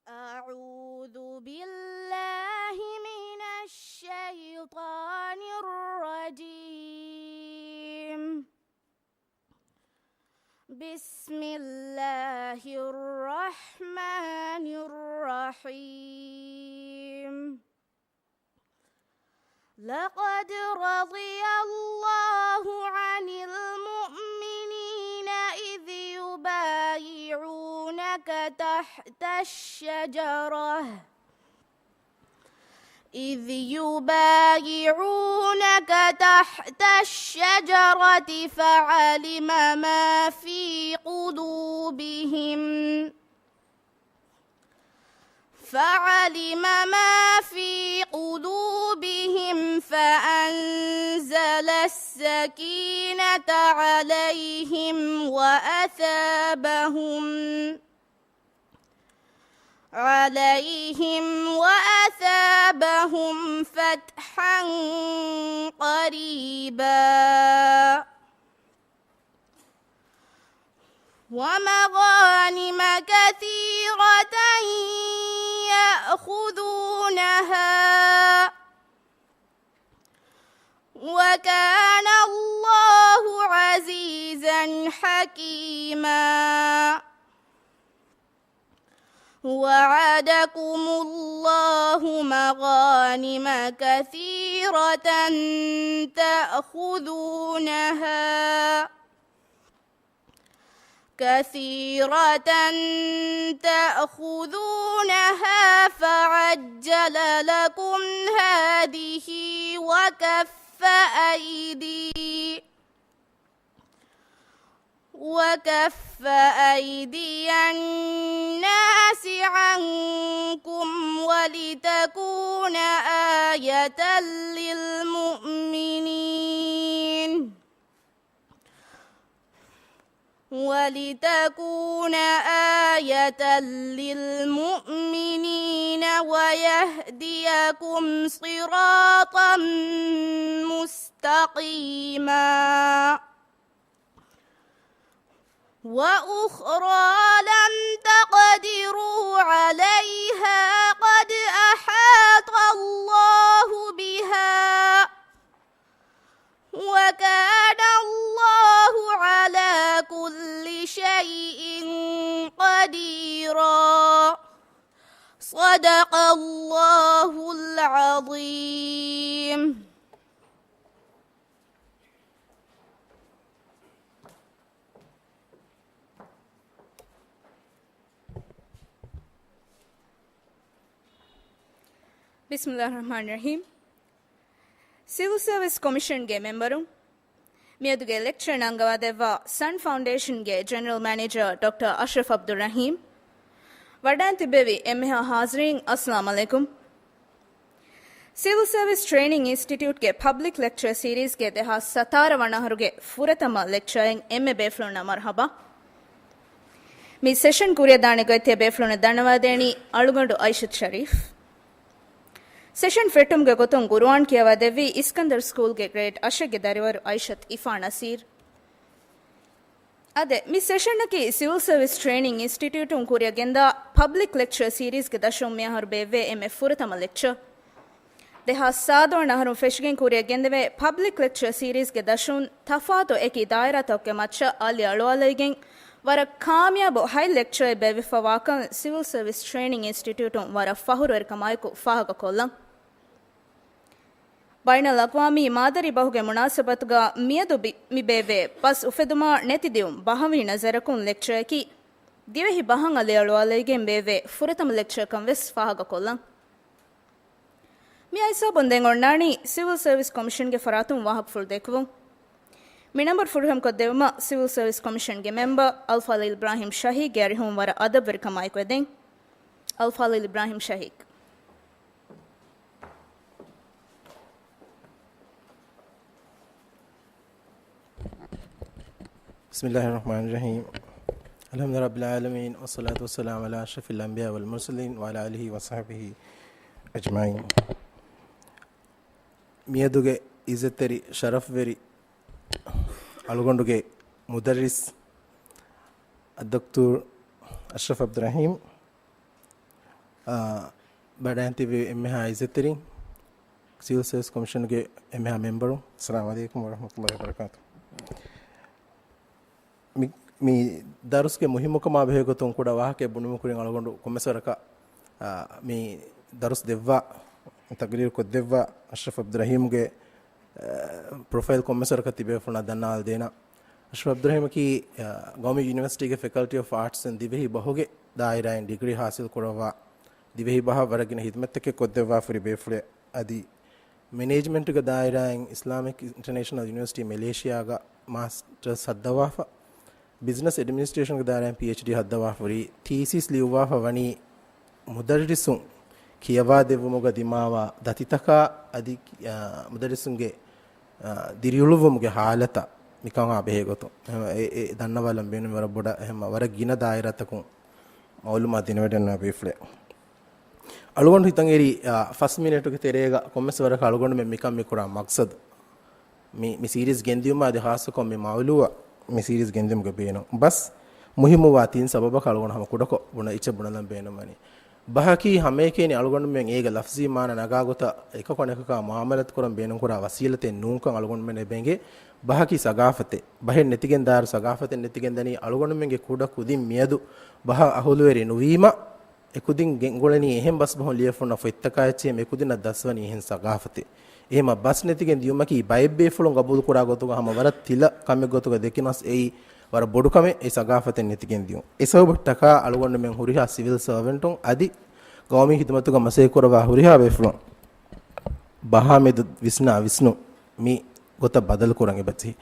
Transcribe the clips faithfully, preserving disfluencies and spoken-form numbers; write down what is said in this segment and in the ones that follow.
أعوذ بالله من الشيطان الرجيم. بسم الله الرحمن الرحيم. لقد رضي الله عن المؤمنين إذ يبايعونك تحت الشجرة، إذ يبايعونك تحت الشجرة فعلم ما في قلوبهم، فعلم ما في قلوبهم فأنزل السكينة عليهم وأثابهم، عليهم وأثابهم فتحا قريبا. ومغانم كثيرة يأخذونها، وكان الله عزيزا حكيما. وعدكم الله مغانم كثيرة تأخذونها، كثيرة تأخذونها فعجل لكم هذه وكف أيدي وكف أيدي الناس عنكم ولتكون آية للمؤمنين، ولتكون آية للمؤمنين ويهديكم صراطا مستقيما. وأخرى لم تقدروا عليها قد أحاط الله بها، وكان الله على كل شيء قديرا. صدق الله العظيم. بسم الله الرحمن الرحيم. ސިވިލް ސަރވިސް ކޮމިޝަންގެ މެމްބަރުން، މިއަދުގެ ލެކްޗަރ ނަންގަވާދެއްވާ ސަން ފައުންޑޭޝަންގެ ޖެނެރަލް މެނޭޖަރ ޑޮކްޓަރ އަޝްރަފް އަބްދުއްރަހީމް، ވަޑައިން ތިއްބެވި އެންމެހާ ހާޒިރީން، އައްސަލާމް ޢަލައިކުމް. ސިވިލް ސަރވިސް ޓްރެއިނިން އިންސްޓިޓިއުޓްގެ ޕަބްލިކް ލެކްޗަރ ސީރީޒްގެ ދެހާސް ސަތާރަ ވަނަ އަހަރުގެ ފުރަތަމަ ލެކްޗަރއިން އެންމެ ބޭފުޅުންނަށް މަރުޙަބާ. މި ސެޝަން ކުރިއަށް ދާނެ ގޮތްތިޔަ ބޭފުޅުންނަށް ދަންނަވާދޭނީ އަޅުގަނޑު އައިޝަތު ޝަރީފް. ސެޝަން ފެއްޓުމުގެ ގޮތުން ގުރުއާން ކިޔަވާދެއްވީ އިސްކަންދަރު ސްކޫލްގެ ގްރޭޑް އަށެއްގެ ދަރިވަރު އައިޝަތު އިފާ ނަސީރް. އާދެ، މި ސެޝަނަކީ ސިވިލް ސަރވިސް ޓްރެއިނިން އިންސްޓިޓިއުޓުން ކުރިއަށް ގެންދާ ޕަބްލިކް ލެކްޗަރ ސީރީޒްގެ ދަށުން މިއަހަރު ބޭއްވޭ އެންމެ ފުރަތަމަ ލެކްޗަރ. ދެހާސް ސާދަ ވަނަ އަހަރުން ފެށިގެން ކުރިއަށް ގެންދެވޭ ޕަބްލިކް ލެކްޗަރ ސީރީޒްގެ ދަށުން ތަފާތު އެކި ދާއިރާތަކުގެ މައްޗަށް އަލި އަޅުވާލައިގެން، ވަރަށް ކާމިޔާބު ހަތް ލެކްޗަރެއް ބޭއްވިފަ ވާކަން ސިވިލް ސަރވިސް ޓްރެއިނިން އިންސްޓިޓިއުޓުން ވަރަށް ފަހުރުވެރިކަމާއެކު ފާހަގަކޮށްލަން. ބައިނަލްއަގްވާމީ މާދަރީ ބަހުގެ މުނާސަބަތުގަ މިއަދު ބި-، މި ބޭއްވޭ ބަސް އުފެދުމާ ނެތި ދިއުން ބަހަވީ ނަޒަރަކުން ލެކްޗަރއަކީ، ދިވެހި ބަހަށް އަލިއަޅުވާލައިގެން ބޭއްވޭ ފުރަތަމަ ލެކްޗަރކަން ވެސް ފާހަގަކޮށްލަން. މި އައިސް ހިސާބުން ދެން އޮންނާނީ ސިވިލް ސަރވިސް ކޮމިޝަންގެ ފަރާތުން ވާހަކަފުޅު ދެއްކުވުން. މި ނަންބަރު ފުރިހަމަކޮށްދެއްވުމަށް ސިވިލް ސަރވިސް ކޮމިޝަންގެ މެމްބަރ އަލްފާޟިލް އިބްރާހީމް ޝަހީގްގެ އަރިހުން ވަރަށް އަދަބުވެރިކަމާއެކު އެދެން. އަލްފާޟިލް އިބްރާހީމް ޝަހީގް. بسم الله الرحمن الرحيم. الحمد لله رب العالمين، والصلاة والسلام على أشرف الأنبياء والمرسلين، وعلى آله وصحبه أجمعين. މިއަދުގެ އިއްޒަތްތެރި ޝަރަފްވެރި އަޅުގަނޑުގެ މުދައްރިސް އައްދޮކްތޫރު އަޝްރަފް އަބްދުއްރަހީމް، އާ، ބަޑައިން ތިބި އެންމެހާ އިއްޒަތްތެރިން، ސިވިލް ސާވިސް ކޮމިޝަނުގެ އެންމެހާ މެމްބަރުން، އައްސަލާމު ޢަލައިކުމް ވަރަޙްމަތުﷲ ވަބަރަކާތު. މި، މި ދަރުސްގެ މުހިއްމުކަމާ ބެހޭ ގޮތުން ކުޑަ ވާހަކައެއް ބުނުމުގެ ކުރިން އަޅުގަނޑު ކޮންމެސް ވަރަކަށް، އާ، މި ދަރުސް ދެއްވާ، ތަޤްރީރު ކޮށްދެއްވާ އަޝްރަފް ޢަބްދުއްރަޙީމްގެ، އާ، ޕްރޮފައިލް ކޮންމެސް ވަރަކަށް ތިބޭފުޅުންނަށް ދަންނަވާލަދޭނަން. އަޝްރަފް ޢަބްދުއްރަޙީމަކީ، އާ، ގައުމީ ޔުނިވަރސިޓީގެ ފެކަލްޓީ އޮފް އާޓްސް އިން ދިވެހި ބަހުގެ ދާއިރާއިން ޑިގްރީ ޙާޞިލް ކުރައްވާ، ދިވެހި ބަހަށް ވަރަށް ގިނަ ހިދުމަތްތަކެއް ކޮށްދެއްވާފަ ހުރި ބޭފުޅެއް. އަދި މެނޭޖްމަންޓުގެ ދާއިރާއިން އިސްލާމިކް އިންޓަރނޭޝަނަލް ޔުނިވަރސިޓީ މެލޭޝިޔާގަ މާސްޓަރސް ހައްދަވާފަ، ބިޒްނަސް އެޑްމިނިސްޓްރޭޝަންގެ ދާއިރާއިން ޕީއެޗްޑީ ހައްދަވާފަ ހުރި، ތީސިސް ލިޔުއްވާފަ ވަނީ މުދައްރިސުން ކިޔަވާދެއްވުމުގަ ދިމާވާ ދަތިތަކާ އަދި، އާ، މުދައްރިސުންގެ، އާ، ދިރިއުޅުއްވުމުގެ ހާލަތަށް މިކަމާ ބެހޭގޮތުން އެ، އެ ދަންނަވާލަން ބޭނުން ވަރަށް ބޮޑަށް އެހެން ވަރަށް ގިނަ ދާއިރާތަކުން މައުލޫމާތު ދެނެވަޑަންނަ ބޭފުޅެއް. އަޅުގަނޑު ހިތަށް އެރި، އާ، ފަސް މިނެޓުގެ ތެރޭގަ ކޮންމެސް ވަރަކަށް އަޅުގަނޑުމެން މިކަން މި ކުރާ މަޤްޞަދު، މި، މި ސީރީޒް ގެންދިއުމާ އަދި ޚާއްޞަކޮށް މި މައުޟޫޢަށް މި ސީރީޒް ގެންދިއުމުގެ ބޭނުން ބަސް މުހިއްމުވާ ތިން ސަބަބަކަށް އަޅުގަނޑު ހަމަ ކުޑަކޮށް ބުނަ އެއްޗެއް ބުނަލަން ބޭނުންވަނީ. ބަހަކީ ހަމައެކަނި އަޅުގަނޑުމެން އޭގެ ލަފްޒީ މާނަ ނަގާ ގޮތަށް އެކަކު އަނެކަކާ މުޢާމަލާތު ކުރަން ބޭނުންކުރާ ވަސީލަތެއް ނޫންކަން އަޅުގަނޑުމެން އެބަ އެނގޭ. ބަހަކީ ސަގާފަތެއް. ބަހެއް ނެތިގެން ދާއިރު ސަގާފަތެއް ނެތިގެން ދަނީ އަޅުގަނޑުމެންގެ ކުޑަ ކުދިން މިއަދު ބަހަށް އަހުލުވެރި ނުވީމަ، އެ ކުދިން ގެންގުޅެނީ އެހެން ބަސް ބަހުން ލިޔެފުންނަށް ފޮތްތަކާ އެއްޗެހި އެ ކުދިންނަށް ދަސްވަނީ އެހެން ސަގާފަތެއް. އެހެމަ ބަސް ނެތިގެން ދިޔުމަކީ ބައެއް ބޭފުޅުން ގަބޫލު ކުރާ ގޮތުގަ ހަމަ ވަރަށް ތިލަ ކަމެއް ގޮތުގަ ދެކިނަސް އެއީ ވަރަށް ބޮޑު ކަމެއް އެ ސަގާފަތެއް ނެތިގެން ދިޔުން. އެ ސަބަބަށްޓަކާ އަޅުގަނޑުމެން ހުރިހާ ސިވިލް ސަރވެންޓުން އަދި ގައުމީ ހިދުމަތުގަ މަސައްކަތް ކުރައްވާ ހުރިހާ ބޭފުޅުން ބަހާ މެދު ވިސްނާ ވިސްނުން މި ގޮތަށް ބަދަލު ކުރަން އެބަޖެހޭ.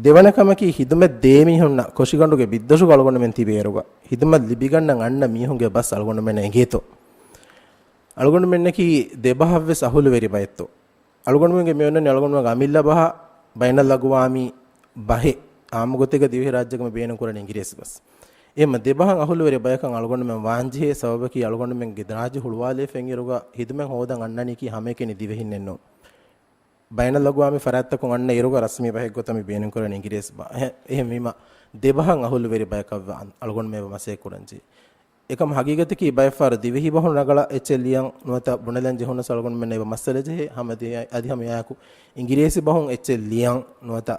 ދެވަނަ ކަމަކީ ހިދުމަތް ދޭ މީހުންނަށް ކޮށިގަނޑުގެ ބިއްދަށުގަ އަޅުގަނޑުމެން ތިބޭއިރުގަ ހިދުމަތް ލިބިގަންނަން އަންނަ މީހުންގެ ބަސް އަޅުގަނޑުމެންނަށް އެނގޭތޯ؟ އަޅުގަނޑުމެންނަކީ ދެބަހަށްވެސް އަހުލުވެރި ބައެއްތޯ؟ އަޅުގަނޑުމެންގެ މި އޮންނަނީ އަޅުގަނޑުމެންގެ އަމިއްލަ ބަހަށް ބައިނަލްއަގުވާމީ ބަހެއް އާއްމު ގޮތެއްގަ ދިވެހި ރާއްޖޭގަ މި ބޭނުންކުރަނީ އިނގިރޭސި ބަސް. އެހެމަ ދެބަހަށް އަހުލުވެރި ބަޔަކަށް އަޅުގަނޑުމެން ވާންޖެހޭ ސަބަބަކީ އަޅުގަނޑުމެންގެ ރާއްޖެ ހުޅުވާލެވިފައި އިރުގަ ހިދުމަތް ހޯދަން އަންނަނީކީ ހަމައެކަނި ދިވެހިންނެއްނޫން. ބައިނަލްއަގުވާމީ ފަރާތްތަކުން އަންނަ އިރުގަ ރަސްމީ ބަހެއް ގޮތަށް މި ބޭނުންކުރަނީ އިނގިރޭސި ބަހެއް. އެހެންވީމަ ދެބަހަށް އަހުލުވެރި ބަޔަކަށް ވެ އަން-، އަޅުގަނޑުމެން އެބަ މަސައްކަތް ކުރަންޖެހޭ. އެކަމަށް ހަގީގަތަކީ ބައެއްފަހަރު ދިވެހި ބަހުން ރަނގަޅަށް އެއްޗެއް ލިޔަން ނުވަތަ ބުނެލަން ޖެހުނަސް އަޅުގަނޑުމެންނަށް އެބަ މައްސަލަ ޖެހޭ. ހަމަ ދިޔަ-، އަދި ހަމަ އެއާއެކު އިނގިރޭސި ބަހުން އެއްޗެއް ލިޔަން ނުވަތަ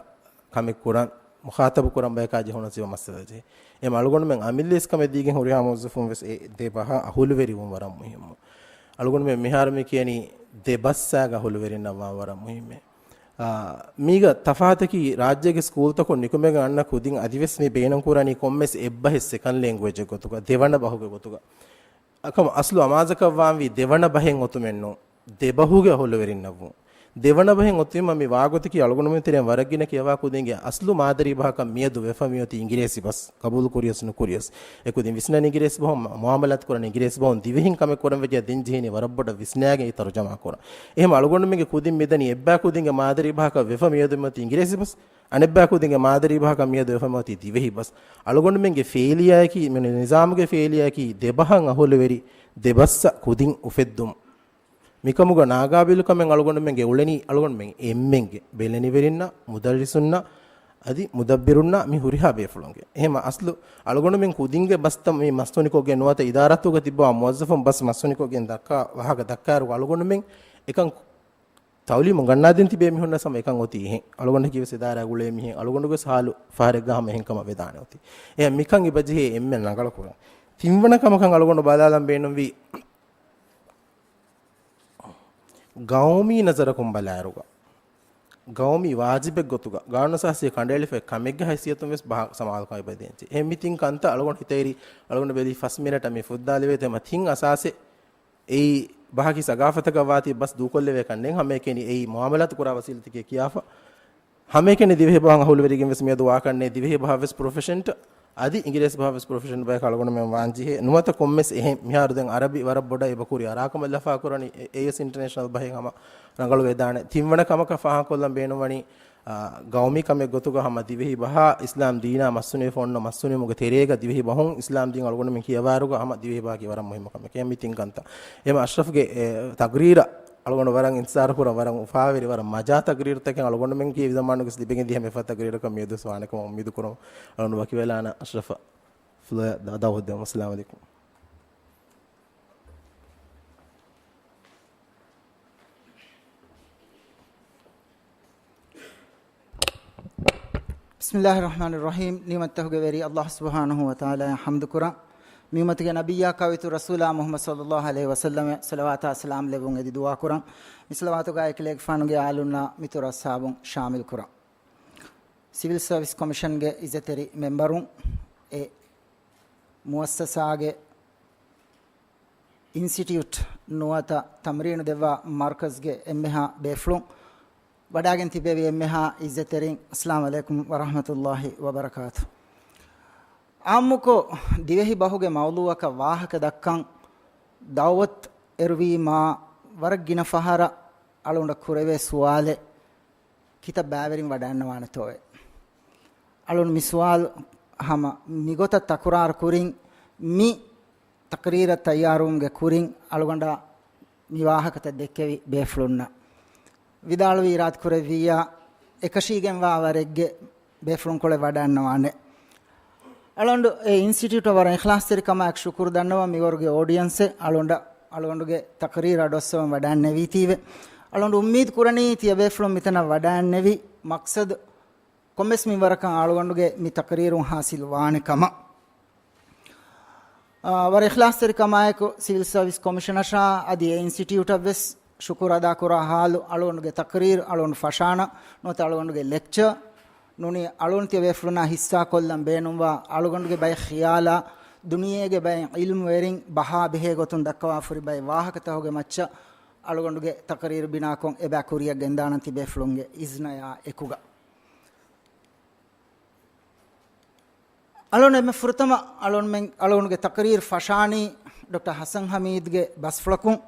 ކަމެއް ކުރަން މުޚާތަބު ކުރަން ބަޔަކާ ޖެހުނަސް އެބަ މައްސަލަ ޖެހޭ. އެމަ އަޅުގަނޑުމެން އަމިއްލަ އިސްކަމެއް ދީގެން ހުރިހާ މުވައްޒަފުން ވެސް އެ ދެ ބަހަށް އަހުލުވެރިވުން ވަރަށް މުހިއްމު. އަޅުގަނޑުމެން މިހާރު މި ކިޔަނީ ދެ ބައްސާގަ އަހުލުވެރިންނަށް ވާން ވަރަށް މުހިއްމޭ. އާ، މީގަ ތަފާތަކީ ރާއްޖޭގެ ސްކޫލްތަކުން ނިކުމެގެން އަންނަ ކުދިން އަދިވެސް މި ބޭނުންކުރަނީ ކޮންމެސް އެއްބަހެއް ސެކަންޑް ލެންގުއޭޖެއް ގޮތުގަ، ދެވަނަ ބަހުގެ ގޮތުގަ. އަކަމަ އަސްލު އަމާޒަކަށް ވާންވީ ދެވަނަ ބަހެއް އޮތުމެއްނޫން، ދެ ބަހުގެ އަހުލުވެރިންނަށްވުން. ދެވަނަ ބަހެއް އޮތުވީމަ މި ވާގޮތަކީ އަޅުގަނޑުމެން ތެރެއިން ވަރަށް ގިނަ ކިޔަވާ ކުދިންގެ އަސްލު މާދަރީ ބަހަކަށް މިއަދު ވެފަ މިއޮތީ އިނގިރޭސި ބަސް. ގަބޫލު ކުރިޔަސް ނުކުރިޔަސް، އެ ކުދިން ވިސްނަނީ އިނގިރޭސި ބަހުން، މުޢާމަލާތު ކުރަނީ އިނގިރޭސި ބަހުން، ދިވެހިން ކަމެއް ކުރަން ވެއްޖެއްޔާ ދިން ޖެހޭނީ ވަރަށް ބޮޑަށް ވިސްނާގެން އެ ތަރުޖަމާ ކުރަން. އެހެން އަޅުގަނޑުމެންގެ ކުދިން މިދަނީ އެއްބާ ކުދިންގެ މާދަރީ ބަހަކަށް ވެފަ މިއަދު މިއޮތީ އިނގިރޭސި ބަސް. އަނެއްބާ ކުދިންގެ މާދަރީ ބަހަކަށް މިއަދު ވެފަ މިއޮތީ ދިވެހި ބަސް. އަޅުގަނޑުމެންގެ ފޭލިއާއަކީ، މި ނިޒާމުގެ ފޭލިއާއަކީ، ދެ ބަހަށް އަހުލުވެރި ދެ ބައްސަށް ކުދިން އުފެއްދުން. މިކަމުގަ ނާގާބިލުކަމެއް އަޅުގަނޑުމެންގެ އުޅެނީ، އަޅުގަނޑުމެން އެންމެންގެ ބެލެނިވެރިންނަށް، މުދައްރިސުންނަށް، އަދި މުދައްބިރުންނަށް، މި ހުރިހާ ބޭފުޅުންގެ. އެހެމަ އަސްލު އަޅުގަނޑުމެން ކުދިންގެ ބަސްތައް މި މަސްތުނިކޮށްގެން ނުވަތަ އިދާރާތަކުގަ ތިއްބަވާ މުވައްޒަފުން ބަސް މަސްތުނިކޮށްގެން ދައްކާ ވާހަކަ ދައްކާއިރު އަޅުގަނޑުމެން އެކަން ތައުލީމު ގަންނާދިން ތިބޭ މީހުންނަށް ހަމަ އެކަން އޮތީ އެހެން. އަޅުގަނޑަކީ ވެސް އިދާރާ ގުޅޭ މީހެއް. އަޅުގަނޑުގެ ހާލު ފަހަރެއްގަ ހަމަ އެހެން ކަމަށް ވެދާނެ އޮތީ. އެހެން މިކަން އެބަޖެހޭ އެންމެ ރަނގަޅަކުރަން. ތިންވަނަ ކަމަކަށް އަޅުގަނޑު ބަލާލަން ބޭނުންވީ، ގައުމީ ނަޒަރަކުން ބަލާއިރުގަ، ގައުމީ ވާޖިބެއް ގޮތުގަ، ގާނޫނުއަސާސީ ކަނޑައެޅިފައި ކަމެއްގެ ހައިސިއްޔަތުން ވެސް ބަހަ-، ސަމާލުކަމެއް އެބަދޭންޖެ. އެހެން މި ތިން ކަންތައް އަޅުގަނޑު ހިތަށް އެރި، އަޅުގަނޑު ބެލީ ފަސް މިނެޓަށް މި ފުއްދާލެވޭތޯ އެމަ ތިން އަސާސެއް އެއީ ބަހަކީ ސަގާފަތަކަށް ވާތީ ބަސް ދޫކޮށްލެވޭކަށް ނެތް، ހަމައެކަނި އެއީ މުޢާމަލާތު ކުރާ ވަސީލަތެކޭ ކިޔާފަ. ހަމައެކަނި ދިވެހި ބަހަށް އަހުލުވެރިގެން ވެސް މިއަދު ވާކަށް ނެތް. ދިވެހި ބަހަށް ވެސް ޕްރޮފެޝަންޓް އަދި އިނގިރޭސި ބަހަށް ވެސް ޕްރޮފެޝަންޓް ބަޔަކަށް އަޅުގަނޑުމެން ވާންޖެހޭ. ނުވަތަ ކޮންމެސް އެހެން މިހާރު ދެން އަރަބި ވަރަށް ބޮޑަށް އެބަ ކުރި އަރާކަމަށް ލަފާކުރަނީ އެ-، އޭއެސް އިންޓަރނޭޝަނަލް ބަހެއް ހަމަ ރަނގަޅު ވެދާނެ. ތިންވަނަ ކަމަކަށް ފާހަގަކޮށްލަން ބޭނުންވަނީ، އާ، ގައުމީ ކަމެއް ގޮތުގަ ހަމަ ދިވެހި ބަހާ އިސްލާމް ދީނާ މަސްތުނިވެފަ އޮންނަ މަސްތުނިވުމުގެ ތެރޭގަ ދިވެހި ބަހުން އިސްލާމް ދީން އަޅުގަނޑުމެން ކިޔަވާއިރުގަ ހަމަ ދިވެހި ބަހަކީ ވަރަށް މުހިއްމު ކަމެކޭ. މި ތިން ކަންތައް. އެމަ އަޝްރަފްގެ، އެ، ތަގްރީރަށް އަޅުގަނޑު ވަރަށް އިންތިޒާރު ކުރަން، ވަރަށް އުފާވެރި، ވަރަށް މަޖާ ތަގްރީރުތަކެއް އަޅުގަނޑުމެން ކީ ޒަމާނުގެ ލިބިގެން ދިޔަ މިފަ ތަގްރީރަކަށް މިއަދު ވާނެކަމަށް އުއްމީދު ކުރަމު އަޅުގަނޑު ވަކިވެލާނަ. އަޝްރަފަށް ފުލަ ދަ-، ދައުވަތު ދެއްވަމު. އައްސަލާމު ޢަލައިކުމް. بسم الله الرحمن الرحيم. ނިޢުމަތްތަކުގެ ވެރި ﷲ ސުބްޙާނަހޫ ވަތަޢާލާއަށް ޙަމްދު ކުރަން. މި އުއްމަތުގެ ނަބިއްޔާ ކާވެތު ރަސޫލާ މުޙައްމަދު ޞައްލައްލާހު ޢަލައިހި ވަސައްލަމަށް ޞަލަވާތާ ސަލާމް ލެއްވުން އެދި ދުޢާ ކުރަން. މި ޞަލަވާތުގައި އެކަލޭގެފާނުގެ އާލުންނާ މިތުރު އަޞްޙާބުން ޝާމިލް ކުރަން. ސިވިލް ސަރވިސް ކޮމިޝަންގެ އިއްޒަތްތެރި މެމްބަރުން، އެ މުއައްސަސާގެ އިންސިޓިއުޓް ނުވަތަ ތަމްރީނު ދެއްވާ މަރުކަޒްގެ އެންމެހާ ބޭފުޅުން، ވަޑާގެން ތިބެވި އެންމެހާ އިއްޒަތްތެރިން، އައްސަލާމު ޢަލައިކުމް ވަރަޙްމަތުﷲ ވަބަރަކާތު. ޢާއްމުކޮށް، ދިވެހި ބަހުގެ މައުޟޫޢަކަށް ވާހަކަ ދައްކަން ދަޢުވަތު އެރުވީމާ، ވަރަށް ގިނަ ފަހަރަށް އަޅުގަނޑަށް ކުރެވޭ ސުވާލެއް، ކިތައް ބައިވެރިން ވަޑައިގަންނަވާނެތޯއޭ؟ އަޅުން މި ސުވާލު ހަމަ މިގޮތަށް ތަކުރާރު ކުރިން، މި ތަޤްރީރަށް ތައްޔާރުވުމުގެ ކުރިން އަޅުގަނޑާ މި ވާހަކަތައް ދެއްކެވި ބޭފުޅުންނަށް ވިދާޅުވި އިރާދަކުރެއްވިއްޔާ، އެކަށީގެންވާ ވަރެއްގެ ބޭފުޅުންކޮޅެއް ވަޑައިގަންނަވާނެ. އަޅުގަނޑު އެ އިންސިޓިއުޓަށް ވަރަށް އިޚްލާޞްތެރިކަމާއެކު ޝުކުރު ދަންނަވަން. މިވަރުގެ އޯޑިއަންސެއް އަޅުގަނޑަށް، އަޅުގަނޑުގެ ތަޤްރީރަށް އަޑުއައްސަވަން ވަޑައިގެންނެވީތީވެ. އަޅުގަނޑު އުއްމީދު ކުރަނީ ތިޔަބޭފުޅުން މިތަނަށް ވަޑައިގެންނެވި މަޤްޞަދު ކޮންމެސް މިންވަރަކަށް އަޅުގަނޑުގެ މި ތަޤްރީރުން ޙާޞިލު ވާނެ ކަމަށް. އާ، ވަރަށް އިޚްލާޞްތެރިކަމާއެކު ސިވިލް ސަރވިސް ކޮމިޝަނަށާ އަދި އެ އިންސިޓިއުޓަށް ވެސް ޝުކުރު އަދާކުރާ ޙާލު، އަޅުގަނޑުގެ ތަޤްރީރު، އަޅުގަނޑު ފަށާނަ ނުވަތަ އަޅުގަނޑުގެ ލެކްޗަރ ނޫނީ އަޅުގަނޑު ތިޔަބޭފުޅުންނާ ޙިއްޞާކޮށްލަން ބޭނުންވާ އަޅުގަނޑުގެ ބައެއް ޚިޔާލާ، ދުނިޔޭގެ ބައެއް ޢިލްމުވެރިން ބަހާ ބެހޭ ގޮތުން ދައްކަވާފަ ހުރި ބައެއް ވާހަކަތަކުގެ މައްޗަށް އަޅުގަނޑުގެ ތަޤްރީރު ބިނާކޮށް އެބަ ކުރިއަށް ގެންދާނަން ތިބޭފުޅުންގެ އިޒްނަޔާ އެކުގަ. އަޅުން އެންމެ ފުރަތަމަ އަޅުންމެން، އަޅުގަނޑުގެ ތަޤްރީރު ފަށާނީ ޑޮކްޓަރ ޙަސަން ޙަމީދުގެ ބަސްފުޅަކުން.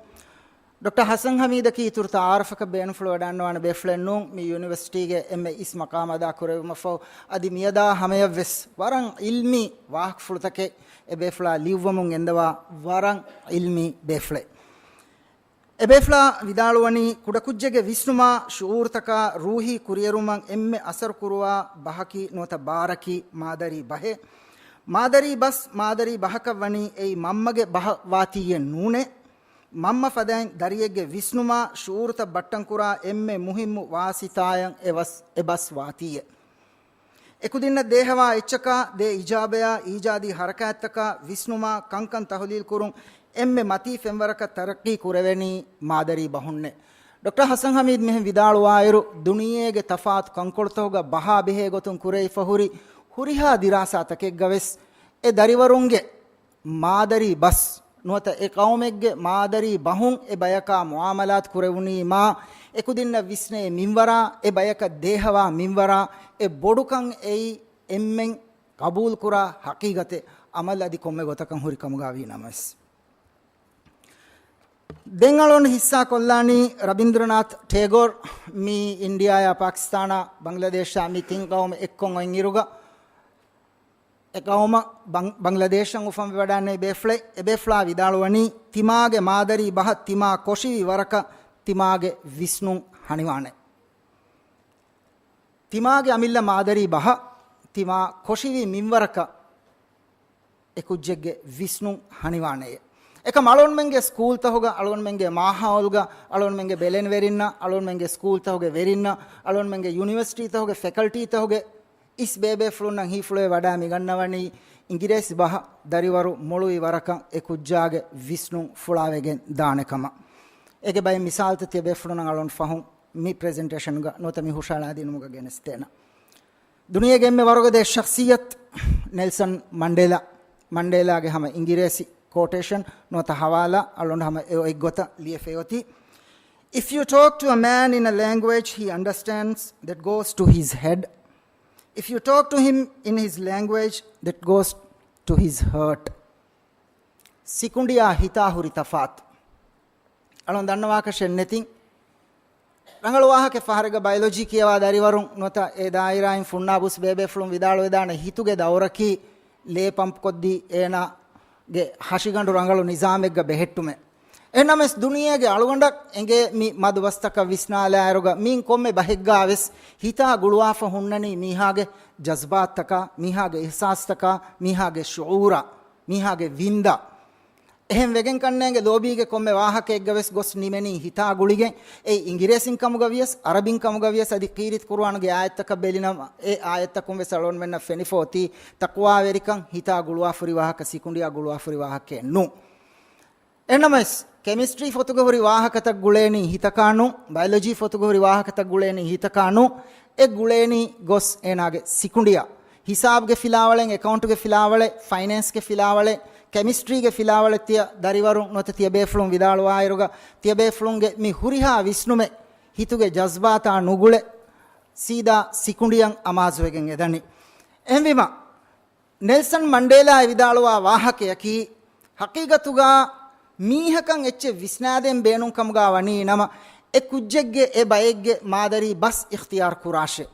ޑޮކްޓަރ ޙަސަން ޙަމީދަކީ އިތުރު ތަޢާރަފަކަށް ބޭނުންފުޅު ވަޑައިގަންނަވާނެ ބޭފުޅެއް ނޫން. މި ޔުނިވަރސިޓީގެ އެންމެ އިސް މަޤާމް އަދާ ކުރެވުމަށްފަހު އަދި މިއަދާ ހަމަޔަށްވެސް ވަރަށް ޢިލްމީ ވާހަކަފުޅުތަކެއް އެބޭފުޅާ ލިޔުއްވަމުން ގެންދަވާ ވަރަށް ޢިލްމީ ބޭފުޅެއް. އެބޭފުޅާ ވިދާޅުވަނީ، ކުޑަކުއްޖެއްގެ ވިސްނުމާ ޝުޢޫރުތަކާ ރޫޙީ ކުރިއެރުމަށް އެންމެ އަސަރު ކުރުވާ ބަހަކީ ނުވަތަ ބާރަކީ މާދަރީ ބަހޭ. މާދަރީ ބަސް މާދަރީ ބަހަކަށް ވަނީ އެއީ މަންމަގެ ބަހަށް ވާތީއެއް ނޫނޭ. މަންމަ ފަދައިން ދަރިއެއްގެ ވިސްނުމާ ޝުޢޫރުތައް ބައްޓަންކުރާ އެންމެ މުހިއްމު ވާސިތާއެއް އެ ބަސް، އެ ބަސް ވާތީއެއް. އެކުދިންނަށް ދޭހަވާ އެއްޗަކާ، ދޭ އިޖާބަޔާ، އީޖާދީ ޙަރަކާތްތަކާ، ވިސްނުމާ، ކަންކަން ތަޙުލީލް ކުރުން އެންމެ މަތީ ފެންވަރަކަށް ތަރައްޤީ ކުރެވެނީ މާދަރީ ބަހުންނޭ. ޑޮކްޓަރ ޙަސަން ޙަމީދު މިހެން ވިދާޅުވާއިރު، ދުނިޔޭގެ ތަފާތު ކަންކޮޅުތަކުގަ ބަހާ ބެހޭ ގޮތުން ކުރެވިފަ ހުރި ހުރިހާ ދިރާސާތަކެއްގަ ވެސް އެ ދަރިވަރުންގެ މާދަރީ ބަސް ނުވަތަ އެ ޤައުމެއްގެ މާދަރީ ބަހުން އެ ބަޔަކާ މުޢާމަލާތު ކުރެވުނީމާ، އެކުދިންނަށް ވިސްނޭ މިންވަރާ، އެ ބަޔަކަށް ދޭހަވާ މިންވަރާ، އެ ބޮޑުކަން އެއީ އެންމެން ޤަބޫލުކުރާ ޙަޤީޤަތެއް، ޢަމަލު އަދި ކޮންމެ ގޮތަކަށް ހުރި ކަމުގަ ވީ ނަމަވެސް. ދެން އަޅުން ޙިއްޞާ ކޮށްލާނީ ރަބިންދްރަނާތް ޓޭގޯރް މި އިންޑިއާއާ ޕާކިސްތާނާ ބަންގްލަދޭޝާ މި ތިން ޤައުމު އެއްކޮށް އޮތް އިރުގަ، އެ ޤައުމަށް ބަން-، ބަންގްލަދޭޝަށް އުފަންވެވަޑައިގެންނެވި ބޭފުޅެއް، އެ ބޭފުޅާ ވިދާޅުވަނީ، ތިމާގެ މާދަރީ ބަހަށް ތިމާ ކޮށިވި ވަރަކަށް ތިމާގެ ވިސްނުން ހަނިވާނެ. ތިމާގެ އަމިއްލަ މާދަރީ ބަހަށް ތިމާ ކޮށިވި މިންވަރަކަށް އެ ކުއްޖެއްގެ ވިސްނުން ހަނިވާނެޔޭ. އެކަމް އަޅުންމެންގެ ސްކޫލްތަހުގަ، އަޅުންމެންގެ މާހައުލްގަ، އަޅުންމެންގެ ބެލެނިވެރިންނަށް، އަޅުންމެންގެ ސްކޫލްތަހުގެ ވެރިންނަށް، އަޅުންމެންގެ ޔުނިވަރސިޓީތަހުގެ ފެކަލްޓީތަހުގެ އިސް ބޭބޭފުޅުންނަށް ހީފުޅުވެ ވަޑާ މިގަންނަވަނީ އިނގިރޭސި ބަހަށް ދަރިވަރު މޮޅުވި ވަރަކަށް އެ ކުއްޖާގެ ވިސްނުން ފުޅާވެގެން ދާނެ ކަމަށް. އޭގެ ބައެއް މިސާލުތައް ތިޔަބޭފުޅުންނަށް އަޅުން ފަހުން މި ޕްރެޒެންޓޭޝަންގަ ނުވަތަ މި ހުށަހަޅާދިނުމުގަ ގެނެސްދޭނަން. ދުނިޔޭގެ އެންމެ ވަރުގަދަ ޝަޚްޞިއްޔަތު ނެލްސަން މަންޑޭލާ. މަންޑޭލާގެ ހަމަ އިނގިރޭސި ކޯޓޭޝަން ނުވަތަ ހަވާލާ އަޅުން ހަމަ އެ އޮތް ގޮތަށް ލިޔެފައި އޮތީ. If you talk to a man in a language he understands, that goes to his head. If you talk to him in his language, that goes to his heart. ސިކުނޑިއާ ހިތާ ހުރި ތަފާތު. އަޅުން ދަންނަވާކަށެއް ނެތިން. ރަނގަޅު ވާހަކަ ފަހަރެއްގަ ބަޔޮލޮޖީ ކިޔަވާ ދަރިވަރުން ނުވަތަ އެ ދާއިރާއިން ފުންނާ ބުސް ބޭބޭފުޅުން ވިދާޅުވެދާނެ ހިތުގެ ދައުރަކީ ލޭ ޕަމްޕް ކޮށްދީ އޭނާގެ ހަށިގަނޑު ރަނގަޅު ނިޒާމެއްގަ ބެހެއްޓުމެއް. އެހެންނަމަވެސް ދުނިޔޭގެ އަޅުގަނޑަށް އެނގޭ މި މަދު ބަސްތަކަށް ވިސްނާލާއިރުގަ މީން ކޮންމެ ބަހެއްގާވެސް ހިތާ ގުޅުވާފަ ހުންނަނީ މީހާގެ ޖަޒްބާތްތަކާ، މީހާގެ އިޙްސާސްތަކާ، މީހާގެ ޝުޢޫރާ، މީހާގެ ވިންދާ. އެހެން ވެގެން ކަންނޭނގެ ލޯބީގެ ކޮންމެ ވާހަކައެއްގަ ވެސް ގޮސް ނިމެނީ ހިތާ ގުޅިގެން. އެއީ އިނގިރޭސިން ކަމުގަ ވިޔަސް، އަރަބިން ކަމުގަ ވިޔަސް، އަދި ކީރިތި ޤުރުއާނުގެ އާޔަތްތަކަށް ބެލިނަމަ، އެ އާޔަތްތަކުން ވެސް އަޅުގަނޑުމެންނަށް ފެނިފަ އޮތީ ތަޤްވާވެރިކަން، ހިތާ ގުޅުވާފަ ހުރި ވާހަކަ، ސިކުނޑިއާ ގުޅުވާފަ ހުރި ވާހަކައެއް ނޫން. އެހެންނަމަވެސް، ކެމިސްޓްރީ ފޮތުގަ ހުރި ވާހަކަތައް ގުޅޭނީ ހިތަކާ ނޫން، ބަޔޮލޮޖީ ފޮތުގަ ހުރި ވާހަކަތައް ގުޅޭނީ ހިތަކާ ނޫން، އެ ގުޅޭނީ ގޮސް އޭނާގެ ސިކުނޑިއާ. ހިސާބުގެ ފިލާވަޅެއް، އެކައުންޓުގެ ފިލާވަޅެއް، ފައިނޭންސްގެ ފިލާވަޅެއް، ކެމިސްޓްރީގެ ފިލާވަޅެއް ތިޔަ ދަރިވަރުން ނުވަތަ ތިޔަބޭފުޅުން ވިދާޅުވާއިރުގަ، ތިޔަބޭފުޅުންގެ މި ހުރިހާ ވިސްނުމެއް ހިތުގެ ޖަޒްބާތާ ނުގުޅެ، ސީދާ ސިކުނޑިއަށް އަމާޒުވެގެން އެދަނީ. އެހެންވީމަ، ނެލްސަން މަންޑޭލާ ވިދާޅުވާ ވާހަކަޔަކީ، ހަޤީގަތުގަ މީހަކަށް އެއްޗެއް ވިސްނާދޭން ބޭނުން ކަމުގަ ވަނީ ނަމަ، އެ ކުއްޖެއްގެ އެ ބައެއްގެ މާދަރީ ބަސް އިޚްތިޔާރު ކުރާށޭ.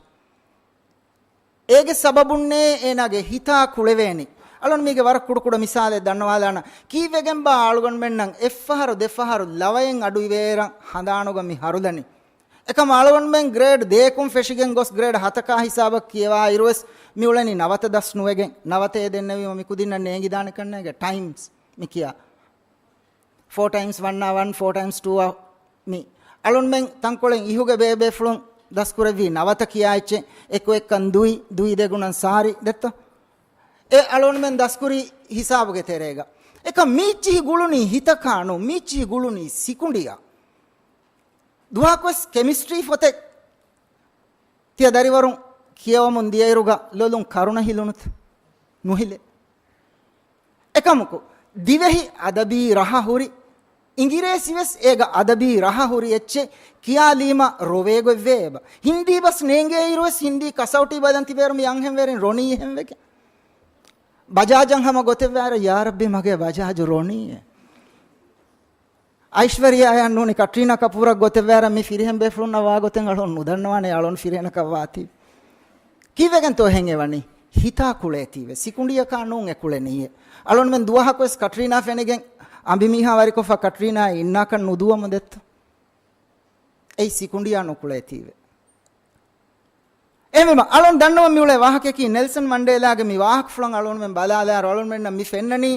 އޭގެ ސަބަބުންނޭ އޭނާގެ ހިތާ ކުޅެވޭނީ. އަޅުން މީގެ ވަރަށް ކުޑަކުޑަ މިސާލެއް ދަންނަވާލާނަ. ކީއްވެގެންބާ އަޅުގަނޑުމެންނަށް އެއްފަހަރު ދެފަހަރު ލަވައެއް އަޑުއިވޭއިރަށް ހަނދާނުގަ މި ހަރުލަނީ؟ އެކަމް އަޅުގަނޑުމެން ގްރޭޑް ދޭކުން ފެށިގެން ގޮސް ގްރޭޑް ހަތަކާ ހިސާބަށް ކިޔަވާ އިރުވެސް މި އުޅެނީ ނަވަތަ ދަސް ނުވެގެން. ނަވަތަ އެ ދެންނެވީމަ މި ކުދިންނަށް ނޭނގިދާނެ ކަންނޭގެ ޓައިމްސް މި ކިޔާ. ފޯ ޓައިމްސް ވަން އާ ވަން، ފޯ ޓައިމްސް ޓޫ އާ މި. އަޅުންމެން ތަންކޮޅެއް އިހުގެ ބޭބޭފުޅުން ދަސްކުރެއްވީ ނަވަތަ ކިޔާ އެއްޗެއް، އެކު އެއްކަން ދުއި، ދުއި ދެގުނަން ސާރި ދެއްތޯ؟ އެ އަޅުންމެން ދަސްކުރީ ހިސާބުގެ ތެރޭގަ. އެކަމް މީއްޗިހި ގުޅުނީ ހިތަކާ ނޫން، މީއްޗިހި ގުޅުނީ ސިކުނޑިއާ. ދުވަހަކުވެސް ކެމިސްޓްރީ ފޮތެއް ތިޔަ ދަރިވަރުން ކިޔަވަމުން ދިޔައިރުގަ ލޮލުން ކަރުނަ ހިލުނުތަ؟ ނުހިލޭ. އެކަމަކު، ދިވެހި އަދަބީ ރަހަ ހުރި، އިނގިރޭސިވެސް އޭގަ އަދަބީ ރަހަ ހުރި އެއްޗެއް ކިޔާލީމަ ރޮވޭގޮތްވޭ އެބަ. ހިންދީ ބަސް ނޭނގޭ އިރުވެސް ހިންދީ ކަސައުޓީ ބަލަން ތިބޭރު މި އަންހެންވެރިން ރޮނީ އެހެންވެގެން. ބަޖާޖަށް ހަމަ ގޮތެއްވާއިރަށް، ޔާ ރައްބީ މަގޭ ބަޖާޖު ރޮނީއޭ. އައިޝްވަރިޔާއަށް ނޫނީ ކަޓްރީނާ ކަޕޫރަށް ގޮތެއްވާއިރަށް މި ފިރިހެން ބޭފުޅުންނަށް ވާ ގޮތެއް އަޅުން ނުދަންނަވާނެ، އަޅުން ފިރިހެނަކަށް ވާތީ. ކީއްވެގެންތޯ އެހެން އެވަނީ؟ ހިތާ ކުޅޭތީވެ. ސިކުނޑިއަކާ ނޫން އެ ކުޅެނީއޭ. އަޅުންމެން ދުވަހަކުވެސް ކަޓްރީނާ ފެނިގެން އަނބިމީހާ ވަރިކޮށްފަ ކަޓްރީނާ އިންނާކަށް ނުދުވަމު ދެއްތޯ؟ އެއީ ސިކުނޑިއާ ނުކުޅޭތީވެ. އެހެންވީމަ، އަޅުން ދަންނަވަން މިއުޅޭ ވާހަކަޔަކީ ނެލްސަން މަންޑޭލާގެ މި ވާހަކަފުޅަށް އަޅުންމެން ބަލާލާއިރު އަޅުންމެންނަށް މި ފެންނަނީ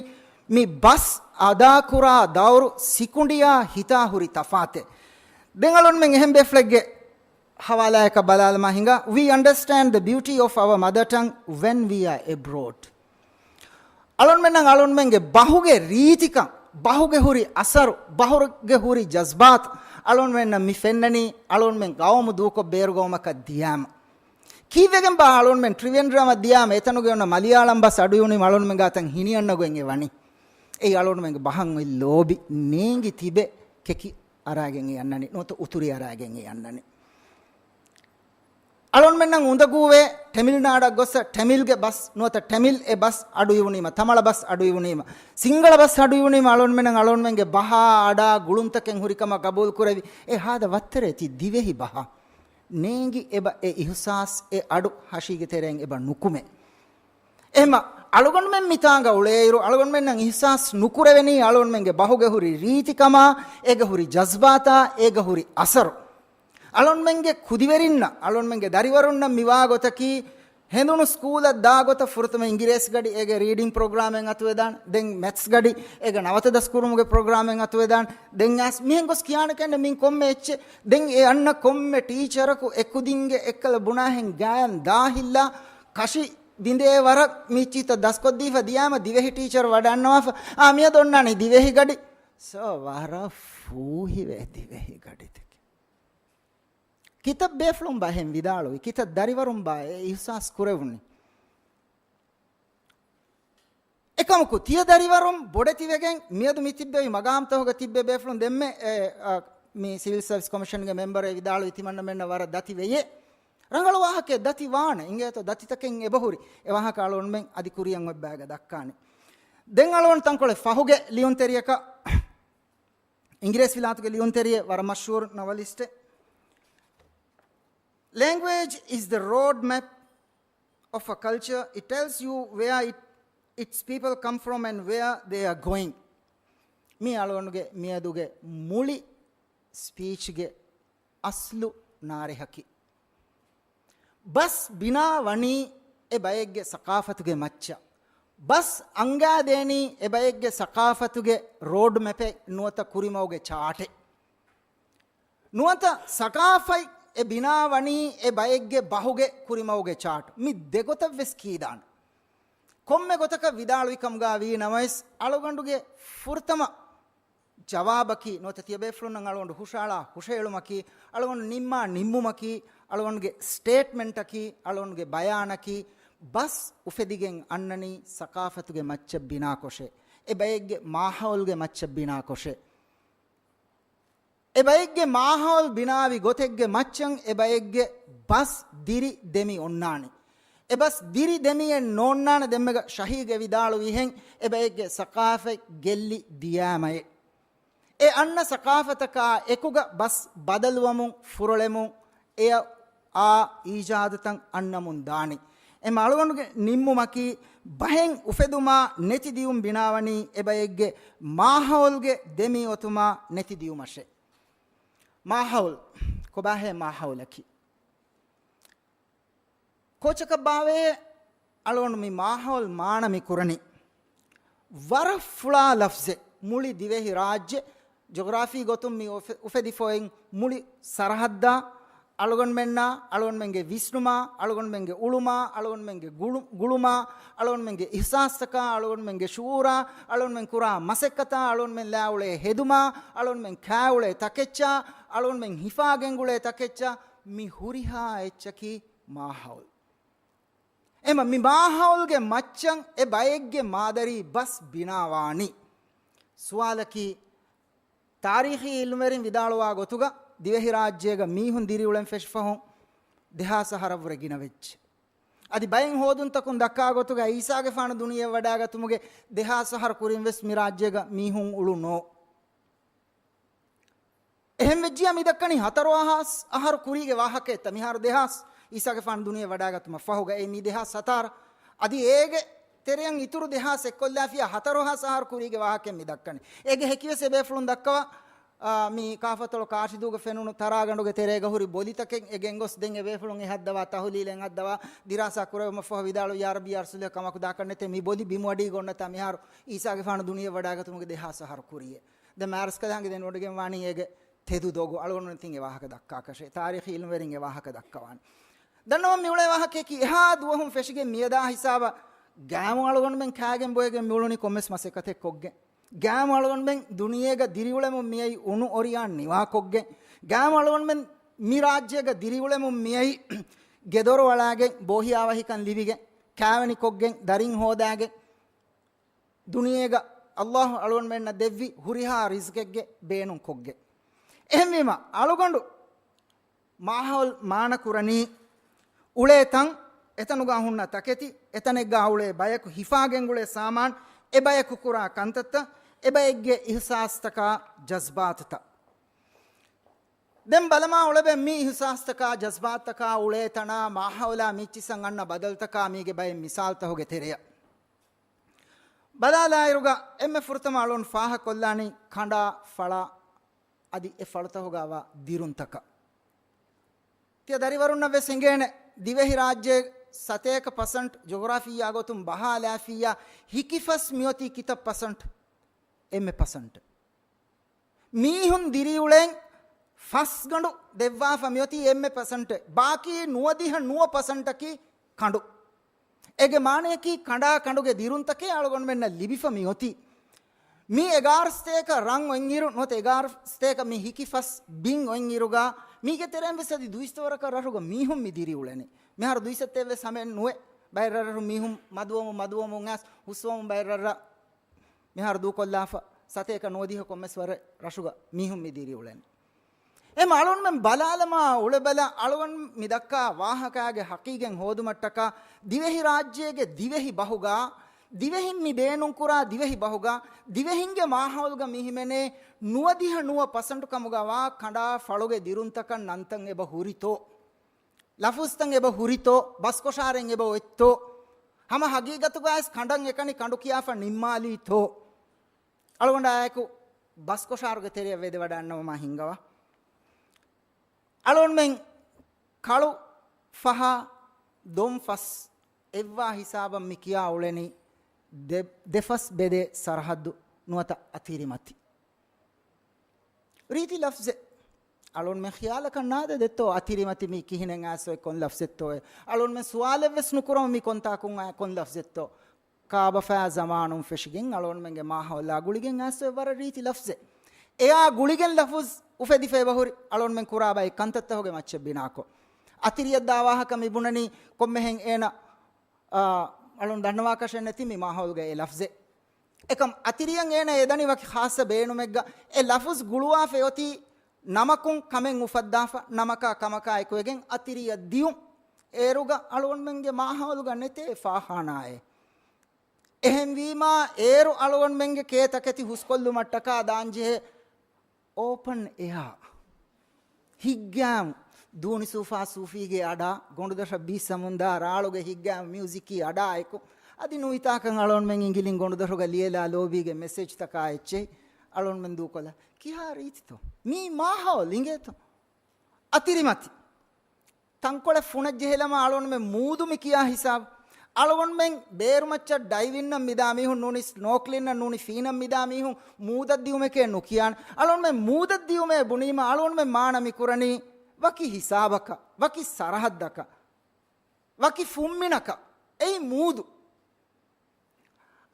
މި ބަސް އަދާކުރާ ދައުރު ސިކުނޑިއާ ހިތާ ހުރި ތަފާތެއް. ދެން އަޅުންމެން އެހެން ބޭފުޅެއްގެ ހަވާލާޔަކަށް ބަލާލަމާ ހިނގާ، We understand the beauty of our mother tongue when we are abroad. އަޅުންމެންނަށް އަޅުންމެންގެ ބަހުގެ ރީތިކަން، ބަހުގެ ހުރި އަސަރު، ބަހުގެ ހުރި ޖަޒްބާތު އަޅުންމެންނަށް މި ފެންނަނީ އަޅުންމެން ގައުމު ދޫކޮށް ބޭރުގައުމަކަށް ދިޔާމަ. ކީއްވެގެންބާ އަޅުންމެން ޓްރިވެންޑްރަމަށް ދިޔާމަ އެތަނުގެ އޮންނަ މަލިޔާޅަން ބަސް އަޑުއިވުނީމަ އަޅުންމެން ގާތަށް ހިނިއަންނަގޮތް އެ ވަނީ؟ އެއީ އަޅުންމެންގެ ބަހަށް އޮތް ލޯބި ނޭނގި ތިބެ ކެކި އަރާގެން އެ އަންނަނީ، ނުވަތަ އުތުރި އަރާގެން އެ އަންނަނީ. އަޅުންމެންނަށް އުނދަގޫވޭ ޓެމިލް ނާޑަށް ގޮއްސަ ޓެމިލްގެ ބަސް ނުވަތަ ޓެމިލް އެ ބަސް އަޑުއިވުނީމަ، ތަމަޅަ ބަސް އަޑުއިވުނީމަ، ސިންގަޅަ ބަސް އަޑުއިވުނީމަ އަޅުންމެންނަށް އަޅުންމެންގެ ބަހާ އަޑާ ގުޅުންތަކެއް ހުރިކަމަށް ގަބޫލުކުރެވި އެ ހާދަ ވައްތަރޭ ތި ދިވެހި ބަހަށް ނޭނގި އެބަ އެ އިހުސާސް އެ އަޑު ހަށީގެ ތެރެއިން އެބަ ނުކުމޭ. އެހެމަ އަޅުގަނޑުމެން މިތާނގަ އުޅޭއިރު އަޅުގަނޑުމެންނަށް އިހުސާސް ނުކުރެވެނީ އަޅުންމެންގެ ބަހުގެ ހުރި ރީތިކަމާ، އޭގެ ހުރި ޖަޒްބާތާ، އޭގެ ހުރި އަސަރު. އަޅުންމެންގެ ކުދިވެރިންނަށް، އަޅުންމެންގެ ދަރިވަރުންނަށް މިވާ ގޮތަކީ، ހެނދުނު ސްކޫލަށް ދާގޮތަށް ފުރަތަމަ އިނގިރޭސި ގަޑި އޭގެ ރީޑިން ޕްރޮގްރާމެއް އަތުވެދާނެ، ދެން މެތްސް ގަޑި އޭގެ ނަވަތަ ދަސްކުރުމުގެ ޕްރޮގްރާމެއް އަތުވެދާނެ، ދެން އަސް މިހެން ގޮސް ކިޔާނެ ކަންނެ މިން ކޮންމެ އެއްޗެއް، ދެން އެ އަންނަ ކޮންމެ ޓީޗަރަކު އެ ކުދިންގެ އެއްކަލަ ބުނާހެން ގާތް ދާހިއްލާ ކަށި ވިނދޭ ވަރަށް މިއްޗިތައް ދަސްކޮށްދީފަ ދިޔާމަ ދިވެހި ޓީޗަރު ވަޑައިގަންނަވާފަ، އާ، މިއަދު އޮންނާނީ ދިވެހި ގަޑި. ސޯ، ވަރަށް ފޫހިވޭ ދިވެހި ގަޑިތަކެއް. ކިތައް ބޭފުޅުން ބާ އެހެން ވިދާޅުވި، ކިތައް ދަރިވަރުން ބާ އެ އިހުސާސް ކުރެވުނީ. އެކަމަކު، ތިޔަ ދަރިވަރުން ބޮޑެތިވެގެން މިއަދު މި ތިއްބެވި މަގާމްތަކުގަ ތިއްބެވި ބޭފުޅުން ދެންމެ އެ، އަ، މި ސިވިލް ސަރވިސް ކޮމިޝަންގެ މެމްބަރެ ވިދާޅުވި ތިމަންނަމެންނަށް ވަރަށް ދަތި ވެޔޭ. ރަނގަޅު ވާހަކައެއް ދަތި ވާނެ. އިނގޭތޯ ދަތިތަކެއް އެބަހުރި. އެ ވާހަކަ އަޅުގަނޑުމެން އަދި ކުރިއަށް އޮތް ބައިގަ ދައްކާނެ. ދެން އަޅުގަނޑު ތަންކޮޅެއް ފަހުގެ ލިޔުންތެރިޔަކަށް، އިނގިރޭސި ވިލާތުގެ ލިޔުންތެރިއެއް ވަރަށް މަޝްހޫރު ނޮވެލިސްޓެއް. Language is the road map of a culture. It tells you where it, its people come from and where they are going. މީ އަޅުގަނޑުގެ މިއަދުގެ މުޅި ސްޕީޗްގެ އަސްލު ނާރެހަކީ. ބަސް ބިނާ ވަނީ އެ ބައެއްގެ ސަޤާފަތުގެ މައްޗަށް. ބަސް އަންގާދޭނީ އެބައެއްގެ ސަޤާފަތުގެ ރޯޑްމެޕެއް ނުވަތަ ކުރިމަގުގެ ޗާޓެއް. ނުވަތަ ސަޤާފަތް އެ ބިނާވަނީ އެ ބައެއްގެ ބަހުގެ ކުރިމަގުގެ ޗާޓް. މި ދެގޮތަށް ވެސް ކީދާނެ. ކޮންމެ ގޮތަކަށް ވިދާޅުވިކަމުގަ ވީ ނަމަވެސް، އަޅުގަނޑުގެ ފުރަތަމަ ޖަވާބަކީ ނުވަތަ ތިޔަބޭފުޅުންނަށް އަޅުގަނޑު ހުށައަޅާ ހުށައެޅުމަކީ، އަޅުގަނޑު ނިންމާ ނިންމުމަކީ، އަޅުގަނޑުގެ ސްޓޭޓްމެންޓަކީ، އަޅުގަނޑުގެ ބަޔާނަކީ، ބަސް އުފެދިގެން އަންނަނީ ސަޤާފަތުގެ މައްޗަށް ބިނާކޮށޭ. އެ ބައެއްގެ މާހައުލްގެ މައްޗަށް ބިނާކޮށޭ. އެ ބައެއްގެ މާހައުލް ބިނާވި ގޮތެއްގެ މައްޗަށް އެ ބައެއްގެ ބަސް ދިރި ދެމި އޮންނާނެ. އެ ބަސް ދިރި ދެމިއެއް ނޯންނާނެ ދެންމެގަ ޝަހީގެ ވިދާޅުވިހެން އެ ބައެއްގެ ސަޤާފަތް ގެއްލި ދިޔާމައެއް. އެ އަންނަ ސަޤާފަތަކާ އެކުގަ ބަސް ބަދަލުވަމުން ފުރޮޅެމުން އެއަށް އާ އީޖާދުތައް އަންނަމުން ދާނެ. އެމަ އަޅުގަނޑުގެ ނިންމުމަކީ ބަހެއް އުފެދުމާ ނެތި ދިޔުން ބިނާވަނީ އެބައެއްގެ މާހައުލްގެ ދެމި އޮތުމާ ނެތި ދިޔުމަށޭ. މާހައުލް، ކޮބާހޭ މާހައުލަކީ؟ ކޯޗަކަށް ބާވޭ އަޅުގަނޑު މި މާހައުލް މާނަ މި ކުރަނީ. ވަރަށް ފުޅާ ލަފްޒެއް. މުޅި ދިވެހި ރާއްޖެ، ޖޮގްރާފީ ގޮތުން މި އުފެ-، އުފެދިފައި އިން މުޅި ސަރަހައްދާ، އަޅުގަނޑުމެންނާ، އަޅުގަނޑުމެންގެ ވިސްނުމާ، އަޅުގަނޑުމެންގެ އުޅުމާ، އަޅުގަނޑުމެންގެ ގުޅު-، ގުޅުމާ، އަޅުގަނޑުމެންގެ އިޙްސާސްތަކާ، އަޅުގަނޑުމެންގެ ޝުޢޫރާ، އަޅުގަނޑުމެން ކުރާ މަސައްކަތާ، އަޅުގަނޑުމެން ލާ އުޅޭ ހެދުމާ، އަޅުގަނޑުމެން ކާ އުޅޭ ތަކެއްޗާ، އަޅުގަނޑުމެން ހިފާ ގެންގުޅޭ ތަކެއްޗާ، މި ހުރިހާ އެއްޗަކީ މާހައުލް. އެމަ މި މާހައުލްގެ މައްޗަށް އެ ބައެއްގެ މާދަރީ ބަސް ބިނާވާނީ. ސުވާލަކީ، ތާރީޚީ އިލްމުވެރިން ވިދާޅުވާ ގޮތުގަ، ދިވެހިރާއްޖޭގަ މީހުން ދިރިއުޅެން ފެށިފަހުން ދެހާސް އަހަރަށްވުރެ ގިނަވެއްޖެ. އަދި ބައެއް ހޯދުންތަކުން ދައްކާ ގޮތުގަ، އީސާގެފާނު ދުނިޔެ ވަޑާގަތުމުގެ ދެހާސް އަހަރު ކުރިން ވެސް މި ރާއްޖޭގަ މީހުން އުޅުނޯ. އެހެން ވެއްޖިއްޔާ މި ދައްކަނީ ހަތަރު އަހާސް އަހަރު ކުރީގެ ވާހަކައެއްތަ؟ މިހާރު ދެހާސް އީސާގެފާނު ދުނިޔެ ވަޑާގަތުމަށް ފަހުގަ އެ މީ ދެހާސް ހަތާރަ. އަދި އޭގެ ތެރެއަށް އިތުރު ދެހާސް އެއްކޮށްލާފިޔާ ހަތަރު އަހާސް އަހަރު ކުރީގެ ވާހަކައެއް މި ދައްކަނީ. އޭގެ ހެކިވެސް އެބޭފުޅުން ދައްކަވާ، އާ، މި ކާފަތޮޅު ކާށިދޫގަ ފެނުނު ތަރާގަނޑުގެ ތެރޭގަ ހުރި ބޮލިތަކެއް އެ ގެންގޮސް ދެން އެބޭފުޅުން އެ ހައްދަވާ ތަހުލީލެއް ހައްދަވާ ދިރާސާ ކުރެވުމަށްފަހު ވިދާޅު، ޔާ ރައްބީ ޔާ ރަސޫލޭ ކަމަކު ދާކަށް ނެތޭ، މި ބޮލި ބިމުއަޑީގަ އޮންނަތާ މިހާރު އީސާގެފާނު ދުނިޔެ ވަޑާގަތުމުގެ ދެހާސް އަހަރު ކުރިއޭ. ދެން މާރަސްކަލާނގެ ދެން ވޮޑިގެން ވާނީ އޭގެ ތެދު ދޮގު. އަޅުގަނޑު ތިން އެ ވާހަކަ ދައްކާކަށެ. ތާރީޚީ އިލްމުވެރިން އެ ވާހަކަ ދައްކަވާނެ. ދަންނަވަން މިއުޅޭ ވާހަކަޔަކީ އެހާ ދުވަހުން ފެށިގެން މިއަދާ ހިސާބަށް ގާމު އަޅުގަނޑުމެން ކާގެން ބޮއެގެން މިއުޅުނީ ކޮންމެސް މަސައްކަތެއް ކޮށްގެން. ގާމު އަޅުގަނޑުމެން ދުނިޔޭގަ ދިރިއުޅެމުން މިއައީ އުނު އޮރިޔާން ނިވާކޮށްގެން. ގާމު އަޅުގަނޑުމެން މި ރާއްޖޭގަ ދިރިއުޅެމުން މިއައީ ގެދޮރު އަޅާގެން ބޯހިޔާވަހިކަން ލިބިގެން ކާވެނިކޮށްގެން ދަރިން ހޯދާގެން. ދުނިޔޭގަ ﷲ އަޅުގަނޑުމެންނަށް ދެއްވި ހުރިހާ ރިޒްގެއްގެ ބޭނުން ކޮށްގެ. އެހެންވީމަ، އަޅުގަނޑު މާހައުލް މާނަ ކުރަނީ، އުޅޭ ތަން، އެތަނުގަ ހުންނަ ތަކެތި، އެތަނެއްގަ އުޅޭ ބަޔަކު ހިފާގެންގުޅޭ ސާމާން، އެ ބަޔަކު ކުރާ ކަންތައްތައް، އެ ބައެއްގެ އިހްސާސްތަކާ، ޖަޒްބާތުތައް. ދެން ބަލަމާ އުޅެބެ މި އިހުސާސްތަކާ، ޖަޒްބާތްތަކާ އުޅޭ ތަނާ، މާހައުލާ މިއްޗިސަން އަންނަ ބަދަލުތަކާ މީގެ ބައެއް މިސާލްތަހުގެ ތެރެއަށް. ބަލާލާއިރުގަ އެންމެ ފުރަތަމަ އަޅުން ފާހަކޮށްލާނީ ކަނޑާ ފަޅާ އަދި އެ ފަޅުތަހުގަވާ ދިރުންތަކަށް. ތިޔަ ދަރިވަރުންނަށް ވެސް އެނގޭނެ، ދިވެހިރާއްޖޭ ސަތޭކަ ޕަސަންޓް ޖޮގްރާފިއްޔާ ގޮތުން ބަހާލާފިއްޔާ ހިކިފަސް މިއޮތީ ކިތައް ޕަސަންޓް؟ އެންމެ ޕަސަންޓް. މީހުން ދިރިއުޅެން ފަސްގަނޑު ދެއްވާފަ މިއޮތީ އެންމެ ޕަސަންޓެއް. ބާކީ ނުވަދިހަ ނުވަ ޕަސަންޓަކީ ކަނޑު. އޭގެ މާނަޔަކީ ކަނޑާ ކަނޑުގެ ދިރުންތަކެއް އަޅުގަނޑުމެންނަށް ލިބިފަ މިއޮތީ. މީ އެގާރަ ސަތޭކަ ރަން އޮތްއިރު ނުވަތަ އެގާރަ ސަތޭކަ މި ހިކި ފަސް ބިން އޮތްއިރުގަ މީގެ ތެރެއިން ވެސް އަދި ދުއިސައްތަ ވަރަކަށް ރަށުގަ މީހުން މި ދިރިއުޅެނީ. މިހާރު ދުއިސައްތައެއް ވެސް ހަމައެއް ނުވޭ. ބައެއް ރަށްރަށު މީހުން މަދުވަމުން މަދުވަމުން އައިސް ހުސްވަމުން ބައެއް ރަށްރަށް މިހާރު ދޫކޮށްލާފަ ސަތޭކަ ނުވަދިހަ ކޮންމެސް ވަރެއް ރަށުގަ މީހުން މި ދިރިއުޅެނީ. އެ އަޅުންމެން ބަލާލަމާ އުޅެބަލަ އަޅުގަނޑު މި ދައްކާ ވާހަކާގެ ހަޤީގަތް ހޯދުމަށްޓަކާ ދިވެހިރާއްޖޭގެ ދިވެހި ބަހުގަ ދިވެހިން މި ބޭނުންކުރާ ދިވެހި ބަހުގަ ދިވެހިންގެ މާހައުލުގަ މި ހިމެނޭ ނުވަދިހަ ނުވަ ޕަސަންޓު ކަމުގަވާ ކަނޑާ ފަޅުގެ ދިރުންތަކަށް ނަންތައް އެބަ ހުރިތޯ؟ ލަފުޒްތައް އެބަ ހުރިތޯ؟ ބަސްކޮށާރެއް އެބަ އޮތްތޯ؟ ހަމަ ހަގީގަތުގައިސް ކަނޑަށް އެކަނި ކަނޑު ކިޔާފަ ނިންމާލީތޯ؟ އަޅުގަނޑާއެކު ބަސްކޮށާރުގެ ތެރެއަށް ވެދެވަޑައިގަންނަވަމާ ހިންގަވާ. އަޅުންމެން ކަޅު ފަހާ ދޮން ފަސް އެއްވާ ހިސާބަށް މި ކިޔާ އުޅެނީ ދެ-، ދެފަސް ބެދޭ ސަރަހައްދު ނުވަތަ އަތިރިމަތި. ރީތި ލަފްޒެއް. އަޅުންމެ ޚިޔާލަކަށް ނާދެ ދެއްތޯ އަތިރިމަތި މީ ކިހިނެއް އާސޮއެ ކޮން ލަފްޒެއްތޯއެ؟ އަޅުންމެ ސުވާލެއްވެސް ނުކުރަމު މީ ކޮންތާކުން އާ ކޮން ލަފްޒެއްތޯ؟ ކާބަފާ ޒަމާނުން ފެށިގެން އަޅުންމެންގެ މާހައުލާ ގުޅިގެން އާސޮއެ ވަރަށް ރީތި ލަފްޒެއް. އެއާ ގުޅިގެން ލަފުޒް އުފެދިފަ އެބަހުރި އަޅުންމެން ކުރާ ބައި ކަންތައްތަކުގެ މައްޗަށް ބިނާކޮށް. އަތިރިއަށްދާ ވާހަކަ މި ބުނަނީ ކޮންމެހެން އޭނަ އާ، އަޅުން ދަންނަވާކަށެއް ނެތި މި މާހައުލުގަ އެ ލަފްޒެއް. އެކަމް އަތިރިއަށް އޭނަ އެދަނީ ވަކި ޚާއްޞަ ބޭނުމެއްގަ އެ ލަފުޒް ގުޅުވާފަ އޮތީ ނަމަކުން ކަމެއް އުފައްދާފަ، ނަމަކާ ކަމަކާ އެކުވެގެން އަތިރިއަށް ދިޔުން. އޭރުގަ އަޅުގަނޑުމެންގެ މާހައުލުގަ ނެތޭ ފާޚާނާއެއް. އެހެންވީމާ، އޭރު އަޅުގަނޑުމެންގެ ކޭ ތަކެތި ހުސްކޮށްލުމަށްޓަކާ ދާންޖެހޭ އޯޕަން އެއާ. ހިތްގައިމު ދޫނި ސޫފާ ސޫފީގެ އަޑާ، ގޮނޑުދޮށަށް ބީއްސަމުންދާ ރާޅުގެ ހިތްގައިމު މިއުޒިކީ އަޑާއެކު، އަދި ނުވިތާކަށް އަޅުންމެން އިނގިލިން ގޮނޑުދޮށުގަ ލިޔެލާ ލޯބީގެ މެސެޖްތަކާ އެއްޗެހި އަޅުންމެން ދޫކޮށްލާ. ކިހާ ރީތިތޯ؟ މީ މާހައުލް އިނގޭތޯ؟ އަތިރިމަތި. ތަންކޮޅެއް ފުނަށް ޖެހިލަމާ އަޅުގަނޑުމެން މޫދު މި ކިޔާ ހިސާބު. އަޅުގަނޑުމެން ބޭރުމައްޗަށް ޑައިވިންއަށް މިދާ މީހުން ނޫނީ، ސްނޯކްލިންއަށް ނޫނީ، ފީނަށް މިދާ މީހުން މޫދަށް ދިޔުމެކޭ ނުކިޔާނެ. އަޅުގަނޑުމެން މޫދަށް ދިޔުމޭ ބުނީމަ އަޅުގަނޑުމެން މާނަ މި ކުރަނީ ވަކި ހިސާބަކަށް، ވަކި ސަރަހައްދަކަށް، ވަކި ފުންމިނަކަށް. އެއީ މޫދު.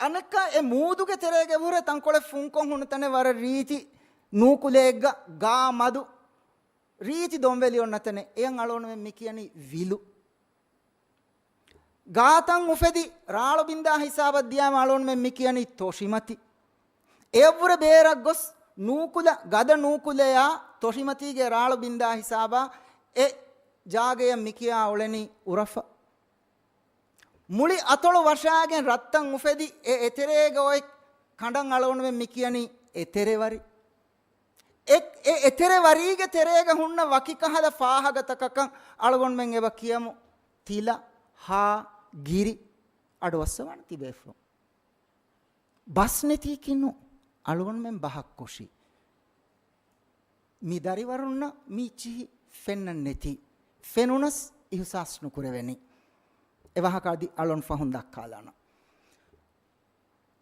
އަނެއްކާ އެ މޫދުގެ ތެރޭގެ އެބަހުރޭ ތަންކޮޅެއް ފުންކޮށް ހުންނަ ތަނެއް ވަރަށް ރީތި ނޫކުލެއެއްގަ ގާ މަދު ރީތި ދޮންވެލި އޮންނަ ތަނެއް. އެޔަށް އަޅުގަނޑުމެން މި ކިޔަނީ ވިލު. ގާތައް އުފެދި ރާޅު ބިންދާ ހިސާބަށް ދިޔާމަ އަޅުގަނޑުމެން މި ކިޔަނީ ތޮށިމަތި. އެޔަށްވުރެ ބޭރަށް ގޮސް ނޫކުލަ، ގަދަ ނޫކުލަޔާ ތޮށިމަތީގެ ރާޅު ބިންދާ ހިސާބާ އެ ޖާގަޔަށް މި ކިޔާ އުޅެނީ އުރަފަ. މުޅި އަތޮޅު ވަށާގެން ރަށްތައް އުފެދި އެ އެތެރޭގަ އޮތް ކަނޑަށް އަޅުގަނޑުމެން މި ކިޔަނީ އެތެރެވަރި. އެ، އެ އެތެރެވަރީގެ ތެރޭގަ ހުންނަ ވަކި ކަހަލަ ފާހަގަތަކަކަށް އަޅުގަނޑުމެން އެބަ ކިޔަމު ތިލަ، ހާ، ގިރި. އަޑުއައްސަވާނެ ތިބޭފުޅުން. ބަސް ނެތީކީ ނޫން. އަޅުގަނޑުމެން ބަހަށް ކޮށި. މި ދަރިވަރުންނަށް މީ އެއްޗިހި ފެންނަން ނެތީ. ފެނުނަސް އިހުސާސް ނުކުރެވެނީ. އެ ވާހަކަ އަދި އަޅުން ފަހުން ދައްކާލާނަން.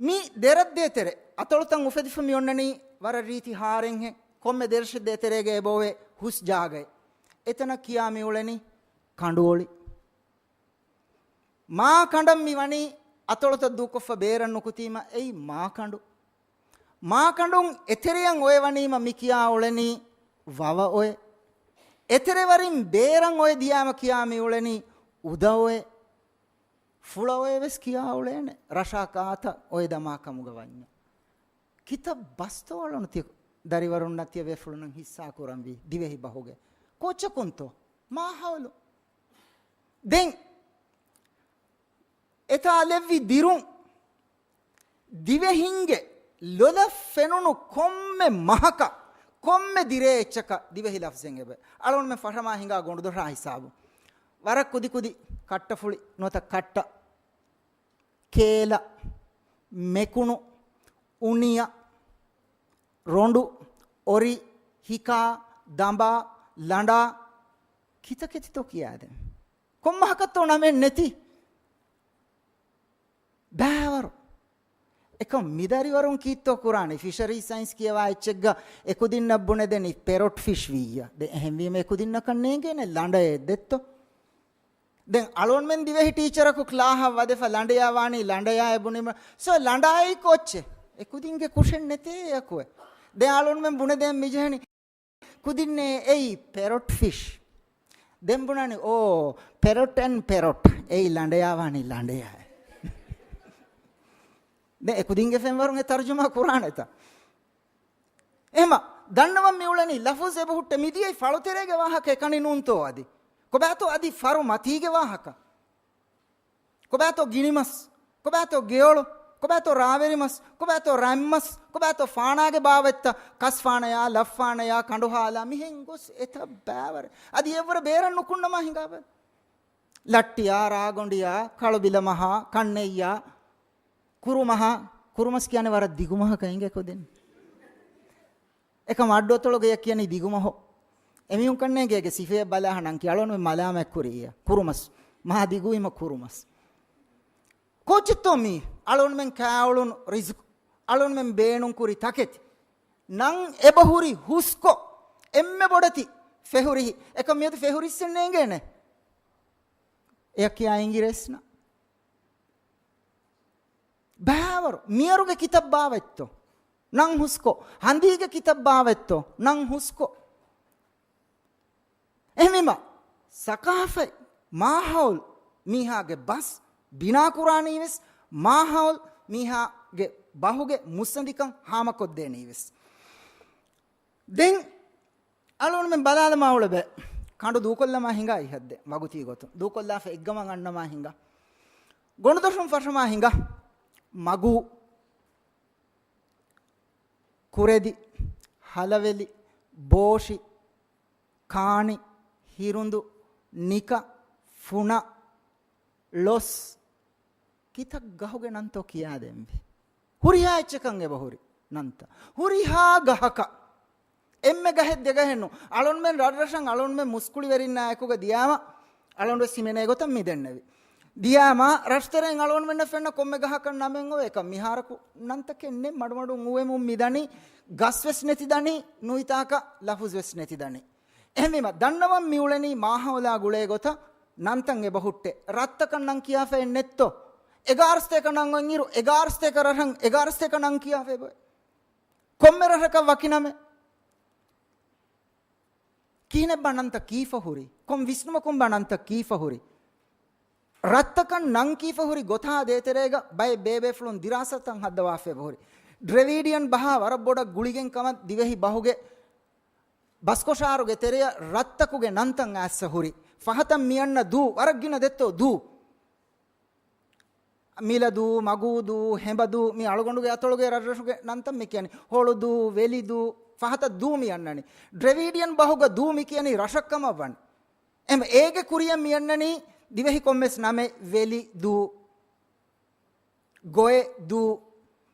މި ދެރަށް ދޭތެރެ އަތޮޅުތައް އުފެދިފަ މި އޮންނަނީ ވަރަށް ރީތި ހާރެއްހެން. ކޮންމެ ދެރަށެއް ދޭތެރޭގަ އެބައޮވޭ ހުސް ޖާގައެއް. އެތަނަށް ކިޔާ މި އުޅެނީ ކަނޑުއޮޅި. މާ ކަނޑަށް މި ވަނީ އަތޮޅުތައް ދޫކޮށްފަ ބޭރަށް ނުކުތީމަ އެއީ މާ ކަނޑު. މާ ކަނޑުން އެތެރެއަށް އޮވެ ވަނީމަ މި ކިޔާ އުޅެނީ ވަވަ އޮއެ. އެތެރެވަރިން ބޭރަށް އޮވެ ދިޔާމަ ކިޔާ މި އުޅެނީ އުދަ އޮއެ. ފުޅަ އޮއެ ވެސް ކިޔާ އުޅޭނެ. ރަށާ ކާތަ އޮއެ ދަމާ ކަމުގަ ވަންޏާ. ކިތައް ބަސްތޯ އަޅުން ތި ދަރިވަރުންނަށް ތިޔަ ބޭފުޅުންނަށް ހިއްސާ ކުރަންވީ ދިވެހި ބަހުގެ؟ ކޯއްޗަކުންތޯ؟ މާހައުލު. ދެން އެތާ ލެއްވި ދިރުން ދިވެހިންގެ ލޮލަށް ފެނުނު ކޮންމެ މަހަކަށް، ކޮންމެ ދިރޭ އެއްޗަކަށް ދިވެހި ލަފްޒެއް އެބަ. އަޅުންމެ ފަށަމާ ހިނގާ ގޮނޑުދޮށާ ހިސާބު. ވަރަށް ކުދި ކުދި ކައްޓަފުޅި ނުވަތަ ކައްޓަ، ކޭލަ، މެކުނު، އުނިޔަ، ރޮނޑު، އޮރި، ހިކާ، ދަނބާ، ލަނޑާ، ކިތަކެތިތޯ ކިޔާދެން. ކޮންމަހަކަށްތޯ ނަމެއް ނެތި؟ ބާވަރު. އެކަމް މިދަރިވަރުން ކީއްތޯ ކުރާނީ؟ ފިޝަރީ ސައިންސް ކިޔަވާ އެއްޗެއްގަ އެކުދިންނަށް ބުނެދެނީ ޕެރޮޓް ފިޝް ވިއްޔަ. ދެ އެހެންވީމަ އެކުދިންނަކަށް ނޭނގޭނެ ލަނޑައެއް ދެއްތޯ؟ ދެން އަޅުންމެން ދިވެހި ޓީޗަރަކު ކްލާހަށް ވަދެފަ ލަނޑެޔާ ވާނީ ލަނޑެޔާ އެބުނީމަ. ސޯ ލަނޑާއީ ކޯއްޗެއް؟ އެކުދިންގެ ކުށެއް ނެތޭ އެއަކުއެ. ދެން އަޅުންމެން ބުނެދޭން މިޖެހެނީ. ކުދިންނޭ އެއީ ޕެރޮޓް ފިޝް. ދެން ބުނާނީ އޯ، ޕެރޮޓް އެންޑް ޕެރޮޓް. އެއީ ލަނޑެޔާ ވާނީ ލަނޑެޔާ. ދެން އެކުދިންގެ ފެންވަރުން އެ ތަރުޖުމާ ކުރާނެތަ؟ އެހެމަ ދަންނަވަން މިއުޅެނީ ލަފުޒް އެބަހުއްޓެ މިދިޔައީ ފަޅުތެރޭގެ ވާހަކަ އެކަނި ނޫންތޯ އަދި؟ ކޮބާތޯ އަދި ފަރު މަތީގެ ވާހަކަ؟ ކޮބާތޯ ގިނިމަސް؟ ކޮބާތޯ ގެއޮޅު؟ ކޮބާތޯ ރާވެރިމަސް؟ ކޮބާތޯ ރަތްމަސް؟ ކޮބާތޯ ފާނާގެ ބާވަތްތައް؟ ކަސްފާނަޔާ، ލައްފާނަޔާ، ކަނޑުހާލާ، މިހެން ގޮސް އެތައް ބާވަރެއް. އަދި އެއްވުރެ ބޭރަށް ނުކުންނަމާ ހިނގާބަލަ. ލައްޓިޔާ، ރާގޮނޑިޔާ، ކަޅުބިލަމަހާ، ކަންނެއްޔާ، ކުރުމަހާ. ކުރުމަސް ކިޔާނެ ވަރަށް ދިގުމަހަކަށް އިނގޭ ކުދިން. އެކަމް އައްޑުއަތޮޅުގަޔަށް ކިޔަނީ ދިގުމަހޯ. އެމީހުން ކަންނޭނގޭގެ ސިފައެއް ބަލާހަނަން ކިޔަޅުނު މަލާމަތްކުރިއްޔާ. ކުރުމަސް. މާ ދިގުވީމަ ކުރުމަސް. ކޯޗެއްތޯ މީ؟ އަޅުންމެން ކާއުޅުނު ރިޒުކު، އަޅުންމެން ބޭނުންކުރި ތަކެތި، ނަން އެބަހުރި ހުސްކޮށް، އެންމެ ބޮޑެތި ފެހުރިހި. އެކަމް މިއަދު ފެހުރިއްސެއް ނޭނގޭނެ. އެޔަކިޔާ އިނގިރޭސިނަ. ބާވަރު، މިޔަރުގެ ކިތައް ބާވައްތޯ؟ ނަން ހުސްކޮށް. ހަނދީގެ ކިތައް ބާވައްތޯ؟ ނަން ހުސްކޮށް. އެހެންވީމަ، ސަކާފަތް، މާހައުލް، މީހާގެ ބަސް ބިނާކުރާނީވެސް، މާހައުލް، މީހާގެ ބަހުގެ މުއްސަނދިކަން ހާމަކޮށްދޭނީވެސް. ދެން އަޅުގަނޑުމެން ބަލާލަމާ އުޅެބަ، ކަނޑު ދޫކޮށްލަމާ ހިނގާ އިހަށްދެ ވަގުތީ ގޮތުން. ދޫކޮށްލާފަ އެއްގަމަށް އަންނަމާ ހިނގާ. ގޮނޑުދޮށުން ފަށަމާ ހިނގާ. މަގޫ، ކުރެދި، ހަލަވެލި، ބޯށި، ކާނި، ހިރުނދު، ނިކަ، ފުނަ، ޅޮސް، ކިތައް ގަހުގެ ނަންތޯ ކިޔާދޭންވީ. ހުރިހާ އެއްޗަކަށް އެބަހުރި ނަންތައް. ހުރިހާ ގަހަކަށް. އެންމެ ގަހެއް ދެގަހެއްނު. އަޅުންމެން ރަށްރަށަށް އަޅުންމެން މުސްކުޅިވެރިންނާއެކުގަ ދިޔާމަ، އަޅުންވެސް ހިމެނޭ ގޮތަށް މި ދެންނެވި. ދިޔާމަ ރަށްތެރެއިން އަޅުންމެންނަށް ފެންނަ ކޮންމެ ގަހަކަށް ނަމެއް އޮވޭކަށް މިހާރަކު ނަންތަކެއް ނެތް. މަޑުމަޑުން އުވެމުން މިދަނީ، ގަސްވެސް ނެތިދަނީ، ނުވިތާކަށް ލަފުޒުވެސް ނެތިދަނީ. އެހެންވީމަ، ދަންނަވަން މިއުޅެނީ މާހައުލާ ގުޅޭ ގޮތަށް ނަންތައް އެބަހުއްޓޭ. ރަށްތަކަށް ނަން ކިޔާފައެއް ނެތްތޯ؟ އެގާރަ ސަތޭކަ ނަން އޮތްއިރު، އެގާރަ ސަތޭކަ ރަށަށް އެގާރަ ސަތޭކަ ނަން ކިޔާފަ އެބައޮތް. ކޮންމެ ރަށަކަށް ވަކި ނަމެއް. ކިހިނެއްބާ ނަންތައް ކީފަ ހުރީ؟ ކޮން ވިސްނުމަކުންބާ ނަންތައް ކީފަ ހުރީ؟ ރަށްތަކަށް ނަން ކީފަ ހުރި ގޮތާ ދޭތެރޭގަ ބައެއް ބޭބޭފުޅުން ދިރާސާތައް ހައްދަވާފަ އެބަހުރި. ޑްރެވިޑިއަން ބަހާ ވަރަށް ބޮޑަށް ގުޅިގެން ކަމަށް ދިވެހި ބަހުގެ ބަސްކޮށާރުގެ ތެރެއަށް ރަށްތަކުގެ ނަންތައް އައިއްސަ ހުރި. ފަހަތަށް މިއަންނަ ދޫ، ވަރަށް ގިނަ ދެއްތޯ ދޫ. މިލަދޫ، މަގޫދޫ، ހެނބަދޫ، މި އަޅުގަނޑުގެ އަތޮޅުގެ ރަށްރަށުގެ ނަންތައް މި ކިޔަނީ. ހޮޅުދޫ، ވެލިދޫ، ފަހަތަށް ދޫ މި އަންނަނީ. ޑްރެވިޑިއަން ބަހުގަ ދޫ މި ކިޔަނީ ރަށަށް ކަމަށް ވަން. އެމަ އޭގެ ކުރިއަށް މި އަންނަނީ ދިވެހި ކޮންމެސް ނަމެއް، ވެލި ދޫ، ގޮއެ ދޫ.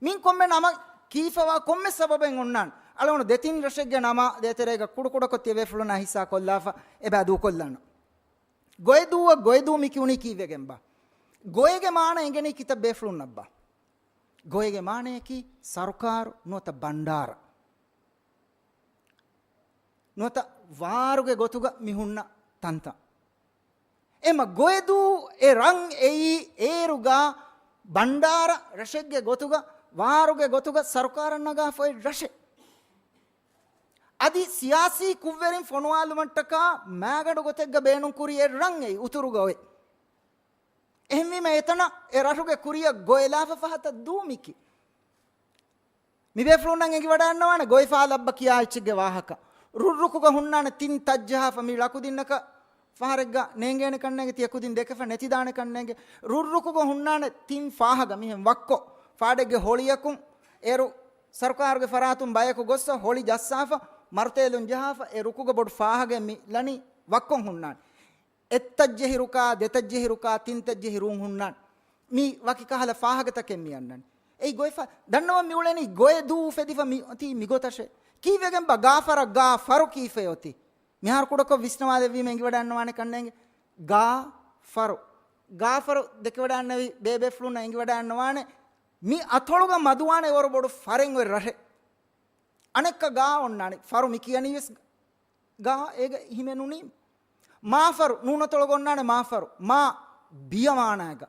މިން ކޮންމެ ނަމަ ކީފަވާ ކޮންމެ ސަބަބެއް އޮންނާން. އަޅުގަނޑު ދެތިން ރަށެއްގެ ނަމާ ދޭތެރޭގަ ކުޑަކުޑަކޮށް ތިޔަބޭފުޅުންނާ ހިއްސާ ކޮށްލާފަ އެބަ ދޫކޮށްލާނަން. ގޮއެދޫއަށް ގޮއެދޫ މި ކިޔުނީ ކީއްވެގެންބާ؟ ގޮއެގެ މާނަ އެނގެނީ ކިތައް ބޭފުޅުންނަށްބާ؟ ގޮއެގެ މާނަޔަކީ ސަރުކާރު ނުވަތަ ބަންޑާރަ. ނުވަތަ ވާރުގެ ގޮތުގަ މި ހުންނަ ތަންތަން. އެމަ ގޮއެދޫ އެ ރަން އެއީ އޭރުގަ ބަންޑާރަ ރަށެއްގެ ގޮތުގަ، ވާރުގެ ގޮތުގަ ސަރުކާރަށް ނަގާފައި ރަށެއް. އަދި ސިޔާސީ ކުށްވެރިން ފޮނުވާލުމަށްޓަކާ މާގަނޑު ގޮތެއްގަ ބޭނުންކުރި އެއް ރަން އެއީ އުތުރުގަ އޮތް. އެހެންވީމަ އެތަނަށް އެ ރަށުގެ ކުރިއަށް ގޮއެލާފަ ފަހަތަށް ދޫ މިކި. މިބޭފުޅުންނަށް އެނގިވަޑައިގަންނަވާނެ ގޮއިފާ ލައްބަ ކިޔާ އެއްޗެއްގެ ވާހަކަ. ރުއްރުކުގަ ހުންނާނެ ތިން ތައްޖަހާފަ މި ޅަކުދިންނަކަށް ފަހަރެއްގަ ނޭނގޭނެ ކަންނޭނގެ، ތިޔަ ކުދިން ދެކެފަ ނެތިދާނެ ކަންނޭނގެ. ރުއްރުކުގަ ހުންނާނެ ތިން ފާހަގަ މިހެން ވައްކޮ ފާޑެއްގެ ހޮޅިއަކުން އޭރު ސަރުކާރުގެ ފަރާތުން ބަޔަކު ގޮއްސަ ހޮޅި ޖައްސާފަ މަރުތޭލުން ޖަހާފަ އެ ރުކުގަ ބޮޑު ފާހަގައެއް މި ލަނީ ވައްކޮން ހުންނާނެ. އެއްތައްޖެހި ރުކާ، ދެތައްޖެހި ރުކާ، ތިންތައްޖެހި ރުން ހުންނާނެ. މީ ވަކި ކަހަލަ ފާހަގަތަކެއް މި އަންނަނީ. އެއީ ގޮއިފާ، ދަންނަވަން މި އުޅެނީ ގޮއެ ދޫ އުފެދިފަ މި އޮތީ މިގޮތަށޭ. ކީއްވެގެންބާ ގާފަރަށް ގާ ފަރު ކީފައޭ އޮތީ؟ މިހާރު ކުޑަކޮށް ވިސްނަވާލެއްވީމަ އެނގިވަޑައިގަންނަވާނެ ކަންނޭނގެ. ގާ ފަރު. ގާފަރު ދެކެވަޑައިގަންނަވި ބޭބޭފުޅުންނަށް އެނގިވަޑައިގަންނަވާނެ މި އަތޮޅުގަ މަދުވާނެ ވަރު ބޮޑު ފަރެއް އޮތް ރަށެއް. އަނެއްކާ ގާ އޮންނާނެ. ފަރު މި ކިޔަނީވެސް ގާ އޭގަ ހިމެނުނީ. މާފަރު، ނޫނަތޮޅުގަ އޮންނާނެ މާފަރު. މާ ބިޔަ މާނައިގަ،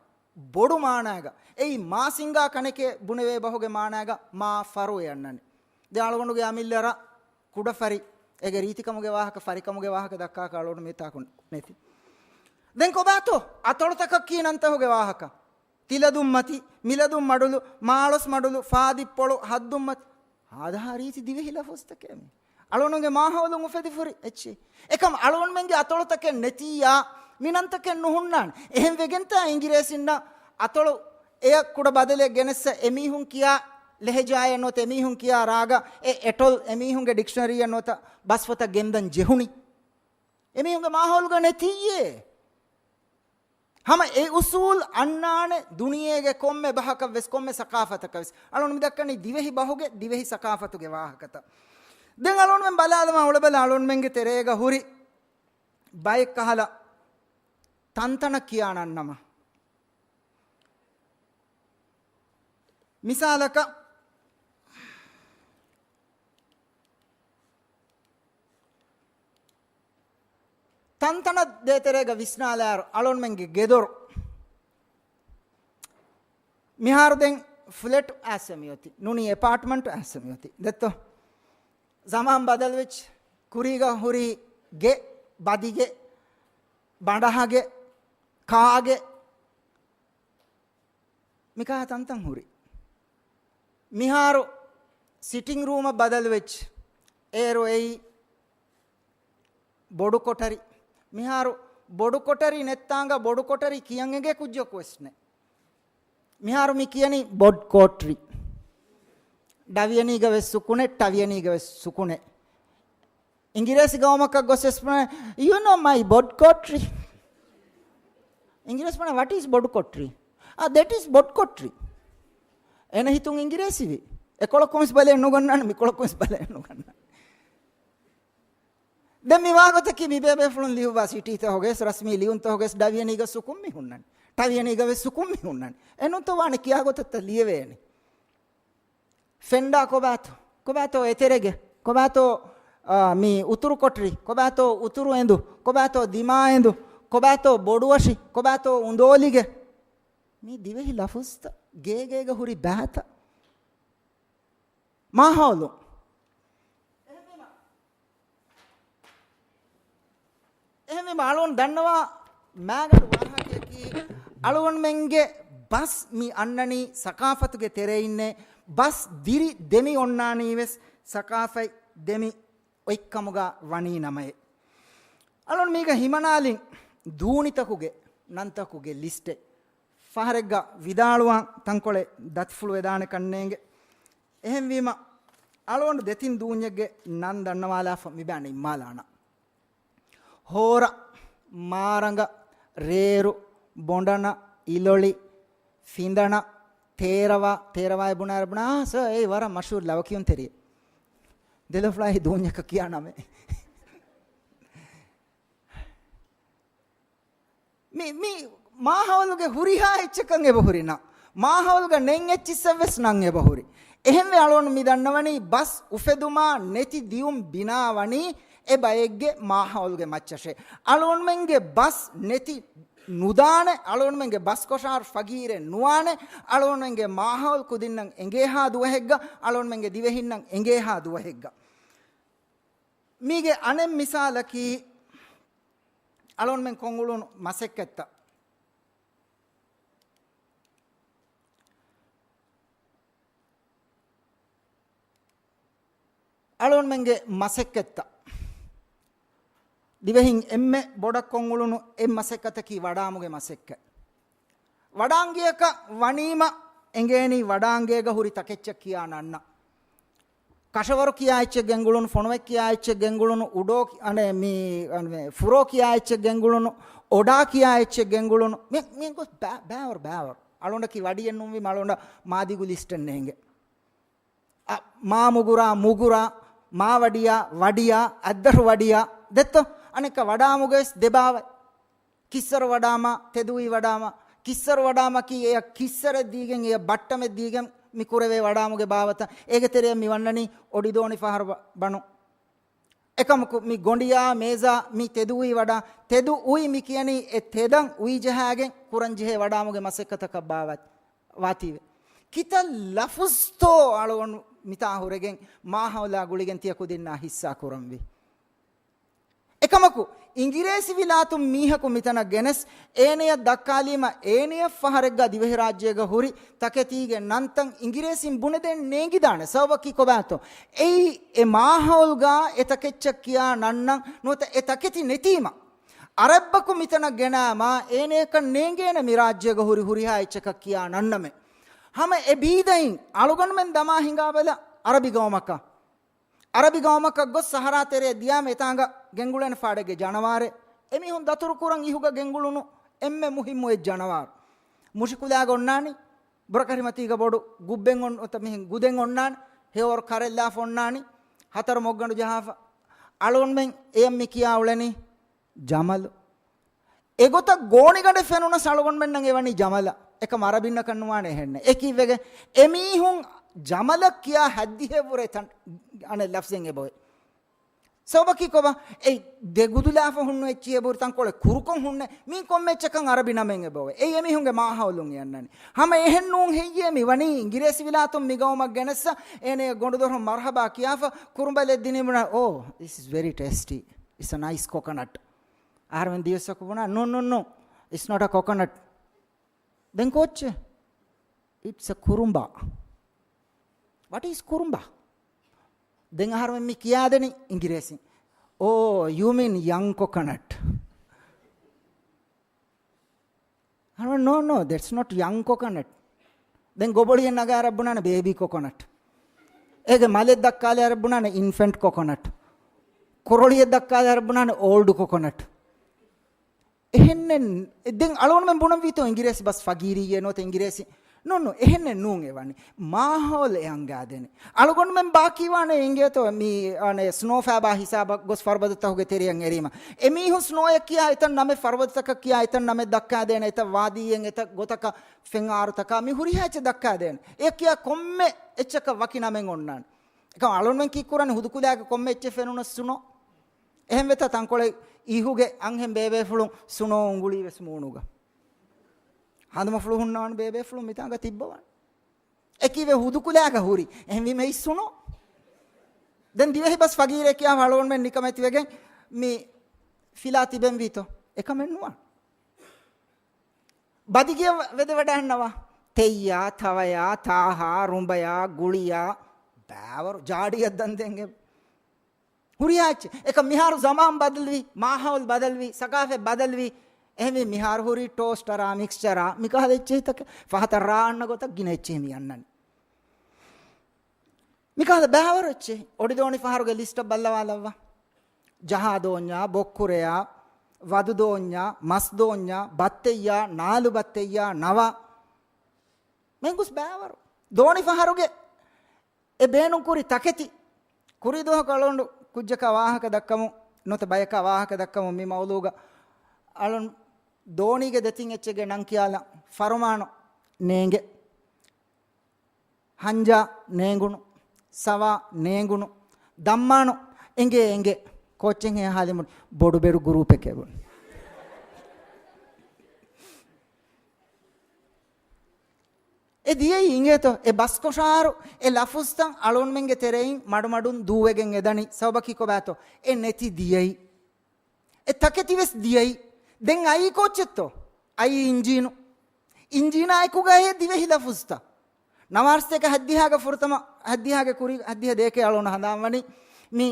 ބޮޑު މާނައިގަ. އެއީ މާ ސިންގާ ކަނެކޭ ބުނެވޭ ބަހުގެ މާނައިގަ މާ ފަރު އެ އަންނަނީ. ދެން އަޅުގަނޑުގެ އަމިއްލަ ރަށް ކުޑަ ފަރި. އޭގެ ރީތިކަމުގެ ވާހަކަ، ފަރިކަމުގެ ވާހަކަ ދައްކާކަށް އަޅުގަނޑު މިތާކު ނެތި. ދެން ކޮބާތޯ އަތޮޅުތަކަކީ ނަންތަހުގެ ވާހަކަ؟ ތިލަދުން މަތި، މިލަދުން މަޑުލު، މާޅޮސް މަޑުލު، ފާދިއްޕޮޅު، ހައްދުން މަތި. ހާދަހާ ރީތި ދިވެހި ލަފުޒުތަކޭ މީ. އަޅުގަނޑުގެ މާހައުލުން އުފެދިފަހުރި އެއްޗެއް. އެކަމް އަޅުގަނޑުމެންގެ އަތޮޅުތަކެއް ނެތިއްޔާ، މި ނަންތަކެއް ނުހުންނާނެ. އެހެން ވެގެންތާ އިނގިރޭސިންނަށް އަތޮޅު އެޔަށް ކުޑަ ބަދަލެއް ގެނެއްސަ އެމީހުން ކިޔާ ލެހެޖާއެއް ނުވަތަ އެމީހުން ކިޔާ ރާގަށް އެ އެޓޮލް އެމީހުންގެ ޑިކްޝަނަރީއަށް ނުވަތަ ބަސްފޮތަށް ގެންދަން ޖެހުނީ. އެމީހުންގެ މާހައުލުގަ ނެތިއްޔޭ. ހަމަ އެ އުސޫލް އަންނާނެ ދުނިޔޭގެ ކޮންމެ ބަހަކަށް ވެސް، ކޮންމެ ސަކާފަތަކަށް ވެސް. އަޅުން މި ދައްކަނީ ދިވެހި ބަހުގެ ދިވެހި ސަކާފަތުގެ ވާހަކަތައް. ދެން އަޅުންމެން ބަލާލަމާ އުޅެބަލަ އަޅުންމެންގެ ތެރޭގަ ހުރި ބައެއް ކަހަލަ ތަންތަނަށް ކިޔާ ނަންނަމަ. މިސާލަކަށް، ތަންތަނަށް ދޭތެރޭގަ ވިސްނާލާއިރު، އަޅުންމެންގެ ގެދޮރު މިހާރު ދެން ފްލެޓް އައިސް މިއޮތީ، ނޫނީ އެޕާޓްމަންޓް އައިސް މިއޮތީ. ދެއްތޯ؟ ޒަމާން ބަދަލުވެއްޖެ. ކުރީގަ ހުރީ ގެ، ބަދިގެ، ބަނޑަހަގެ، ކާގެ، މިކާ ތަންތަން ހުރި. މިހާރު ސިޓިން ރޫމަށް ބަދަލުވެއްޖެ. އޭރު އެއީ ބޮޑު ކޮޓަރި. މިހާރު ބޮޑު ކޮޓަރި ނެއްތާނގަ ބޮޑު ކޮޓަރި ކިޔަން އެނގޭ ކުއްޖަކު ވެސް ނެ. މިހާރު މި ކިޔަނީ ބޮޑް ކޯޓްރި. ޑަވިޔަނީގަ ވެސް ސުކުނެ، ޓަވިޔަނީގަ ވެސް ސުކުނެ. އިނގިރޭސި ގައުމަކަށް ގޮސް އެސް ބުނާ، "You know my ބޮޑް ކޯޓްރި؟" އިނގިރޭސި ބުނާ، "What is ބޮޑު ކޮޓްރި؟" "Ah, that is ބޮޑް ކޮޓްރި." އޭނަ ހިތުން އިނގިރޭސިވި. އެކޮޅަކުން ވެސް ބަލައެއް ނުގަންނާނެ، މިކޮޅަކުން ވެސް ބަލައެއް ނުގަންނާނެ. ދެން މި ވާގޮތަކީ މި ބޭބޭފުޅުން ލިޔުއްވާ ސިޓީތަކުގައި ވެސް، ރަސްމީ ލިޔުންތަކުގައި ވެސް ޑަވިޔަނީގަ ސުކުން މި ހުންނަނީ. ޓަވިޔަނީގަ ވެސް ސުކުން މި ހުންނަނީ. އެނޫންތޯ ވާނެ ކިޔާ ގޮތަށްތަ ލިޔެވޭނެ. ފެންޑާ ކޮބާތޯ؟ ކޮބާތޯ އެތެރެގެ؟ ކޮބާތޯ، އާ، މި އުތުރު ކޮޓަރި؟ ކޮބާތޯ އުތުރު އެނދު؟ ކޮބާތޯ ދިމާ އެނދު؟ ކޮބާތޯ ބޮޑުއަށި؟ ކޮބާތޯ އުނދޯލިގެ؟ މި ދިވެހި ލަފުޒުތައް ގޭގޭގަ ހުރި ބާތައް. މާހައުލު. އެހެންވީމަ އަޅުން ދަންނަވާ މާގަނޑު ވާހަކަޔަކީ، އަޅުގަނޑުމެންގެ ބަސް މި އަންނަނީ ސަކާފަތުގެ ތެރެއިންނޭ. ބަސް ދިރި ދެމި އޮންނާނީ ވެސް ސަކާފަތް ދެމި އޮތްކަމުގަ ވަނީ ނަމައޭ. އަޅުން މީގަ ހިމަނާލިން ދޫނިތަކުގެ ނަންތަކުގެ ލިސްޓެއް. ފަހަރެއްގަ ވިދާޅުވާން ތަންކޮޅެއް ދަތިފުޅު ވެދާނެ ކަންނޭނގެ. އެހެންވީމަ، އަޅުގަނޑު ދެތިން ދޫންޏެއްގެ ނަން ދަންނަވާލާފަ މިބާ ނިންމާލާނަ. ހޯރަ، މާރަނގަ، ރޭރު، ބޮނޑަނަ، އިލޮޅި، ފިނދަނަ، ތޭރަވާ. ތޭރަވާއޭ ބުނާއިރު ބުނާ، އާ، ސަރ، އެއީ ވަރަށް މަޝްހޫރު ލަވަ ކިޔުންތެރިއެއް. ދެލޮފުޅާއި ދޫންޏަކަށް ކިޔާ ނަމެއް. މި، މި މާހައުލުގެ ހުރިހާ އެއްޗަކަށް އެބަހުރި ނަން. މާހައުލުގަ ނެތް އެއްޗިއްސަށް ވެސް ނަން އެބަހުރި. އެހެންވެ އަޅުގަނޑު މި ދަންނަވަނީ ބަސް އުފެދުމާ ނެތި ދިޔުން ބިނާވަނީ އެ ބައެއްގެ މާހައުލުގެ މައްޗަށޭ. އަޅުގަނޑުމެންގެ ބަސް ނެތި ނުދާނެ، އަޅުގަނޑުމެންގެ ބަސް ކޮށާރު ފަގީރެއް ނުވާނެ، އަޅުގަނޑުމެންގެ މާހައުލު ކުދިންނަށް އެނގޭހާ ދުވަހެއްގަ، އަޅުގަނޑުމެންގެ ދިވެހިންނަށް އެނގޭހާ ދުވަހެއްގަ. މީގެ އަނެއް މިސާލަކީ، އަޅުގަނޑުމެން ކޮށްއުޅުނު މަސައްކަތްތައް. އަޅުގަނޑުމެންގެ މަސައްކަތްތައް. ދިވެހިން އެންމެ ބޮޑަށް ކޮށްއުޅުނު އެއް މަސައްކަތަކީ ވަޑާމުގެ މަސައްކަތް. ވަޑާންގެއަކަށް ވަނީމަ އެނގޭނީ ވަޑާންގޭގަ ހުރި ތަކެއްޗަށް ކިޔާ ނަންނަށް. ކަށަވަރު ކިޔާ އެއްޗެއް ގެންގުޅުނު، ފޮނުވެއް ކިޔާ އެއްޗެއް ގެންގުޅުނު، އުޑޯ ކި-، އަނެ، މި، އަނެ، ފުރޯ ކިޔާ އެއްޗެއް ގެންގުޅުނު، އޮޑާ ކިޔާ އެއްޗެއް ގެންގުޅުނު. މި، މި ގޮސް ބަ-، ބާވަރު، ބާވަރު. އަޅުގަނޑަކީ ވަޑިއެއް ނޫންވީމަ އަޅުގަނޑަށް މާދިގު ލިސްޓެއް ނޭނގެ. އަ، މާ މުގުރާ، މުގުރާ، މާ ވަޑިޔާ، ވަޑިޔާ، އައްދަށު ވަޑިޔާ. ދެއްތޯ؟ އަނެއްކާ ވަޑާމުގަވެސް ދެބާވަތް. ކިއްސަރު ވަޑާމާ، ތެދުއުއި ވަޑާމާ. ކިއްސަރު ވަޑާމަކީ އެޔަށް ކިއްސަރެއް ދީގެން، އެޔަށް ބައްޓަމެއް ދީގެން މި ކުރެވޭ ވަޑާމުގެ ބާވަތަށް. އޭގެ ތެރެއަށް މި ވަންނަނީ އޮޑިދޯނި ފަހަރު ބަ-، ބަނު. އެކަމަކު މި ގޮނޑިޔާ، މޭޒާ، މި ތެދުއުއި ވަޑާ، ތެދު އުއި މި ކިޔަނީ އެ ތެދަށް އުއި ޖަހާގެން ކުރަންޖެހޭ ވަޑާމުގެ މަސައްކަތަކަށް ބާވަތް ވާތީވެ. ކިތައް ލަފުޒްތޯ އަޅުގަނޑު މިތާ ހުރެގެން މާހައުލާ ގުޅިގެން ތިޔަ ކުދިންނާ ހިއްސާ ކުރަންވީ. އެކަމަކު، އިނގިރޭސި ވިލާތުން މީހަކު މިތަނަށް ގެނެސް، އޭނަޔަށް ދައްކާލީމަ، އޭނަޔަށް ފަހަރެއްގަ ދިވެހިރާއްޖޭގަ ހުރި ތަކެތީގެ ނަންތައް އިނގިރޭސިން ބުނެދޭން ނޭނގިދާނެ. ސަބަބަކީ ކޮބާތޯ؟ އެއީ އެ މާހައުލްގަ އެ ތަކެއްޗަށް ކިޔާ ނަންނަން ނުވަތަ އެ ތަކެތި ނެތީމަ، އަރަބަކު މިތަނަށް ގެނާމަ، އޭނަޔަކަށް ނޭނގޭނެ މި ރާއްޖޭގަ ހުރި ހުރިހާ އެއްޗަކަށް ކިޔާ ނަންނަމޭ. ހަމަ އެ ބީދައިން އަޅުގަނޑުމެން ދަމާ ހިނގާބަލަ އަރަބި ގައުމަކަށް. އަރަބި ގައުމަކަށް ގޮސް ސަހަރާ ތެރެއަށް ދިޔާމަ އެތާނގަ ގެންގުޅޭނެ ފާޑެއްގެ ޖަނަވާރެއް. އެމީހުން ދަތުރު ކުރަން އިހުގަ ގެންގުޅުނު އެންމެ މުހިއްމު އެއް ޖަނަވާރު. މުށިކުލާގަ އޮންނާނީ، ބުރަކަރިމަތީގަ ބޮޑު ގުއްބެއް އޮން-، އޮތަ މިހެން ގުދެއް އޮންނާނެ، ހެޔޮވަރު ކަރެއްލާފަ އޮންނާނީ، ހަތަރު މޮށްގަނޑު ޖަހާފަ. އަޅުގަނޑުމެން އެޔަށް މި ކިޔާ އުޅެނީ ޖަމަލު. އެގޮތަށް ގޯނިގަނޑެއް ފެނުނަސް އަޅުގަނޑުމެންނަށް އެވަނީ ޖަމަލަށް. އެކަމް އަރަބިންނަކަށް ނުވާނެ އެހެންނެއް. އެކީ ވެގެން އެމީހުން ޖަމަލަށް ކިޔާ ހައްދިހެއްވުރެ ތަން އަނެއް ލަފްޒެއް އެބައޮތް. ސަބަބަކީ ކޮބާ؟ އެ ދެ ގުދުލާފަ ހުންނު އެއްޗިހި އެބަހުރި ތަންކޮޅެއް ކުރުކޮށް ހުންނެ. މީ ކޮންމެ އެއްޗަކަށް އަރަބި ނަމެއް އެބައޮތް. އެއީ އެމީހުންގެ މާހައުލުން އެ އަންނަނީ. ހަމަ އެހެން ނޫން ހެއްޔޭ މި ވަނީ؟ އިނގިރޭސި ވިލާތުން މި ގައުމަށް ގެނެއްސަ އޭނަޔަށް ގޮނޑުދޮށުން މަރުހަބާ ކިޔާފަ ކުރުނބަލެއް ދިނީ ބުނާ، "Oh, this is very tasty. It's a nice coconut." އަހަރެމެން ދިޔައްސަކު ބުނާ، "No, no, no. It's not a coconut." ދެން ކޯއްޗެއް؟ "It's a ކުރުނބާ." "What is ކުރުނބާ؟" ދެން އަހަރުމެން މި ކިޔާދެނީ އިނގިރޭސިން. "Oh, you mean young coconut." އަހަރުމެން، "No, no, that's not young coconut." ދެން ގޮބޮޅިއެއް ނަގާ އަރަބުނާނެ ބޭބީ ކޮކޮނަޓް. އޭގެ މަލެއް ދައްކާލެ އަރަބުނާނެ އިންފެންޓް ކޮކޮނަޓް. ކުރޮޅިއެއް ދައްކާލެ އަރަބުނާނެ އޯލްޑް ކޮކޮނަޓް. އެހެންނެއް. ދެން އަޅުގަނޑުމެން ބުނަންވީތޯ އިނގިރޭސި ބަސް ފަގީރީއޭ ނުވަތަ އިނގިރޭސި؟ ނޫން، ނޫން، އެހެންނެއް ނޫން އެވަނީ. މާހައުލް އެ އަންގާދޭނެ. އަޅުގަނޑުމެން ބާކީވާނެ އިނގޭތޯ މީ، އަނެ، ސްނޯ ފާބާ ހިސާބަށް ގޮސް ފަރުބަދަތަކުގެ ތެރެއަށް އެރީމަ. އެމީހުން ސްނޯއަށް ކިޔާ އެތައް ނަމެއް، ފަރުބަދަތަކަށް ކިޔާ އެތައް ނަމެއް ދައްކާދޭނެ، އެތައް ވާދީއެއް، އެތައް ގޮތަކަށް ފެން އާރުތަކާ މި ހުރިހާ އެއްޗެއް ދައްކާދޭނެ. އެ ކިޔާ ކޮންމެ އެއްޗަކަށް ވަކި ނަމެއް އޮންނާނެ. އެކަމް އަޅުންމެން ކީއްކުރަނީ ހުދުކުލައިގެ ކޮންމެ އެއްޗެއް ފެނުނަސް ސުނޯ. އެހެން ވެތަ ތަންކޮޅެއް އިހުގެ އަންހެން ބޭބޭފުޅުން ސުނޯ އުނގުޅީ ވެސް މޫނުގަ. ހަނދުމަފުޅު ހުންނާނެ ބޭބޭފުޅުން މިތާނގަ ތިއްބަވާނެ. އެކީވެ ހުދުކުލައިގަ ހުރި. އެހެންވީމަ އެއީ ސުނޯ. ދެން ދިވެހި ބަސް ފަގީރޭ ކިޔާ އަޅުގަނޑުމެން ނިކަމެތިވެގެން މި ފިލާ ތިބެންވީތޯ؟ އެކަމެއް ނުވާނެ. ބަދިގެ ވެދެވަޑައިންނަވާ. ތެއްޔާ، ތަވަޔާ، ތާހާ، ރުނބަޔާ، ގުޅިޔާ، ބާވަރު ޖާޑިއަށް ދަންދެން އެ ހުރިހާ އެއްޗެއް. އެކަމް މިހާރު ޒަމާން ބަދަލުވި، މާހައުލް ބަދަލުވި، ސަގާފަތް ބަދަލުވި. އެހެންވީ މިހާރު ހުރީ ޓޯސްޓަރާ، މިކްސްޗަރާ، މިކަހަލަ އެއްޗެހިތަކެއް. ފަހަތަށް ރާ އަންނަ ގޮތަށް ގިނަ އެއްޗެހި މި އަންނަނީ. މިކަހަލަ ބާވަރު އެއްޗެހި. އޮޑިދޯނި ފަހަރުގެ ލިސްޓަށް ބައްލަވާލައްވާ. ޖަހާ ދޯންޏާ، ބޮއްކުރެޔާ، ވަދު ދޯންޏާ، މަސް ދޯންޏާ، ބައްތެއްޔާ، ނާލު ބައްތެއްޔާ، ނަވާ. މެންގުސް ބާވަރު. ދޯނި ފަހަރުގެ އެ ބޭނުން ކުރި ތަކެތި. ކުރީ ދުވަހަކު އަޅުގަނޑު ކުއްޖަކާ ވާހަކަ ދައްކަމުން، ނުވަތަ ބަޔަކާ ވާހަކަ ދައްކަމުން މި މައުލޫގަ އަޅުން ދޯނީގެ ދެތިން އެއްޗެއްގެ ނަން ކިޔާލަން. ފަރުމާނު ނޭނގެ. ހަންޖާ ނޭނގުނު. ސަވާ ނޭނގުނު. ދައްމާނު އެނގޭ އެނގޭ. ކޯއްޗެއްހޭ ހާލިމުން ބޮޑުބެރު ގުރޫޕެކޭ ބުން. އެ ދިޔައީ އިނގޭތޯ، އެ ބަސްކޮށާރު އެ ލަފުޒްތައް އަޅުންމެންގެ ތެރެއިން މަޑުމަޑުން ދޫވެގެން އެދަނީ. ސަބަބަކީ ކޮބާތޯ؟ އެ ނެތި ދިޔައީ. އެ ތަކެތިވެސް ދިޔައީ. ދެން އައީ ކޯއްޗެއްތޯ؟ އައީ އިންޖީނު. އިންޖީނާ އެކުގައޭ ދިވެހި ލަފުޒްތައް. ނަވާރަސަތޭކަ ހައްދިހާގެ ފުރަތަމަ، ހައްދިހާގެ ކުރި ހައްދިހަ ދޭކެ އަޅުން ހަނދާންވަނީ މި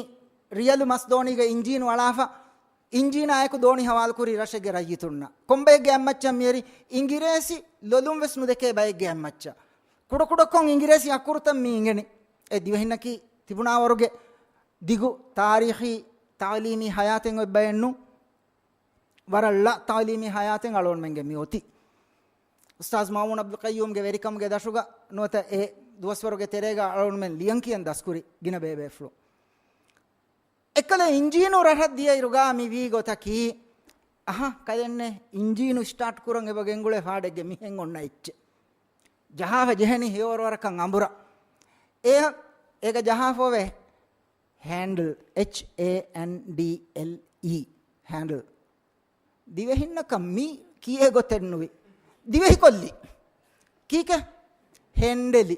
ރިޔަލު މަސް ދޯނީގެ އިންޖީނު އަޅާފަ، އިންޖީނާ އެކު ދޯނި ހަވާލުކުރި ރަށެއްގެ ރައްޔިތުންނަށް. ކޮންބައެއްގެ އަތްމައްޗަށް މިއެރި އިނގިރޭސި ލޮލުން ވެސް ނުދެކޭ ބައެއްގެ އަތްމައްޗަށް. ކުޑަކުޑަކޮށް އިނގިރޭސި އަކުރުތައް މި އިނގެނީ. އެ ދިވެހިންނަކީ ތިބުނާވަރުގެ ދިގު ތާރީޚީ ތައުލީމީ ހަޔާތެއް އޮތް ބައެއް ނޫން. ވަރަށް ޅަ ތައުލީމީ ހަޔާތެއް އަޅުގަނޑުމެންގެ މި އޮތީ. އުސްތާޒް މައުމޫން އަބްދުލް ޤައްޔޫމްގެ ވެރިކަމުގެ ދަށުގަ ނުވަތަ އެ ދުވަސްވަރުގެ ތެރޭގަ އަޅުގަނޑުމެން ލިޔަން ކިޔަން ދަސްކުރި ގިނަ ބޭބޭފުޅުން. އެއްކަލަ އިންޖީނު ރަށަށް ދިޔައިރުގަ މި ވީ ގޮތަކީ، އަހަ، ކަލެންނެ އިންޖީނު ސްޓާޓް ކުރަން އެބަ ގެންގުޅޭ ފާޑެއްގެ މިހެން އޮންނަ އެއްޗެއް. ޖަހާފަ ޖެހެނީ ހެޔޮވަރުވަރަކަށް އަނބުރަ. އޭ، އޭގަ ޖަހާފަވޭ ހޭންޑްލް، އެޗް އޭ އެން ޑީ އެލް އީ، ހޭންޑްލް. ދިވެހިންނަކަށް މީ ކިޔޭ ގޮތެއް ނުވި. ދިވެހިކޮށްލި. ކީކޭ؟ ހެންޑެލި.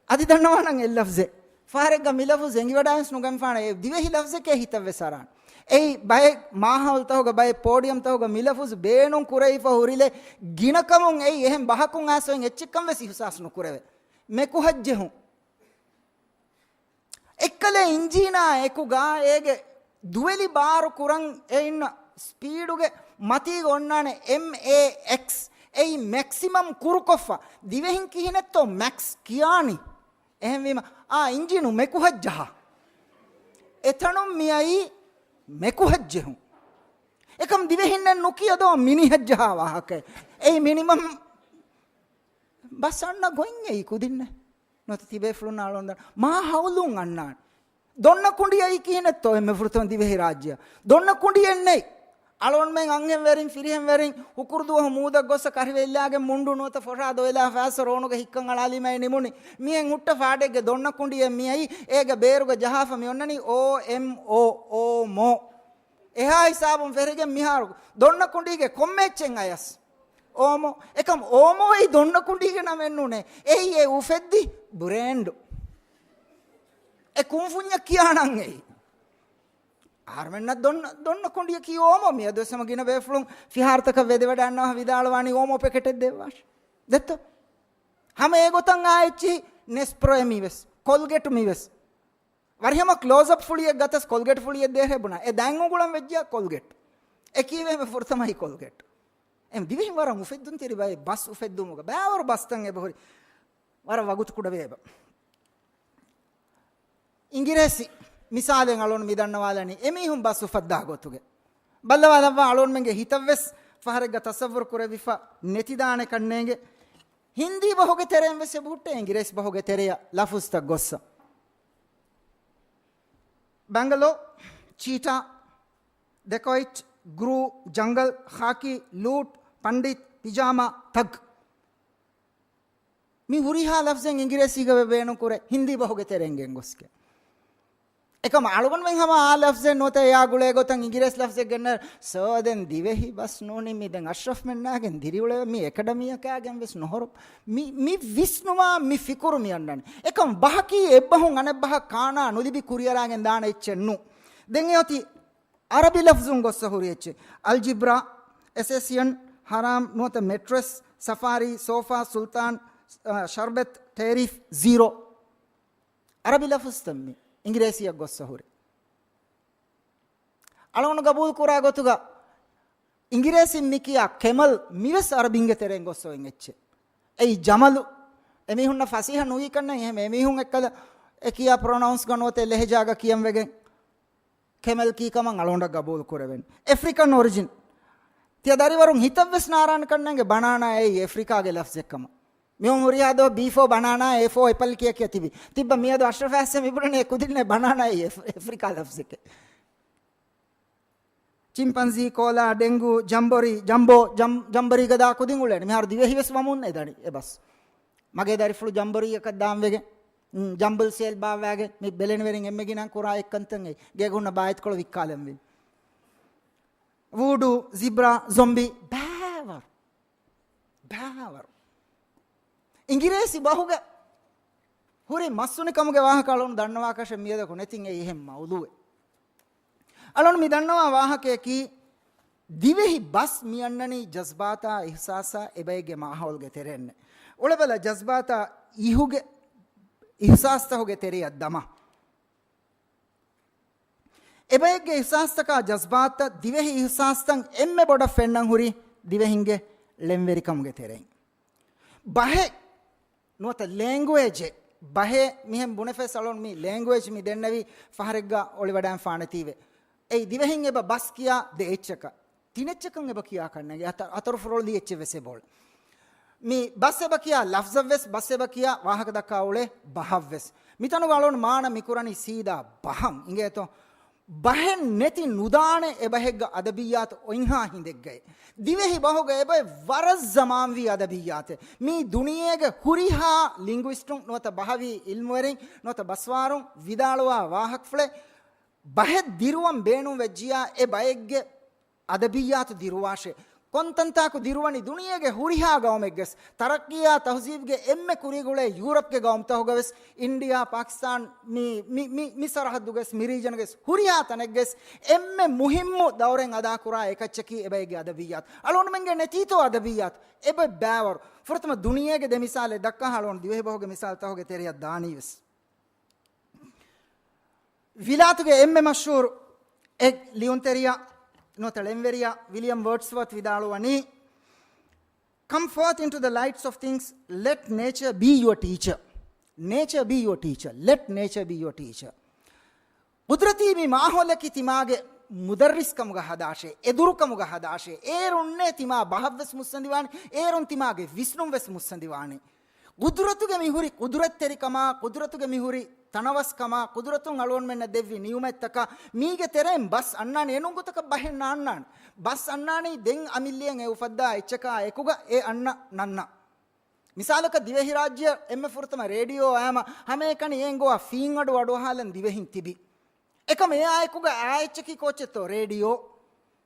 އަދި ދަންނަވާނަން އެއް ލަފްޒެއް. ފަހަރެއްގަ މި ލަފުޒް އެނގިވަޑާވެސް ނުގަންފާނެ. އެ ދިވެހި ލަފްޒެކޭ ހިތަށްވެސް އަރާނެ. އެއީ ބައެއް މާހައުލްތަކުގަ، ބައެއް ޕޯޑިއަމްތަކުގަ މި ލަފުޒް ބޭނުން ކުރެވިފަ ހުރިލެއް ގިނަކަމުން އެއީ އެހެން ބަހަކުން އާސް އޮތް އެއްޗެއްކަން ވެސް އިހުސާސް ނުކުރެވޭ. މެކުހައްޖެހުން. އެއްކަލޭ އިންޖީނާ އެކުގަ އޭގެ ދުވެލި ބާރު ކުރަން އެ އިންނަ ސްޕީޑުގެ މަތީގަ އޮންނާނެ އެމް އޭ އެކްސް. އެއީ މެކްސިމަމް ކުރުކޮށްފަ. ދިވެހިން ކިހިނެއްތޯ މެކްސް ކިޔާނީ؟ އެހެންވީމަ، އާ، އިންޖީނު މެކުހައްޖަހާ. އެތަނުން މިއައީ މެކުހައްޖެހުން. އެކަމް ދިވެހިންނެއް ނުކިޔަދޯ މިނިހައްޖަހާ ވާހަކައެއް. އެއީ މިނިމަމް ބަސް އަންނަ ގޮތް އެއީ ކުދިންނެއް. ނުވަތަ ތިބޭފުޅުންނާ އަޅުން ދަން މާ ހައުލުން އަންނާނެ. ދޮންނަ ކުނޑި އައީ ކިހިނެއްތޯ އެންމެ ފުރަތަމަ ދިވެހި ރާއްޖެއަށް؟ ދޮންނަ ކުނޑިއެއް ނެތް. އަޅުންމެން އަންހެންވެރިން ފިރިހެންވެރިން ހުކުރުދުވަހު މޫދަށް ގޮއްސަ ކަރިވެއްލާގެން މުންޑު ނުވަތަ ފޮށާ ދޮވެލާ ފައިސަ ރޯނުގެ ހިއްކަން އަޅާލީމައި ނިމުނީ. މިހެން ހުއްޓަ ފާޑެއްގެ ދޮންނަ ކުނޑިއެއް މިއައީ، އޭގެ ބޭރުގަ ޖަހާފަ މި އޮންނަނީ އޯ އެމް އޯ، އޯމޯ. އެހާ ހިސާބުން ފެށިގެން މިހާރު ދޮންނަ ކުނޑީގެ ކޮންމެ އެއްޗެއް އަޔަސް؟ އޯމޯ. އެކަމް އޯމޯއި ދޮންނަ ކުނޑީގެ ނަމެއް ނޫނޭ. އެއީ އެ އުފެއްދި ބްރޭންޑު. އެ ކުންފުންޏަށް ކިޔާ ނަން އެއީ. އަހަރުމެންނަށް ދޮންނަ، ދޮންނަ ކުނޑިއަކީ އޯމޯ. މިއަދުވެސް ހަމަ ގިނަ ބޭފުޅުން ފިހާރަތަކަށް ވެދެވަޑައިގަންނަވާ ވިދާޅުވާނީ އޯމޯ ޕެކެޓެއް ދެއްވާށޭ. ދެއްތޯ؟ ހަމަ އެގޮތަށް އާ އެއްޗިހި ނެސްޕްރޭ މިވެސް، ކޮލްގެޓް މިވެސް. ވަރިހަމަ ކްލޯސް އަޕް ފުޅިއެއް ގަތަސް ކޮލްގެޓް ފުޅިއެއް ދޭހޭ ބުނާ. އެ ދަތް އުގުޅަން ވެއްޖިޔާ ކޮލްގެޓް. އެ ކީވެ ހަމަ ފުރަތަމަ ހީ ކޮލްގެޓް. އެ ދިވެހިން ވަރަށް އުފެއްދުންތެރި ބައެއް ބަސް އުފެއްދުމުގަ ބައިވަރު ބަސްތައް އެބަހުރި. ވަރަށް ވަގުތު ކުޑަވޭ އެބަ. އިނގިރޭސި މިސާލެއް އަޅުން މި ދަންނަވާލަނީ އެމީހުން ބަސް އުފައްދާ ގޮތުގެ. ބައްލަވާލައްވާ އަޅުންމެންގެ ހިތަށްވެސް ފަހަރެއްގަ ތަސައްވުރު ކުރެވިފަ ނެތިދާނެ ކަންނޭނގެ. ހިންދީ ބަހުގެ ތެރެއިން ވެސް އެބަހުއްޓޭ އިނގިރޭސި ބަހުގެ ތެރެޔަށް ލަފުޒުތައް ގޮއްސަ. ބަނގަލޯ، ޗީޓާ، ޑެކޮއިޓް، ގްރޫ، ޖަންގަލް، ޚާކީ، ލޫޓް، ޕަންޑިތް، ޕިޖާމާ، ތަގް. މި ހުރިހާ ލަފްޒެއް އިނގިރޭސީގަ ވެ ބޭނުންކުރޭ ހިންދީ ބަހުގެ ތެރެއިން ގެންގޮސްގެން. އެކަމަ އަޅުގަނޑުމެން ހަމަ އާ ލަފްޒެއް ނުވަތަ އެއާ ގުޅޭ ގޮތަށް އިނގިރޭސި ލަފްޒެއް ގެންނަ ސޯ ދެން ދިވެހި ބަސް ނޫނީ މި ދެން އަޝްރަފް މެންނާގެން ދިރިއުޅެވެ މި އެކަޑަމީއަކާގެން ވެސް ނުހޮރު މި، މި ވިސްނުމާ މި ފިކުރު މި އަންނަނީ. އެކަމަ ބަހަކީ އެއްބަހުން އަނެއްބަހަށް ކާނާ ނުލިބި ކުރިއަރާގެން ދާނެ އެއްޗެއް ނޫ. ދެން އެއޮތީ އަރަބި ލަފްޒުން ގޮއްސަ ހުރި އެއްޗެއް. އަލްޖިބްރާ، އެސެސިއަން، ހަރާމް ނުވަތަ މެޓްރެސް، ސަފާރީ، ސޯފާ، ސުލްތާން، އަ، ޝަރްބަތް، ޓޭރިފް، ޒީރޯ. އަރަބި ލަފުޒްތައް މި އިނގިރޭސިއަށް ގޮއްސަ ހުރި. އަޅުގަނޑު ގަބޫލު ކުރާ ގޮތުގަ އިނގިރޭސިން މި ކިޔާ ކެމަލް މިވެސް އަރަބިންގެ ތެރެއިން ގޮއްސަ އޮތް އެއްޗެއް. އެއީ ޖަމަލު. އެމީހުންނަށް ފަސޭހަ ނުވީ ކަންނޭނގެ އެހެން އެމީހުން އެއްކަލަ އެ ކިޔާ ޕްރޮނައުންސްގަ ނުވަތަ އެ ލެހެޖާގަ ކިޔަން ވެގެން. ކެމެލް ކީ ކަމަށް އަޅުގަނޑަށް ގަބޫލު ކުރެވެން. އެފްރިކަން އޮރިޖިން. ތިޔަ ދަރިވަރުން ހިތަށްވެސް ނާރާނެ ކަންނޭނގެ ބަނާނާ އެއީ އެފްރިކާގެ ލަފްޒެއް ކަމަށް. މިއޮން ހުރިހާ ދޯ ބީ ފޯ ބަނާނާ، އޭ ފޯ އެޕަލް ކިޔަ ކިޔަ ތިބި. ތިއްބަ މިއަދު އަޝްރަފް އައިސް މިބުނަނީ އެ ކުދިންނޭ ބަނާނާ އެއީ އެފް-، އެފްރިކާ ލަފްޒެކޭ. ޗިމްޕަންޒީ، ކޯލާ، ޑެންގޫ، ޖަމްބޮރީ، ޖަމްބޯ، ޖަމް-، ޖަމްބަރީގަ ދާ ކުދިން އުޅޭނެ. މިހާރު ދިވެހިވެސް ވަމުން އެދަނީ އެ ބަސް. މަގޭ ދަރިފުޅު ޖަމްބޮރީއަކަށް ދާން ވެގެން، މް، ޖަމްބަލް ސޭލް ބާއްވާގެން މި ބެލެނިވެރިން އެންމެ ގިނަ ކުރާ އެއްކަންތައް އެއީ. ގޭގަ ހުންނަ ބާއެތިކޮޅު ވިއްކާލަން ވީ. ވޫޑޫ، ޒިބްރާ، ޒޮމްބީ، ބާވަރު. ބާވަރު. އިނގިރޭސި ބަހުގަ ހުރި މަސްތުނިކަމުގެ ވާހަކަ އަޅުން ދަންނަވާކަށެއް މިއަދަކު ނެތިން އެއީ އެހެން މައުޟޫއެއް. އަޅުން މި ދަންނަވާ ވާހަކަޔަކީ، ދިވެހި ބަސް މި އަންނަނީ ޖަޒްބާތާ އިޙްސާސާ އެބައެއްގެ މާހައުލްގެ ތެރެއިންނޭ. އުޅެބަލަ ޖަޒްބާތާ އިހުގެ އިޙްސާސްތަހުގެ ތެރެއަށް ދަމާ. އެބައެއްގެ އިޙްސާސްތަކާ ޖަޒްބާތަށް ދިވެހި އިޙްސާސްތައް އެންމެ ބޮޑަށް ފެންނަން ހުރީ ދިވެހިންގެ ޅެންވެރިކަމުގެ ތެރެއިން. ބަހެއް ނުވަތަ ލޭންގުއޭޖެއް، ބަހެއް މިހެން ބުނެފަސް އަޅުން މި ލޭންގުއޭޖް މި ދެންނެވީ ފަހަރެއްގަ އޮޅިވަޑައިން ފާނެތީވެ. އެއީ ދިވެހިން އެބަ ބަސް ކިޔާ ދެ އެއްޗަކަށް. ތިނެއްޗަކަށް އެބަ ކިޔާ ކަންނޭނގެ އަތަ-، އަތޮރު ފުރޮޅުލީ އެއްޗެއް ވެސް އެބައޮޅެ. މި ބަސް އެބަ ކިޔާ ލަފްޒަށް ވެސް ބަސް އެބަ ކިޔާ ވާހަކަ ދައްކާ އުޅޭ ބަހަށް ވެސް. މިތަނުގަ އަޅުން މާނަ މިކުރަނީ ސީދާ ބަހަށް އިނގޭތޯ. ބަހެއް ނެތި ނުދާނެ އެބަހެއްގަ އަދަބިއްޔާތު އޮތްހާ ހިނދެއްގައި. ދިވެހި ބަހުގަ އެބައި ވަރަށް ޒަމާންވީ އަދަބިއްޔާތެއް. މީ ދުނިޔޭގެ ހުރިހާ ލިންގުއިސްޓުން ނުވަތަ ބަހަވީ އިލްމުވެރިން ނުވަތަ ބަސްވާރުން ވިދާޅުވާ ވާހަކަފުޅެއް. ބަހެއް ދިރުވަން ބޭނުން ވެއްޖިޔާ އެ ބައެއްގެ އަދަބިއްޔާތު ދިރުވާށޭ. ކޮންތަންތާކު ދިރުވަނީ ދުނިޔޭގެ ހުރިހާ ގައުމެއްގެސް، ތަރައްޤީއާ ތަހުޒީބްގެ އެންމެ ކުރީގަ އުޅޭ ޔޫރަޕްގެ ގައުމުތަކުގަވެސް، އިންޑިއާ، ޕާކިސްތާން، މި، މި، މި، މި ސަރަހައްދުގަސް، މި ރީޖަންގަސް ހުރިހާ ތަނެއްގަސް އެންމެ މުހިއްމު ދައުރެއް އަދާކުރާ އެކައްޗަކީ އެބައެއްގެ އަދަބިއްޔާތު. އަޅުގަނޑުމެންގެ ނެތީތޯ އަދަބިއްޔާތު؟ އެބަ ބާވަރު. ފުރަތަމަ ދުނިޔޭގެ ދެ މިސާލެއް ދައްކާ އަޅުގަނޑު ދިވެހިބަހުގެ މިސާލުތަކުގެ ތެރެއަށް ދާނީވެސް. ވިލާތުގެ އެންމެ މަޝްހޫރު އެއް ލިޔުންތެރިޔާ ނުވަތަ ޅެންވެރިޔާ ވިލިއަމް ވަޑްސްވާތް ވިދާޅުވަނީ، "Come forth into the lights of things, let nature be your teacher. Nature be your teacher. Let nature be your teacher." ޤުދްރަތީ މި މާހައުލަކީ ތިމާގެ މުދައްރިސްކަމުގަ ހަދާށޭ، އެދުރުކަމުގަ ހަދާށޭ. އޭރުންނޭ ތިމާ ބަހަށްވެސް މުއްސަނދިވާނެ، އޭރުން ތިމާގެ ވިސްނުންވެސް މުއްސަނދިވާނެ. ޤުދުރަތުގެ މިހުރި ޤުދުރަތްތެރިކަމާ، ޤުދުރަތުގެ މިހުރި ތަނަވަސްކަމާ، ޤުދުރަތުން އަޅުގަނޑުމެންނަށް ދެއްވި ނިޢުމަތްތަކާ، މީގެ ތެރެއިން ބަސް އަންނާނެ، އެނޫން ގޮތަކަށް ބަހެއް ނާންނާނެ. ބަސް އަންނާނީ ދެން އަމިއްލިއަށް އެ އުފައްދާ އެއްޗަކާ އެކުގަ އެ އަންނަ ނަންނަ. މިސާލަކަށް، ދިވެހިރާއްޖެއަށް އެންމެ ފުރަތަމަ ރޭޑިއޯ އައިމަ ހަމައެކަނި އެނގޮވާ ފީން އަޑު އަޑުއަހާލަން ދިވެހިން ތިބި. އެކަމް އެއާއެކުގަ އާއެއްޗަކީ ކޯއްޗެއްތޯ؟ ރޭޑިއޯ.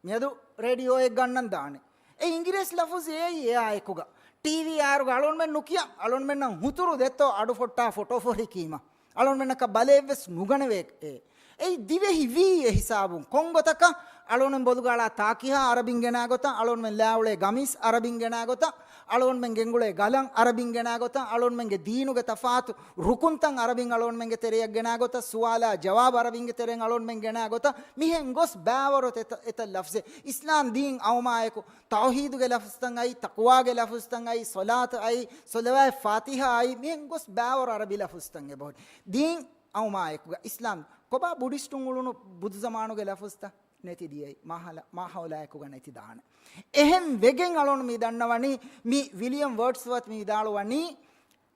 މިއަދު ރޭޑިއޯއެއް ގަންނަން ދާނެ. އެ އިނގިރޭސި ލަފުޒު އެއީ އެއާއެކުގަ. ޓީވީ އާރުގަ އަޅުގަނޑުމެން ނުކިޔަން، އަޅުގަނޑުމެންނަށް ހުތުރު ދެއްތޯ އަޑު ފޮއްޓާ ފޮޓޯ ފޮށިކީމަ. އަޅުގަނޑުމެންނަކަށް ބަލައެއްވެސް ނުގަނެވޭ އެ. އެއީ ދިވެހި ވީ އެ ހިސާބުން. ކޮންގޮތަކަށް އަޅުގަނޑުމެން ބޮލުގަ އަޅާ ތާކިހާ އަރަބިން ގެނާ ގޮތަށް، އަޅުގަނޑުމެން ލާއުޅޭ ގަމީސް އަރަބިން ގެނާ ގޮތަށް، އަޅުގަނޑުމެން ގެންގުޅޭ ގަލަން އަރަބިން ގެނާ ގޮތަށް، އަޅުގަނޑުމެންގެ ދީނުގެ ތަފާތު ރުކުންތައް އަރަބިން އަޅުގަނޑުމެންގެ ތެރެއަށް ގެނާ ގޮތަށް، ސުވާލާ ޖަވާބު އަރަބިންގެ ތެރެއިން އަޅުގަނޑުމެން ގެނާ ގޮތަށް، މިހެން ގޮސް ބާވަރު އެތަ-، އެތައް ލަފްޒެއް. އިސްލާމް ދީން އައުމާއެކު، ތައުހީދުގެ ލަފުޒުތައް އައި، ތަޤުވާގެ ލަފުޒުތައް އައި، ޞަލާތު އައި، ޞަލަވާތް ފާތިޙާ އައި، މިހެން ގޮސް ބާވަރު އަރަބި ލަފުޒުތައް އެބަހުރި. ދީން އައުމާއެކުގަ އިސްލާމް ކޮބާ ބުޑިސްޓުން އުޅުނު ބުދުޒަމާނުގެ ލަފުޒުތައް؟ ނެތި ދިޔައީ. މާހަލަ-، މާހައުލާއެކުގަ ނެތި ދާނެ. އެހެން ވެގެން އަޅުން މި ދަންނަވަނީ، މި ވިލިއަމް ވަޑްސްވަތް މި ވިދާޅުވަނީ،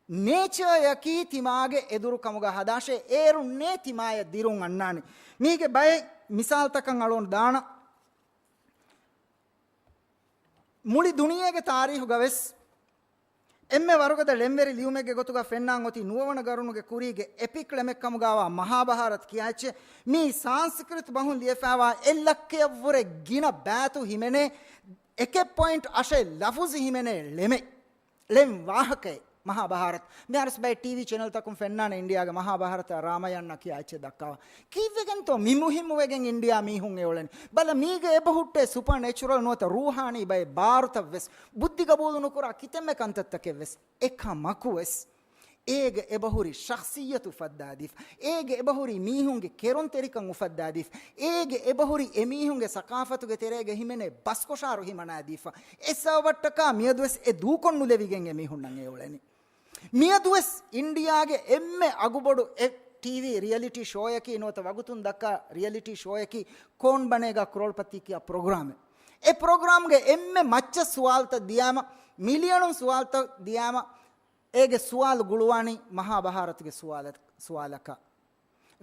ނޭޗަރޔަކީ ތިމާގެ އެދުރުކަމުގަ ހަދާށޭ، އޭރުންނޭ ތިމާޔަށް ދިރުން އަންނާނެ. މީގެ ބައެއް މިސާލްތަކަށް އަޅުން ދާނަ. މުޅި ދުނިޔޭގެ ތާރީހުގަ ވެސް އެންމެ ވަރުގަދަ ޅެންވެރި ލިޔުމެއްގެ ގޮތުގަ ފެންނާން އޮތީ ނުވަވަނަ ގަރުނުގެ ކުރީގެ އެޕިކް ޅެމެއް ކަމުގައިވާ މަހާބަހާރަތް ކިޔާ އެއްޗެއް. މީ ސާންސްކްރިތް ބަހުން ލިޔެފައިވާ އެއް ލައްކަޔަށްވުރެ ގިނަ ބައިތު ހިމެނޭ، އެކެއް ޕޮއިންޓް އަށެއް ލަފުޒު ހިމެނޭ ޅެމެއް. ޅެން ވާހަކައެއް މަހާބަހާރަތް. މިހާރުސް ބައެއް ޓީވީ ޗެނަލްތަކުން ފެންނާނެ އިންޑިއާގެ މަހާބަހާރަތާ ރާމަޔަންނަ ކިޔާ އެއްޗެއް ދައްކާ. ކީއްވެގެންތޯ މި މުހިއްމުވެގެން އިންޑިއާ މީހުން އެ އުޅެނީ؟ ބަލަ، މީގަ އެބަހުއްޓޭ ސުޕަރ ނޭޗުރަލް ނުވަތަ ރޫހާނީ ބައެއް ބާރުތައްވެސް، ބުއްދި ގަބޫލު ނުކުރާ ކިތަންމެ ކަންތައްތަކެއްވެސް. އެކަމަކުވެސް އޭގަ އެބަހުރި ޝަޚްޞިއްޔަތު އުފައްދާދީފަ. އޭގަ އެބަހުރި މީހުންގެ ކެރުންތެރިކަން އުފައްދާދީފަ. އޭގަ އެބަހުރި އެމީހުންގެ ސަޤާފަތުގެ ތެރޭގަ ހިމެނޭ ބަސްކޮށާރު ހިމަނާދީފަ. އެ ސަބަބަށްޓަކާ މިއަދުވެސް އެ ދޫކޮށް ނުލެވިގެން އެމީހުންނަށް އެ އުޅެނީ. މިއަދުވެސް އިންޑިއާގެ އެންމެ އަގުބޮޑު އެ ޓީވީ ރިއަލިޓީ ޝޯއަކީ ނުވަތަ ވަގުތުން ދައްކާ ރިއަލިޓީ ޝޯއަކީ ކޯން ބަނޭގާ ކްރޯޅްޕަތީ ކިޔާ ޕްރޮގްރާމެއް. އެ ޕްރޮގްރާމްގެ އެންމެ މައްޗަށް ސުވާލުތައް ދިޔާމަ، މިލިއަނުން ސުވާލުތައް ދިޔާމަ، އޭގެ ސުވާލު ގުޅުވާނީ މަހާ ބަހާރަތުގެ ސުވާލަ-، ސުވާލަކަށް.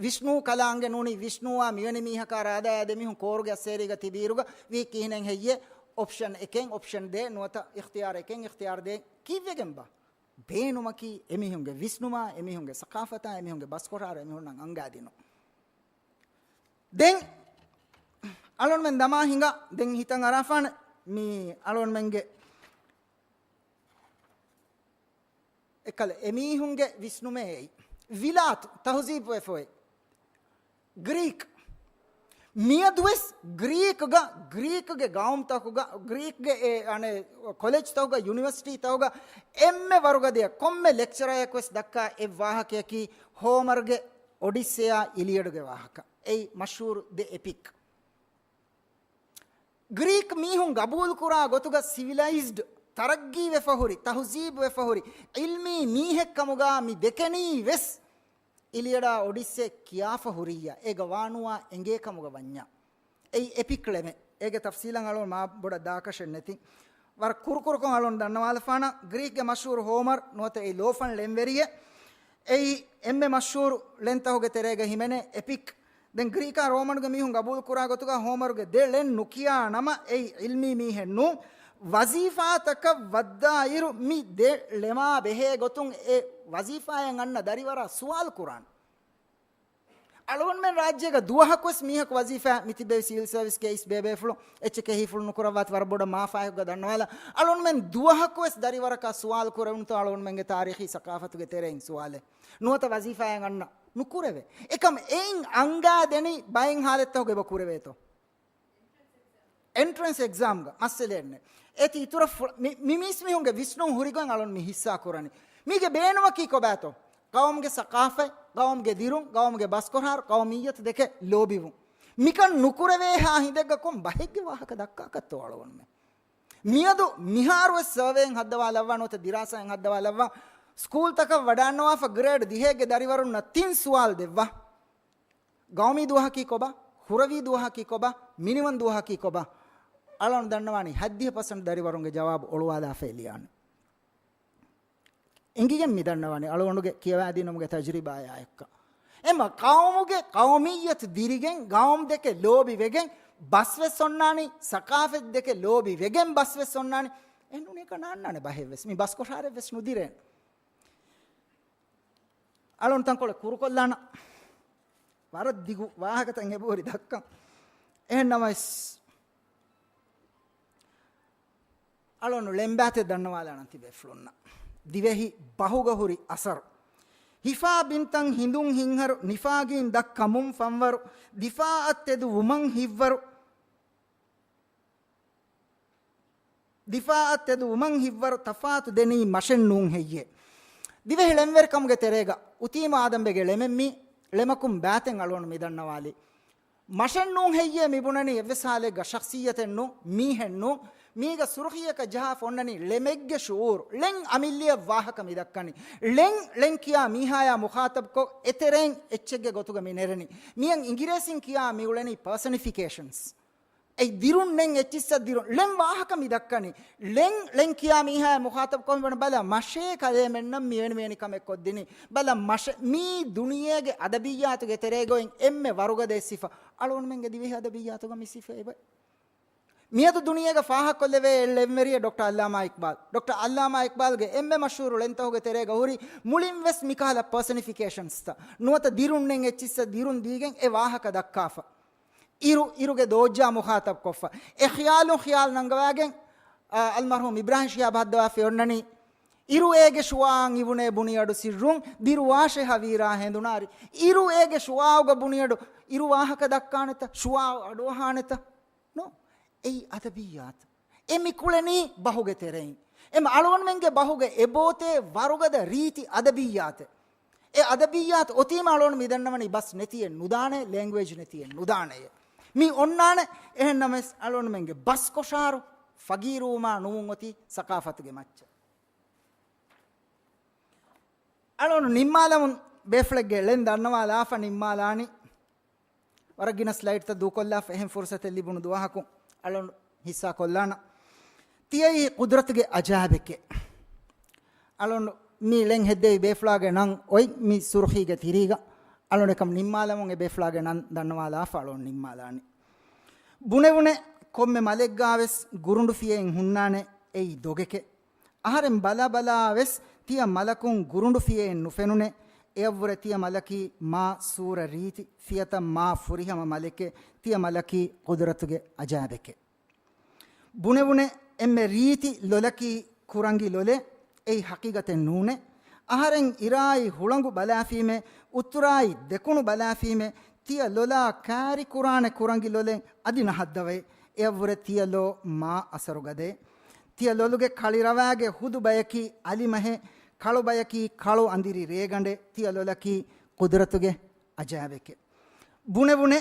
ވިޝްނޫ ކަލާނގެ ނޫނީ ވިޝްނޫއާ މިވެނި މީހަކާ ރާދަޔާ ދެމީހުން ކޯރުގެ އައްސޭރީގަ ތިބިއިރުގަ ވީ ކިހިނެއް ހެއްޔޭ؟ އޮޕްޝަން އެކެއް، އޮޕްޝަން ދޭ، ނުވަތަ އިޚްތިޔާރު އެކެއް، އިޚްތިޔާރު ދޭ. ކީއްވެގެންބާ؟ ބޭނުމަކީ އެމީހުންގެ ވިސްނުމާ، އެމީހުންގެ ސަޤާފަތާ، އެމީހުންގެ ބަސްކޮށާރު އެމީހުންނަށް އަންގާދިނުން. ދެން އަޅުންމެން ދަމާ ހިނގާ، ދެން ހިތަށް އަރާފާނެ މި އަޅުންމެންގެ އެކަލަ އެމީހުންގެ ވިސްނުމޭ އެއީ. ވިލާތު ތަހުޒީބު ވެފަ އޮތް. ގްރީކް. މިއަދުވެސް ގްރީކްގަ، ގްރީކްގެ ގައުމުތަކުގަ، ގްރީކްގެ އެ، އަނެ، ކޮލެޖްތަކުގަ، ޔުނިވަރސިޓީތަކުގަ އެންމެ ވަރުގަދަޔަށް ކޮންމެ ލެކްޗަރަޔަކުވެސް ދައްކާ އެއް ވާހަކަޔަކީ ހޯމަރުގެ އޮޑިއްސެއާ އިލިއަޑުގެ ވާހަކަ. އެއީ މަޝްހޫރު ދެ އެޕިކް. ގްރީކް މީހުން ގަބޫލުކުރާ ގޮތުގަ ސިވިލައިޒްޑް، ތަރައްގީވެފަ ހުރި، ތަހުޒީބުވެފަ ހުރި، ޢިލްމީ މީހެއްކަމުގަ މި ދެކެނީ ވެސް އިލިއަޑާ އޮޑިއްސެ ކިޔާފަ ހުރިއްޔާ، އޭގަ ވާނުވާ އެނގޭ ކަމުގަ ވަންޏާ. އެއީ އެޕިކް ޅެމެއް. އޭގެ ތަފްސީލަށް އަޅުން މާ ބޮޑަށް ދާކަށެއް ނެތި. ވަރަށް ކުރުކުރުކޮށް އަޅުން ދަންނަވާލަފާނަ، ގްރީކްގެ މަޝްހޫރު ހޯމަރް ނުވަތަ އެ ލޯފަން ޅެންވެރިއެއް. އެއީ އެންމެ މަޝްހޫރު ޅެންތަހުގެ ތެރޭގަ ހިމެނޭ އެޕިކް. ދެން ގްރީކާ ރޯމަނުގެ މީހުން ގަބޫލުކުރާ ގޮތުގަ ހޯމަރުގެ ދެ ޅެން ނުކިޔާ ނަމަ، އެއީ ޢިލްމީ މީހެއް ނޫން. ވަޒީފާތަކަށް ވައްދާއިރު މި ދެ ޅެމާ ބެހޭ ގޮތުން އެ ވަޒީފާއަށް އަންނަ ދަރިވަރާ ސުވާލު ކުރާން. އަޅުގަނޑުމެން ރާއްޖޭގަ ދުވަހަކުވެސް މީހަކު ވަޒީފާ މި ތިބޭ ސިވިލް ސަރވިސްގެ އިސް ބޭބޭފުޅު އެއްޗެކޭ ހީފުޅު ނުކުރައްވާތި ވަރަށް ބޮޑަށް މާފާހެކުގަ ދަންނަވާލަ. އަޅުގަނޑުމެން ދުވަހަކުވެސް ދަރިވަރަކާ ސުވާލު ކުރެވުނުތޯ އަޅުގަނޑުމެންގެ ތާރީޚީ ސަޤާފަތުގެ ތެރެއިން ސުވާލެއް؟ ނުވަތަ ވަޒީފާއަށް އަންނަ ނުކުރެވޭ. އެކަމް އެއިން އަންގާދެނީ ބައެއް ހާލަތްތަކުގަ އެބަ ކުރެވޭތޯ؟ އެންޓްރެންސް އެގްޒާމްގަ މައްސަލައެއް ނެތް. އޭތި އިތުރަށް ފު-، މި-، މި މީސްމީހުންގެ ވިސްނުން ހުރިގޮތް އަޅުން މި ހިއްސާ ކުރަނީ. މީގެ ބޭނުމަކީ ކޮބާތޯ؟ ޤައުމުގެ ސަޤާފަތް، ޤައުމުގެ ދިރުން، ޤައުމުގެ ބަސްކޮށާރު، ޤައުމިއްޔަތު ދެކެ ލޯބިވުން. މިކަން ނުކުރެވޭހާ ހިނދެއްގަ ކޮން ބަހެއްގެ ވާހަކަ ދައްކާކަށްތޯ އަޅުގަނޑުމެން؟ މިއަދު މިހާރުވެސް ސަރވޭއެއް ހައްދަވާލައްވާ ނުވަތަ ދިރާސާއެއް ހައްދަވާލައްވާ، ސްކޫލްތަކަށް ވަޑާންނަވާފަ ގްރޭޑް ދިހައެއްގެ ދަރިވަރުންނަށް ތިން ސުވާލު ދެއްވާ. ގައުމީ ދުވަހަކީ ކޮބާ؟ ކުރަވީ ދުވަހަކީ ކޮބާ؟ މިނިވަން ދުވަހަކީ ކޮބާ؟ އަޅަން ދަންނަވާނީ ހަތްދިހަ ޕަސެންޓް ދަރިވަރުންގެ ޖަވާބު އޮޅުވާލާފައި ލިޔާނެ. އެނގިގެން މިދަންނަވާނީ އަޅުގަނޑުގެ ކިޔަވާދިނުމުގެ ތަޖުރިބާޔާ އެއްކަ. އެމަ ޤައުމުގެ ޤައުމިއްޔަތު ދިރިގެން، ޤައުމު ދެކެ ލޯބިވެގެން، ބަސްވެސް އޮންނާނީ، ސަޤާފަތް ދެކެ ލޯބިވެގެން ބަސްވެސް އޮންނާނީ. އެ ނޫނީ އެކަން ނާންނާނެ ބަހެއްވެސް. މި ބަސްކޮށާރެއްވެސް ނުދިރޭނެ. އަޅުން ތަންކޮޅެއް ކުރުކޮށްލާނަ. ވަރަށް ދިގު ވާހަކަތައް އެބަހުރި ދައްކަން. އެހެން ނަމަވެސް، އަޅުން ޅެންބާތެއް ދަންނަވާލާނަން ތިބޭފުޅުންނަށް. ދިވެހި ބަހުގަ ހުރި އަސަރު. ހިފާ ބިންތަން ހިނދުން ހިންހަރު، ނިފާގީން ދަށް ކަމުން ފަންވަރު، ދިފާއަށް ތެދު ވުމަން ހިއްވަރު، ދިފާއަށް ތެދު ވުމަން ހިއްވަރު، ތަފާތު ދެނީ މަށެއް ނޫން ހެއްޔޭ. ދިވެހި ޅެންވެރިކަމުގެ ތެރޭގަ އުތީމު އާދަމްބެގެ ޅެމެއް މީ. ޅެމަކުން ބާތެއް އަޅުގަނޑު މިދަންނަވާލީ. މަށެއް ނޫން ހެއްޔޭ މިބުނަނީ އެއްވެސް ހާލެއްގަ ޝަޚްޞިއްޔަތެއް ނޫން، މީހެއް ނޫން. މީގަ ސުރުޚީއަކަށް ޖަހާފަ އޮންނަނީ ޅެމެއްގެ ޝުޢޫރު، ޅެން އަމިއްލައަށް ވާހަކަ މިދައްކަނީ. ޅެން، ޅެން ކިޔާ މީހާޔާ މުޚާޠަބްކޮށް، އެތެރެއިން އެއްޗެއްގެ ގޮތުގަ މި ނެރެނީ. މިޔަން އިނގިރޭސިން ކިޔާ މި އުޅެނީ ޕާސަނިފިކޭޝަންސް. އެއީ ދިރުން ނެން އެއްޗިއްސަށް ދިރުން. ޅެން ވާހަކަ މި ދައްކަނީ. ޅެން، ޅެން ކިޔާ މީހާޔާ މުޚާޠަބްކޮށް މި ބުނަނީ ބަލަ މަށޭ ކަލޭމެންނަށް މިވެނި މިވެނި ކަމެއް ކޮށްދިނީ. ބަލަ މަށެއް. މީ ދުނިޔޭގެ އަދަބިއްޔާތުގެ ތެރޭގައި އެންމެ ވަރުގަދަ އެއް ސިފަ. އަޅުގަނޑުމެންގެ ދިވެހި އަދަބިއްޔާތުގަ މި ސިފަ އެބައި. މިއަދު ދުނިޔޭގަ ފާހަގަކޮށްލެވޭ އެއް ޅެންވެރިއެއް ޑޮކްޓަރ އައްލާމާ އިޤްބާލް. ޑޮކްޓަރ އައްލާމާ އިޤްބާލްގެ އެންމެ މަޝްހޫރު ޅެންތަހުގެ ތެރޭގަ ހުރި މުޅިން ވެސް މިކަހަލަ ޕާސަނިފިކޭޝަންސްތައް. ނުވަތަ ދިރުން ނެން އެއްޗިއްސަށް ދިރުން ދީގެން އެ ވާހަކަ ދައްކާފަ. އިރު، އިރުގެ ދޯއްޖާ މުޚާޠަބްކޮށްފަ. އެ ޚިޔާލުން ޚިޔާލު ނަންގަވާގެން، އާ، އަލްމަރްޙޫމް އިބްރާހިމް ޝިހާބް ހައްދަވާފަ އޮންނަނީ، އިރު އޭގެ ޝުޢާއަށް އިވުނޭ ބުނިއަޑު ސިއްރުން، ދިރުވާށޭ ހަވީރާ ހެނދުނާރި. އިރު އޭގެ ޝުޢާއުގަ ބުނިއަޑު އިރު ވާހަކަ ދައްކާނެތަ؟ ޝުޢާއު އަޑުއަހާނެތަ؟ ނޯ. އެއީ އަދަބިއްޔާތު. އެ މި ކުޅެނީ ބަހުގެ ތެރެއިން. އެ މަ އަޅުގަނޑުމެންގެ ބަހުގެ އެބޯތޭ ވަރުގަދަ ރީތި އަދަބިއްޔާތެއް. އެ އަދަބިއްޔާތު އޮތީމަ އަޅުގަނޑު މި ދަންނަވަނީ ބަސް ނެތިއެއް ނުދާނެ، ލެންގުއޭޖް ނެތިއެއް ނުދާނެޔޭ. މި އޮންނާނެ. އެހެން ނަމަވެސް އަޅުގަނޑުމެންގެ ބަސްކޮށާރު ފަގީރުވުމާ ނުވުން އޮތީ ސަޤާފަތުގެ މައްޗަށް. އަޅުގަނޑު ނިންމާލަމުން ބޭފުޅެއްގެ ޅެން ދަންނަވާލާފަ ނިންމާލާނީ. ވަރަށް ގިނަ ސްލައިޑްތައް ދޫކޮށްލާފަ އެހެން ފުރުސަތެއް ލިބުނު ދުވަހަކު އަޅުން ހިއްސާ ކޮށްލާނަ. ތިޔައީ ޤުދުރަތުގެ އަޖާއިބެކޭ. އަޅުން މި ޅެން ހެއްދެވި ބޭފުޅާގެ ނަން އޮތް މި ސުރުޚީގެ ތިރީގަ. އަޅުން އެކަމް ނިންމާލަމުން އެ ބޭފުޅާގެ ނަން ދަންނަވާލާފަ އަޅުން ނިންމާލާނީ. ބުނެވުނެ ކޮންމެ މަލެއްގާވެސް ގުރުނޑު ފިޔައިން ހުންނާނެ އެއީ ދޮގެކޭ. އަހަރެން ބަލާ ބަލާ ވެސް ތިޔަ މަލަކުން ގުރުނޑު ފިޔައެއް ނުފެނުނޭ. އެއަށްވުރެ ތިޔަ މަލަކީ މާ ސޫރަ ރީތި ފިޔަތައް މާ ފުރިހަމަ މަލެކޭ. ތިޔަ މަލަކީ ޤުދުރަތުގެ އަޖާއިބެކޭ. ބުނެވުނެ އެންމެ ރީތި ލޮލަކީ ކުރަނގި ލޮލޭ. އެއީ ޙަޤީޤަތެއް ނޫނޭ. އަހަރެން އިރާއި ހުޅަނގު ބަލާފީމޭ، އުތުރާއި ދެކުނު ބަލާފީމޭ، ތިޔަ ލޮލާ ކާރި ކުރާނެ ކުރަނގި ލޮލެއް އަދި ނަހައްދަވައޭ. އެއަށްވުރެ ތިޔަ ލޯ މާ އަސަރުގަދައޭ. ތިޔަ ލޮލުގެ ކަޅިރަވާގެ ހުދު ބަޔަކީ އަލިމަހޭ، ކަޅު ބަޔަކީ ކަޅު އަނދިރި ރޭގަނޑޭ. ތިޔަ ލޮލަކީ ޤުދުރަތުގެ އަޖާއިބެކޭ. ބުނެވުނެ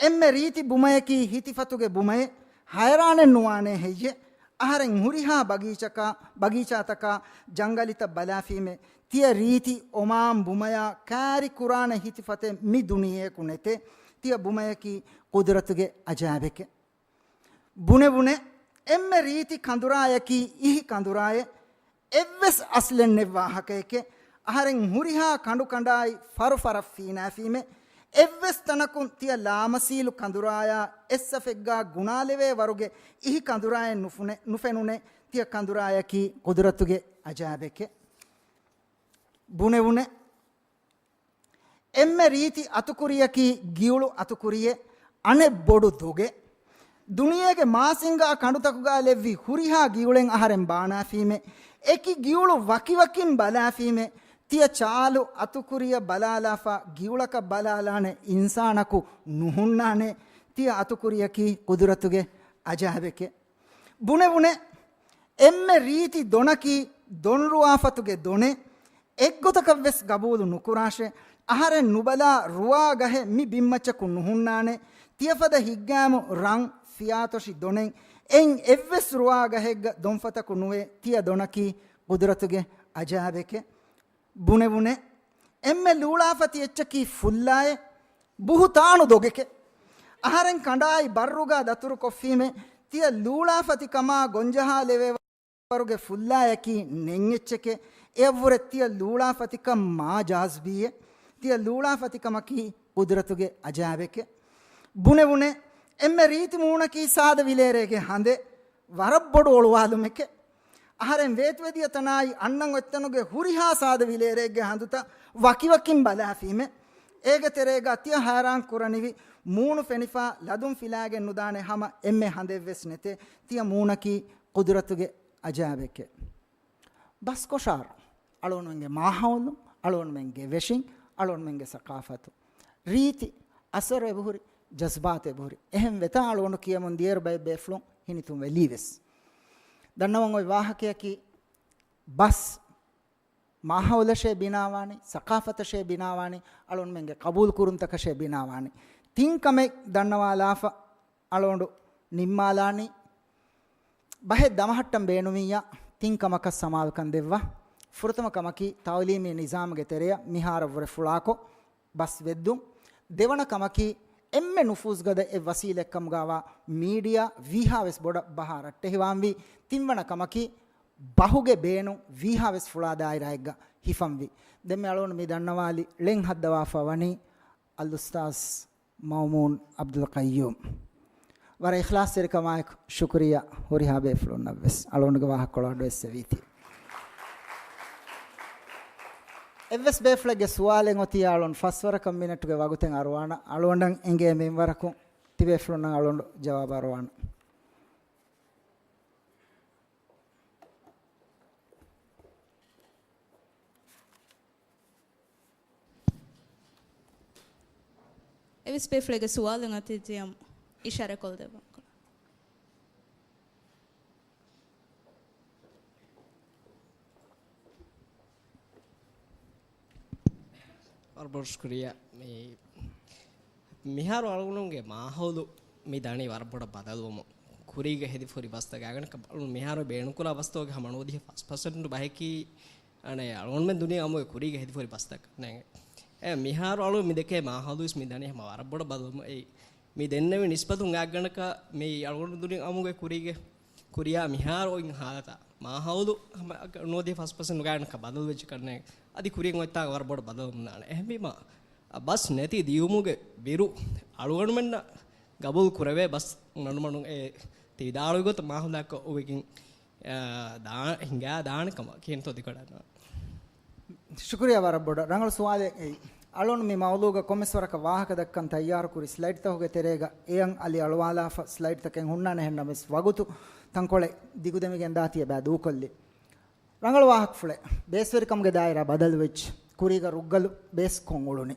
އެންމެ ރީތި ބުމަޔަކީ ހިތިފަތުގެ ބުމައެއް. ހައިރާނެއް ނުވާނޭ ހެއްޔެ؟ އަހަރެން ހުރިހާ ބަގީޗަކާ، ބަގީޗާތަކާ ޖަންގަލިތައް ބަލާފީމޭ. ތިޔަ ރީތި އޮމާން ބުމަޔާ ކާރި ކުރާނެ ހިތިފަތެއް މި ދުނިޔެއަކު ނެތޭ. ތިޔަ ބުމަޔަކީ ޤުދުރަތުގެ އަޖާއިބެކޭ. ބުނެވުނެ އެންމެ ރީތި ކަނދުރާޔަކީ އިހި ކަނދުރާއެއް. އެއްވެސް އަސްލެއް ނެތް ވާހަކައެކޭ. އަހަރެން ހުރިހާ ކަނޑު ކަނޑާއި ފަރު ފަރަށް ފީނާފީމޭ. އެއްވެސް ތަނަކުން ތިޔަ ލާމަސީލު ކަނދުރާޔާ އެއްސަފެއްގާ ގުނާލެވޭ ވަރުގެ އިހި ކަނދުރާއެއް ނުފުނެ، ނުފެނުނޭ. ތިޔަ ކަނދުރާޔަކީ ޤުދުރަތުގެ އަޖާއިބެކޭ. ބުނެވުނެ އެންމެ ރީތި އަތުކުރިޔަކީ ގިއުޅު އަތުކުރިއެއް، އަނެއް ބޮޑު ދޮގެއް. ދުނިޔޭގެ މާސިންގާ ކަނޑުތަކުގާ ލެއްވި ހުރިހާ ގިއުޅެއް އަހަރެން ބާނާފީމޭ. އެކި ގިއުޅު ވަކިވަކިން ބަލާފީމޭ. ތިޔަ ޗާލު އަތުކުރިޔަށް ބަލާލާފަ ގިއުޅަކަށް ބަލާލާނެ އިންސާނަކު ނުހުންނާނެ. ތިޔަ އަތުކުރިޔަކީ ޤުދުރަތުގެ އަޖާއިބެކޭ. ބުނެވުނެ އެންމެ ރީތި ދޮނަކީ ދޮންރުވާފަތުގެ ދޮނެއް. އެއްގޮތަކަށްވެސް ގަބޫލު ނުކުރާށޭ. އަހަރެން ނުބަލާ ރުވާ ގަހެއް މި ބިންމައްޗަކު ނުހުންނާނެ. ތިޔަފަދަ ހިތްގައިމު ރަން ފިޔާތޮށި ދޮނެއް. އެއިން އެއްވެސް ރުވާ ގަހެއްގަ ދޮންފަތަކު ނުވޭ. ތިޔަ ދޮނަކީ ޤުދުރަތުގެ އަޖާއިބެކޭ. ބުނެވުނެ އެންމެ ލޫޅާފަތި އެއްޗަކީ ފުއްލާއެއް. ބުހުތާނު ދޮގެކޭ. އަހަރެން ކަނޑާއި ބައްރުގާ ދަތުރު ކޮށްފީމޭ. ތިޔަ ލޫޅާފަތިކަމާ ގޮންޖަހާލެވޭ ވަރުގެ ފުއްލާޔަކީ ނެތް އެއްޗެކޭ. އެއަށްވުރެ ތިޔަ ލޫޅާފަތިކަން މާ ޖާޒިބީއެއް. ތިޔަ ލޫޅާފަތިކަމަކީ ޤުދުރަތުގެ އަޖާއިބެކެއް. ބުނެވުނޭ، އެންމެ ރީތި މޫނަކީ ސާދަ ވިލޭރޭގެ ހަނދެއް، ވަރަށް ބޮޑު އޮޅުވާލުމެކެއް. އަހަރެން ވޭތުވެދިޔަ ތަނާއި އަންނަން އޮތްތަނުގެ ހުރިހާ ސާދަ ވިލޭރޭގެ ހަނދުތައް ވަކިވަކިން ބަލާފީމޭ. އޭގެ ތެރޭގަ ތިޔަ ހައިރާން ކުރަނިވި މޫނު ފެނިފާ ލަދުން ފިލާގެން ނުދާނެ ހަމަ އެންމެ ހަނދެއްވެސް ނެތޭ. ތިޔަ މޫނަކީ ޤުދުރަތުގެ އަޖާއިބެކެއް. ބަސް ކޮށާރު، އަޅުގަނޑުމެންގެ މާހައުލު، އަޅުގަނޑުމެންގެ ވެށިން، އަޅުގަނޑުމެންގެ ސަޤާފަތު، ރީތި، އަސަރު އެބަހުރި، ޖަޒްބާތު އެބަހުރި. އެހެން ވެތާ އަޅުގަނޑު ކިޔަމުން ދިޔައިރު ބައެއް ބޭފުޅުން ހިނިތުންވެލީ ވެސް. ދަންނަވަން އޮތް ވާހަކަޔަކީ، ބަސް މާހައުލަށޭ ބިނާވާނީ، ސަޤާފަތަށޭ ބިނާވާނީ، އަޅުގަނޑުމެންގެ ޤަބޫލުކުރުންތަކަށޭ ބިނާވާނީ. ތިން ކަމެއް ދަންނަވާލާފަ އަޅުގަނޑު ނިންމާލާނީ. ބަހެއް ދަމަހައްޓަން ބޭނުމިއްޔާ، ތިން ކަމަކަށް ސަމާލުކަން ދެއްވާ. ފުރަތަމަ ކަމަކީ، ތަޢުލީމީ ނިޒާމުގެ ތެރެއަށް މިހާރަށްވުރެ ފުޅާކޮށް، ބަސް ވެއްދުން. ދެވަނަ ކަމަކީ، އެންމެ ނުފޫޒުގަދަ އެއް ވަސީލަތްކަމުގައިވާ މީޑިއާ ވީހާވެސް ބޮޑަށް ބަހާ ރައްޓެހިވާންވީ. ތިންވަނަ ކަމަކީ، ބަހުގެ ބޭނުން ވީހާވެސް ފުޅާ ދާއިރާއެއްގަ ހިފަންވީ. ދެންމެ އަޅުގަނޑު މި ދަންނަވާލި ޅެން ހައްދަވާފަ ވަނީ އަލްއުސްތާޛް މައުމޫން ޢަބްދުލް ޤައްޔޫމް. ވަރަށް އިޚްލާޞްތެރިކަމާއެކު ޝުކުރިއްޔާ ހުރިހާ ބޭފުޅުންނަށްވެސް. އަޅުގަނޑުގެ ވާހަކަކޮޅު އަޑު އެއްސެވީތީ. އެއްވެސް ބޭފުޅެއްގެ ސުވާލެއް އޮތިއްޔާ އަޅުގަނޑު ފަސްވަރަކަށް މިނެޓުގެ ވަގުތެއް އަރުވާނަން. އަޅުގަނޑަށް އެނގޭ މިންވަރަކުން ތިބޭފުޅުންނަށް އަޅުގަނޑު ޖަވާބު އަރުވާނަން. އެވެސް ބޭފުޅެއްގެ ސުވާލު އޮތީ ތިޔަ އިޝާރާތްކޮށްދެއްވާ. ވަރަށް ބޮޑު ޝުކުރިއްޔާ. މި، މިހާރު އަޅުގަނޑުގެ މާހައުލު މި ދަނީ ވަރަށް ބޮޑަށް ބަދަލުވަމުން. ކުރީގަ ހެދިފަ ހުރި ބަސްތައް ގާތްގަނޑަކަށް އަޅުގަނޑު މިހާރު ބޭނުންކުރާ ބަސްތަކުގެ ހަމަ ނުވަދިހަ ފަސް ޕަސެންޓު ބަހަކީ އަނެއް އަޅުގަނޑުމެން ދުނިޔެ އަމުގެ ކުރީގަ ހެދިފަ ހުރި ބަސްތަކަށް ނޭނގެ. އެ މިހާރު އަޅު މި ދެކޭ މާހައުލުވެސް މި ދަނީ ހަމަ ވަރަށް ބޮޑަށް ބަދަލުވަމުން. އެ މި ދެންނެވި ނިސްބަތުން ގާތްގަނޑަކަށް މި އަޅުގަނޑު ދުނިޔެ އަމުގެ ކުރީގެ ކުރިޔާ މިހާރު އޮތް ހާލަތާ މާހައުލު ހަމަ ނުވަދިހަ ފަސް ޕަސެންޓް ގާތްގަނޑަކަށް ބަދަލުވެއްޖެ ކަންނޭނގެ. އަދި ކުރިން އޮތްތާނގަ ވަރަށް ބޮޑަށް ބަދަލުވަމުންދާނެ. އެހެންވީމަ، އަ، ބަސް ނެތި ދިޔުމުގެ ބިރު އަޅުގަނޑުމެންނަށް ގަބޫލު ކުރެވޭ ބަސް އަޅުގަނޑުމެން އެ ތި ވިދާޅުވި ގޮތަށް މާހައުލާއެކު އޮވެގެން، އާ، ދާ-، ހިނގާ ދާނެ ކަމަށް ކިހިނެއްތޯ ދިގު އަޑަށް. ޝުކުރިއްޔާ ވަރަށް ބޮޑަށް. ރަނގަޅު ސުވާލެއް އެއީ. އަޅުގަނޑު މި މައުޟޫގަ ކޮންމެސް ވަރަކަށް ވާހަކަ ދައްކަން ތައްޔާރު ކުރި ސްލައިޑްތަކުގެ ތެރޭގަ އެޔަން އަލި އަޅުވާލާފަ ސްލައިޑްތަކެއް ހުންނާނެ. އެހެންނަމަވެސް ވަގުތު ތަންކޮޅެއް ދިގުދެމިގެން ދާތީ އެބަ ދޫކޮށްލި. ރަނގަޅު ވާހަކަފުޅެއް. ބޭސްވެރިކަމުގެ ދާއިރާ ބަދަލުވެއްޖެ. ކުރީގަ ރުއްގަލު ބޭސް ކޮށް އުޅުނީ.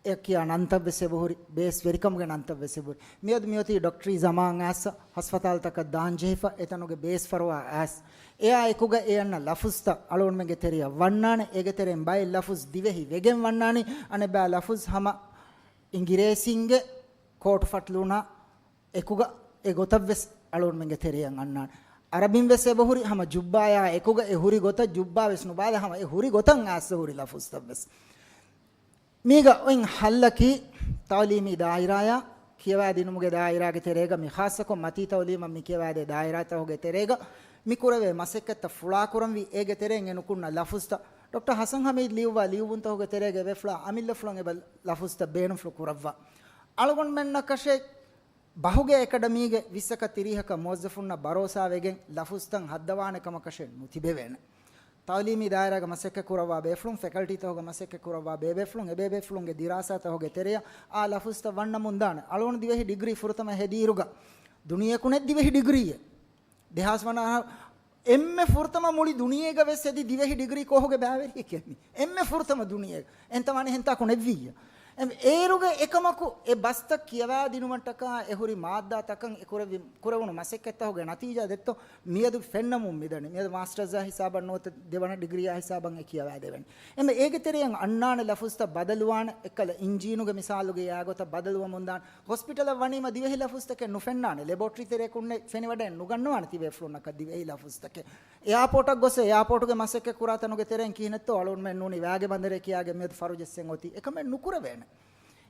އެ ކިޔާ ނަންތައްވެސް އެބަހުރި، ބޭސް ވެރިކަމުގެ ނަންތައްވެސް އެބަހުރި. މިއަދު މިއޮތީ ޑޮކްޓަރީ ޒަމާން އައިސް، ހަސްފަތާލުތަކަށް ދާން ޖެހިފަ، އެތަނުގެ ބޭސް ފަރުވާ އައިސް. އެއާ އެކުގަ އެ އަންނަ ލަފުޒްތައް އަޅުގަނޑުމެންގެ ތެރެއަށް ވަންނާނެ، އޭގެ ތެރެއިން ބައެއް ލަފުޒް ދިވެހި ވެގެން ވަންނާނީ، އަނެއްބައި ލަފުޒް ހަމަ އިނގިރޭސީންގެ ކޯޓު ފަޓްލޫނާ އެކުގަ އެ ގޮތަށްވެސް އަޅުގަނޑުމެންގެ ތެރެއަށް އަންނާނެ. އަރަބިން ވެސް އެބަހުރި ހަމަ ޖުއްބާޔާ އެކުގަ އެ ހުރި ގޮތަށް ޖުއްބާ ވެސް ނުބާލާ ހަމަ އެ ހުރި ގޮތަށް އައިސް ހުރި ލަފުޒްތައް ވެސް. މީގަ އޮތް ހައްލަކީ، ތަޢުލީމީ ދާއިރާޔާ ކިޔަވާދިނުމުގެ ދާއިރާގެ ތެރޭގަ މި ޚާއްޞަކޮށް މަތީ ތަޢުލީމަށް މި ކިޔަވާދޭ ދާއިރާތަކުގެ ތެރޭގަ މި ކުރެވޭ މަސައްކަތްތައް ފުޅާކުރަންވީ، އޭގެ ތެރެއިން އެ ނުކުންނަ ލަފުޒްތައް. ޑޮކްޓަރ ޙަސަން ޙަމީދު ލިޔުއްވާ ލިޔުއްވުންތަކުގެ ތެރޭގަ އެބޭފުޅާ އަމިއްލަފުޅަށް އެބަ ލަފުޒްތައް ބޭނުންފުޅު ކުރައްވާ. އަޅުގަނޑުމެންނަކަށެއް ބަހުގެ އެކަޑަމީގެ ވިއްސަކަށް ތިރީހަކަށް މުވައްޒަފުންނަށް ބަރޯސާވެގެން ލަފުޒްތައް ހައްދަވާނެ ކަމަކަށެއް ނުތިބެވޭނެ. ތަޢުލީމީ ދާއިރާގަ މަސައްކަތް ކުރައްވާ ބޭފުޅުން، ފެކަލްޓީތަކުގަ މަސައްކަތް ކުރައްވާ ބޭބޭފުޅުން، އެބޭބޭފުޅުންގެ ދިރާސާތަކުގެ ތެރެއަށް އާ ލަފުޒްތައް ވަންނަމުންދާނެ. އަޅުގަނޑު ދިވެހި ޑިގްރީ ފުރަތަމަ ހެދިއިރުގަ ދުނިޔެއަކު ނެތް ދިވެހި ޑިގްރީއެއް. ދެހާސް ވަނަ އަހަރު އެންމެ ފުރަތަމަ މުޅި ދުނިޔޭގަ ވެސް ހެދި ދިވެހި ޑިގްރީ ކޯހުގެ ބައިވެރިއެކޭ މީ. އެންމެ ފުރަތަމަ ދުނިޔޭގަ. އެންތަ ވާނެ ހެންތާކު ނެއްވިއްޔާ. އެ-، އޭރުގެ އެކަމަކު އެ ބަސްތައް ކިޔަވާދިނުމަށްޓަކާ އެ ހުރި މާއްދާތަކަށް އެ ކުރެވި-، ކުރެވުނު މަސައްކަތްތަކުގެ ނަތީޖާ ދެއްތޯ މިއަދު ފެންނަމުން މިދަނީ. މިއަދު މާސްޓަރސްއާ ހިސާބަށް ނުވަތަ ދެވަނަ ޑިގްރީއާ ހިސާބަށް އެ ކިޔަވާދެވެނީ. އެމެ އޭގެ ތެރެއިން އަންނާނެ ލަފުޒްތައް ބަދަލުވާނެ، އެއްކަލަ އިންޖީނުގެ މިސާލުގައި އާ ގޮތަށް ބަދަލުވަމުންދާނެ. ހޮސްޕިޓަލަށް ވަނީމަ ދިވެހި ލަފުޒްތަކެއް ނުފެންނާނެ. ލެބޯޓްރީ ތެރެއަކުންނެއް ފެނިވަޑައެއް ނުގަންނަވާނެ ތިބޭފުޅުންނަކަށް ދިވެހި ލަފުޒްތަކެއް. އެއާޕޯޓަށް ގޮސް އެއާޕޯޓުގެ މަސައްކަތް ކުރާ ތަނުގެ ތެރެއިން ކިހިނެއްތޯ އަޅުގަނޑުމެން ނޫނީ ވާގެ ބަނދަރެއް ކިޔާގެން މިއަދު ފަރުޖެއްސެން އޮތީ. އެކަމެއް ނުކުރެވޭނެ.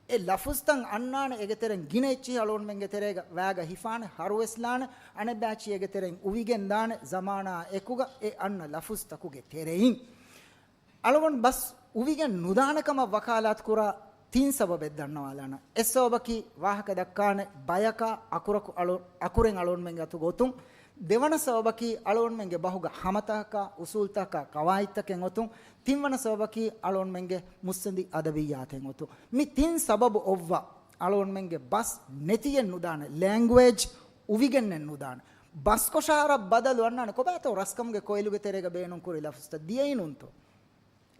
އެ ލަފުޒްތައް އަންނާނެ އޭގެ ތެރެއިން ގިނަ އެއްޗިހި އަޅުގަނޑުމެންގެ ތެރޭގަ ވާގަ ހިފާނެ، ހަރުވެސްލާނެ، އަނެއްބައިޗި އޭގެ ތެރެއިން އުވިގެންދާނެ ޒަމާނާ އެކުގަ އެ އަންނަ ލަފުޒްތަކުގެ ތެރެއިން. އަޅުގަނޑު ބަސް އުވިގެން ނުދާނެ ކަމަށް ވަކާލާތު ކުރާ ތިން ސަބަބެއް ދަންނަވާލާނަން. އެއް ސަބަބަކީ ވާހަކަ ދައްކާނެ ބަޔަކާ އަކުރަކު އަޅު-، އަކުރެން އަޅުގަނޑުމެންގެ އަތުގަ އޮތުން. ދެވަނަ ސަބަބަކީ އަޅުގަނޑުމެންގެ ބަހުގަ ހަމަތަކަކާ، އުސޫލްތަކަކާ، ޤަވާޢިދުތަކެއް އޮތުން. ތިންވަނަ ސަބަބަކީ އަޅުގަނޑުމެންގެ މުއްސަނދި އަދަބިއްޔާތެއް އޮތުން. މި ތިން ސަބަބު އޮއްވާ އަޅުގަނޑުމެންގެ ބަސް ނެތިއެއް ނުދާނެ، ލެންގުއޭޖް އުވިގެންނެއް ނުދާނެ. ބަސްކޮށާރަށް ބަދަލު އަންނާނެ. ކޮބާތޯ ރަސްކަމުގެ ކޮއިލުގެ ތެރޭގަ ބޭނުންކުރި ލަފުޒުތައް؟ ދިޔައީ ނޫންތޯ؟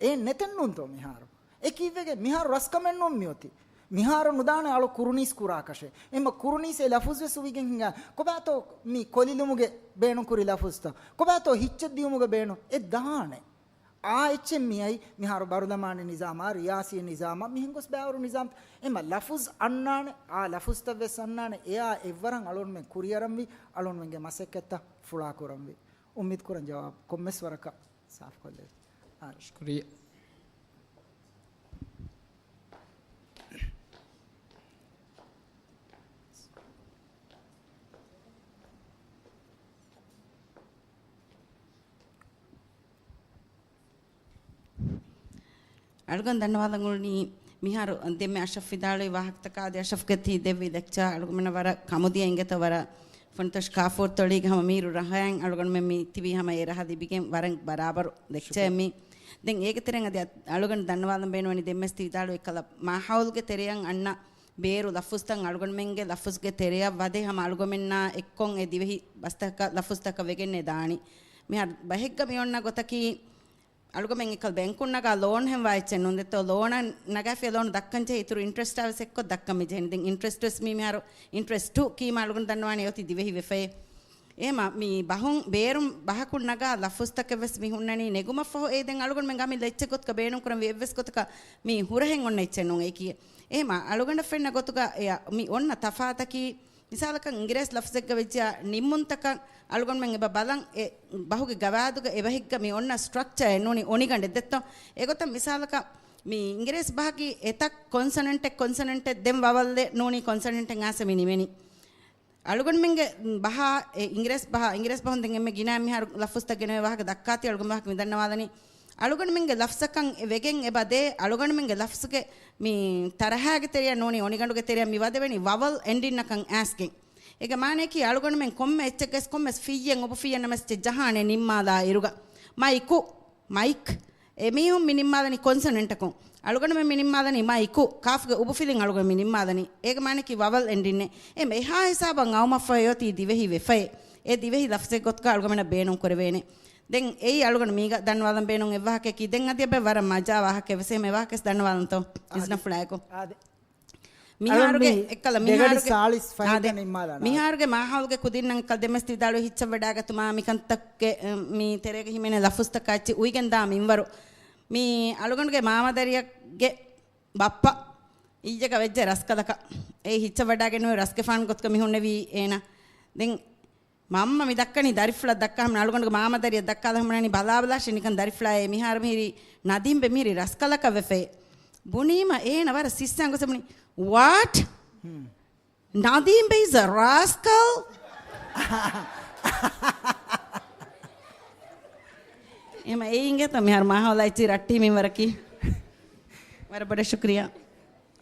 އެ ނެތެއް ނޫންތޯ މިހާރު؟ އެ ކީއްވެގެން؟ މިހާރު ރަސްކަމެއް ނޫން މިއޮތީ. މިހާރު ނުދާނެ އަޅު ކުރުނީސް ކުރާކަށެއް. އެމަ ކުރުނީސް އެ ލަފުޒުވެސް އުވިގެން ހިނގާ. ކޮބާތޯ މި ކޮލިލުމުގެ ބޭނުންކުރި ލަފުޒުތައް؟ ކޮބާތޯ ހިއްޗެއް ދިޔުމުގެ ބޭނުން؟ އެ ދާނެ. އާ އެއްޗެއް މިއައި މިހާރު ބަރުލަމާނީ ނިޒާމާ، ރިޔާސީ ނިޒާމާ، މިހެން ގޮސް ބައިވަރު ނިޒާމް. އެމަ ލަފުޒް އަންނާނެ، އާ ލަފުޒްތައް ވެސް އަންނާނެ، އެއާ އެއްވަރަށް އަޅުންމެން ކުރިއަރަންވީ، އަޅުންމެންގެ މަސައްކަތްތައް ފުޅާކުރަންވީ. އުއްމީދު ކުރަން ޖަވާބު ކޮންމެސް ވަރަކަށް ސާފުކޮށްލެވި. ޝުކުރިއްޔާ. އަޅުގަނޑު ދަންނަވާލަން އުޅުނީ މިހާރު ދެންމެ އަޝްރަފް ވިދާޅުވި ވާހަކަތަކާ އަދި އަޝްރަފްގެ ތީ ދެއްވި ލެކްޗާ އަޅުގަނޑަށް ވަރަށް ކަމުދިޔަ އިނގޭތޯ ވަރަށް ފޮނިތޮށި ކާފޫރުތޮޅީގެ ހަމަ މީރު ރަހައިން އަޅުގަނޑުމެން މި ތިބީ ހަމަ އެ ރަހަ ލިބިގެން ވަރަށް ބަރާބަރު ލެކްޗަރެއް މީ. ދެން އޭގެ ތެރެއިން އަދި އަ-، އަޅުގަނޑު ދަންނަވާލަން ބޭނުންވަނީ ދެންމެސް ތި ވިދާޅުވި ކަލަ މާހައުލުގެ ތެރެއަށް އަންނަ ބޭރު ލަފުޒުތައް އަޅުގަނޑުމެންގެ ލަފުޒުގެ ތެރެއަށް ވަދެ ހަމަ އަޅުގަނޑުމެންނާ އެއްކޮށް އެ ދިވެހި ބަސްތަކަށް ލަފުޒުތަކަށް ވެގެންނޭ ދާނީ. މިހާރު ބަހެއްގަ މި އޮންނަ ގޮތަކީ އަޅުގަމެން އެކަލް ބޭންކުން ނަގާ ލޯން ހެން ވާ އެއްޗެއް ނޫން ދެއްތޯ، ލޯނަށް ނަގާފިޔާ ލޯން ދައްކަން ޖެހޭ އިތުރު އިންޓްރެސްޓާ ވެސް އެއްކޮށް ދައްކަން މި ޖެހެނީ. ދެން އިންޓްރެސްޓް ވެސް މީ މިހާރު އިންޓްރެސްޓު ކީމަ އަޅުގަނޑު ދަންނަވާނެ އޮތީ ދިވެހި ވެފައޭ. އެހެމަ މި ބަހުން ބޭރުން ބަހަކުން ނަގާ ލަފުޒްތަކެއް ވެސް މި ހުންނަނީ ނެގުމަށްފަހު. އޭ ދެން އަޅުގަނޑުމެން އަމިއްލަ އެއްޗެއް ގޮތުގަ ބޭނުން ކުރަންވީ އެއްވެސް ގޮތަކަށް މި ހުރަހެއް އޮންނަ އެއްޗެއް ނޫން އެކީ. އެހެމަ އަޅުގަނޑަށް ފެންނަ ގޮތުގަ އެ މި އޮންނަ ތަފާތަކީ މިސާލަކަށް އިނގިރޭސި ލަފްޒެއްގަ ވެއްޖާ ނިންމުންތަކަށް އަޅުގަނޑުމެން އެބަ ބަލަން އެ ބަހުގެ ގަވާއިދުގަ އެބަހެއްގަ މި އޮންނަ ސްޓްރަކްޗަރ އެއް ނޫނީ އޮނިގަނޑެއް ދެއްތޯ. އެގޮތަށް މިސާލަކަށް މި އިނގިރޭސި ބަހަކީ އެތައް ކޮންސަނެންޓެއް ކޮންސަނެންޓެއް ދެން ވަވަލްއެއް ނޫނީ ކޮންސަނެންޓެއް އާސެ މި ނިމެނީ. އަޅުގަނޑުމެންގެ ބަހާ އެ އިނގިރޭސި ބަހާ، އިނގިރޭސި ބަހުން ދެން އެންމެ ގިނަ މިހާރު ލަފުޒްތައް ގެނެވޭ ވާހަކަ ދައްކާތީ އަޅުގަނޑު ވާހަކަ މި ދަންނަވާލަނީ. އަޅުގަނޑުމެންގެ ލަފްޒަކަށް ވެގެން އެބަ ދޭ، އަޅުގަނޑުމެންގެ ލަފްޒުގެ މި ތަރަހާގެ ތެރެއަށް ނޫނީ އޮނިގަނޑުގެ ތެރެއަށް މި ވަދެވެނީ ވަވަލް އެންޑިންނަކަށް އައިސްގެން. އޭގެ މާނަޔަކީ އަޅުގަނޑުމެން ކޮންމެ އެއްޗެއްގަސް ކޮންމެސް ފިއްޔެއް އުބުފިއްޔެއް ނަމަސް ޖަހާނެ ނިންމާލާ އިރުގަ. މައިކު، މައިކް. އެމީހުން މި ނިންމާލަނީ ކޮންސަނެންޓަކުން. އަޅުގަނޑުމެން މި ނިންމާލަނީ މައިކު. ކާފުގެ އުބުފިލިން އަޅުގަނޑު މި ނިންމާލަނީ. އޭގެ މާނަޔަކީ ވަވަލް އެންޑިންނޭ. އެ އެހާ ހިސާބަށް އައުމަށްފަހު އޮތީ ދިވެހި ވެފައޭ. އެ ދިވެހި ލަފްޒެއް ގޮތުގަ އަޅުގަމެންނަށް ބޭނުން ކުރެވޭނެ. ދެން އެއީ އަޅުގަނޑު މީގަ ދަންނަވާލަން ބޭނުން އެއްވާހަކައަކީ. ދެން އަދި އެބަ ވަރަށް މަޖާ ވާހަކައެއް ވެސް އެހެމަ އެވާހަކަސް ދަންނަވާލަންތޯ؟ އާދެ. އިސްނަފުޅާއެކު. އާދެ. މިހާރުގެ އަޅަން މި އެއްކަލަ ދެގަޑި މިހާރުގެ ސާޅީސް ފަހެއްގަ އާދެ. ނިންމާލާނަ. މިހާރުގެ މާހައުލުގެ ކުދިންނަށް އެއްކަލަ ދެމެސް ތިވިދާޅުވި ހިއްޗަށް ވަޑާގަތުމާ މިކަންތައްގެ، މި ތެރޭގަ ހިމެނޭ ލަފުޒްތަކާ އެއްޗި އުއިގެން ދާ މިންވަރު. މި އަޅުގަނޑުގެ މާމަދަރިއެއްގެ ބައްޕަ އިއްޔެގަ ވެއްޖެ ރަސްކަލަކަށް. އެ ހިއްޗަށް ވަޑާގެން ރަސްގެފާނު ގޮތުގަ މި ހުންނެވީ އޭނަ. ދެން މަންމަ މި ދައްކަނީ ދަރިފުޅަށް ދައްކާ ހަމަ އަޅުގަނޑުގެ މާމަދަރިއަށް ދައްކާލާ ހަމަނާނީ ބަލާބަލާށޭ ނިކަން ދަރިފުޅާއޭ. މިހާރު މިހިރީ ނަދީމްބެ މިހިރީ ރަސްކަލަކަށް ވެފައޭ. ބުނީމަ އޭނަ ވަރަށް ސިއްސަން ގޮސް ބުނީ، "What? ނަދީމްބެ is a rascal؟" އެހެމަ އެއީ އިނގޭތޯ މިހާރު މާހައުލާ އެއްޗިހި ރައްޓެހި މިންވަރަކީ. ވަރަށް ބޮޑަށް ޝުކުރިއްޔާ.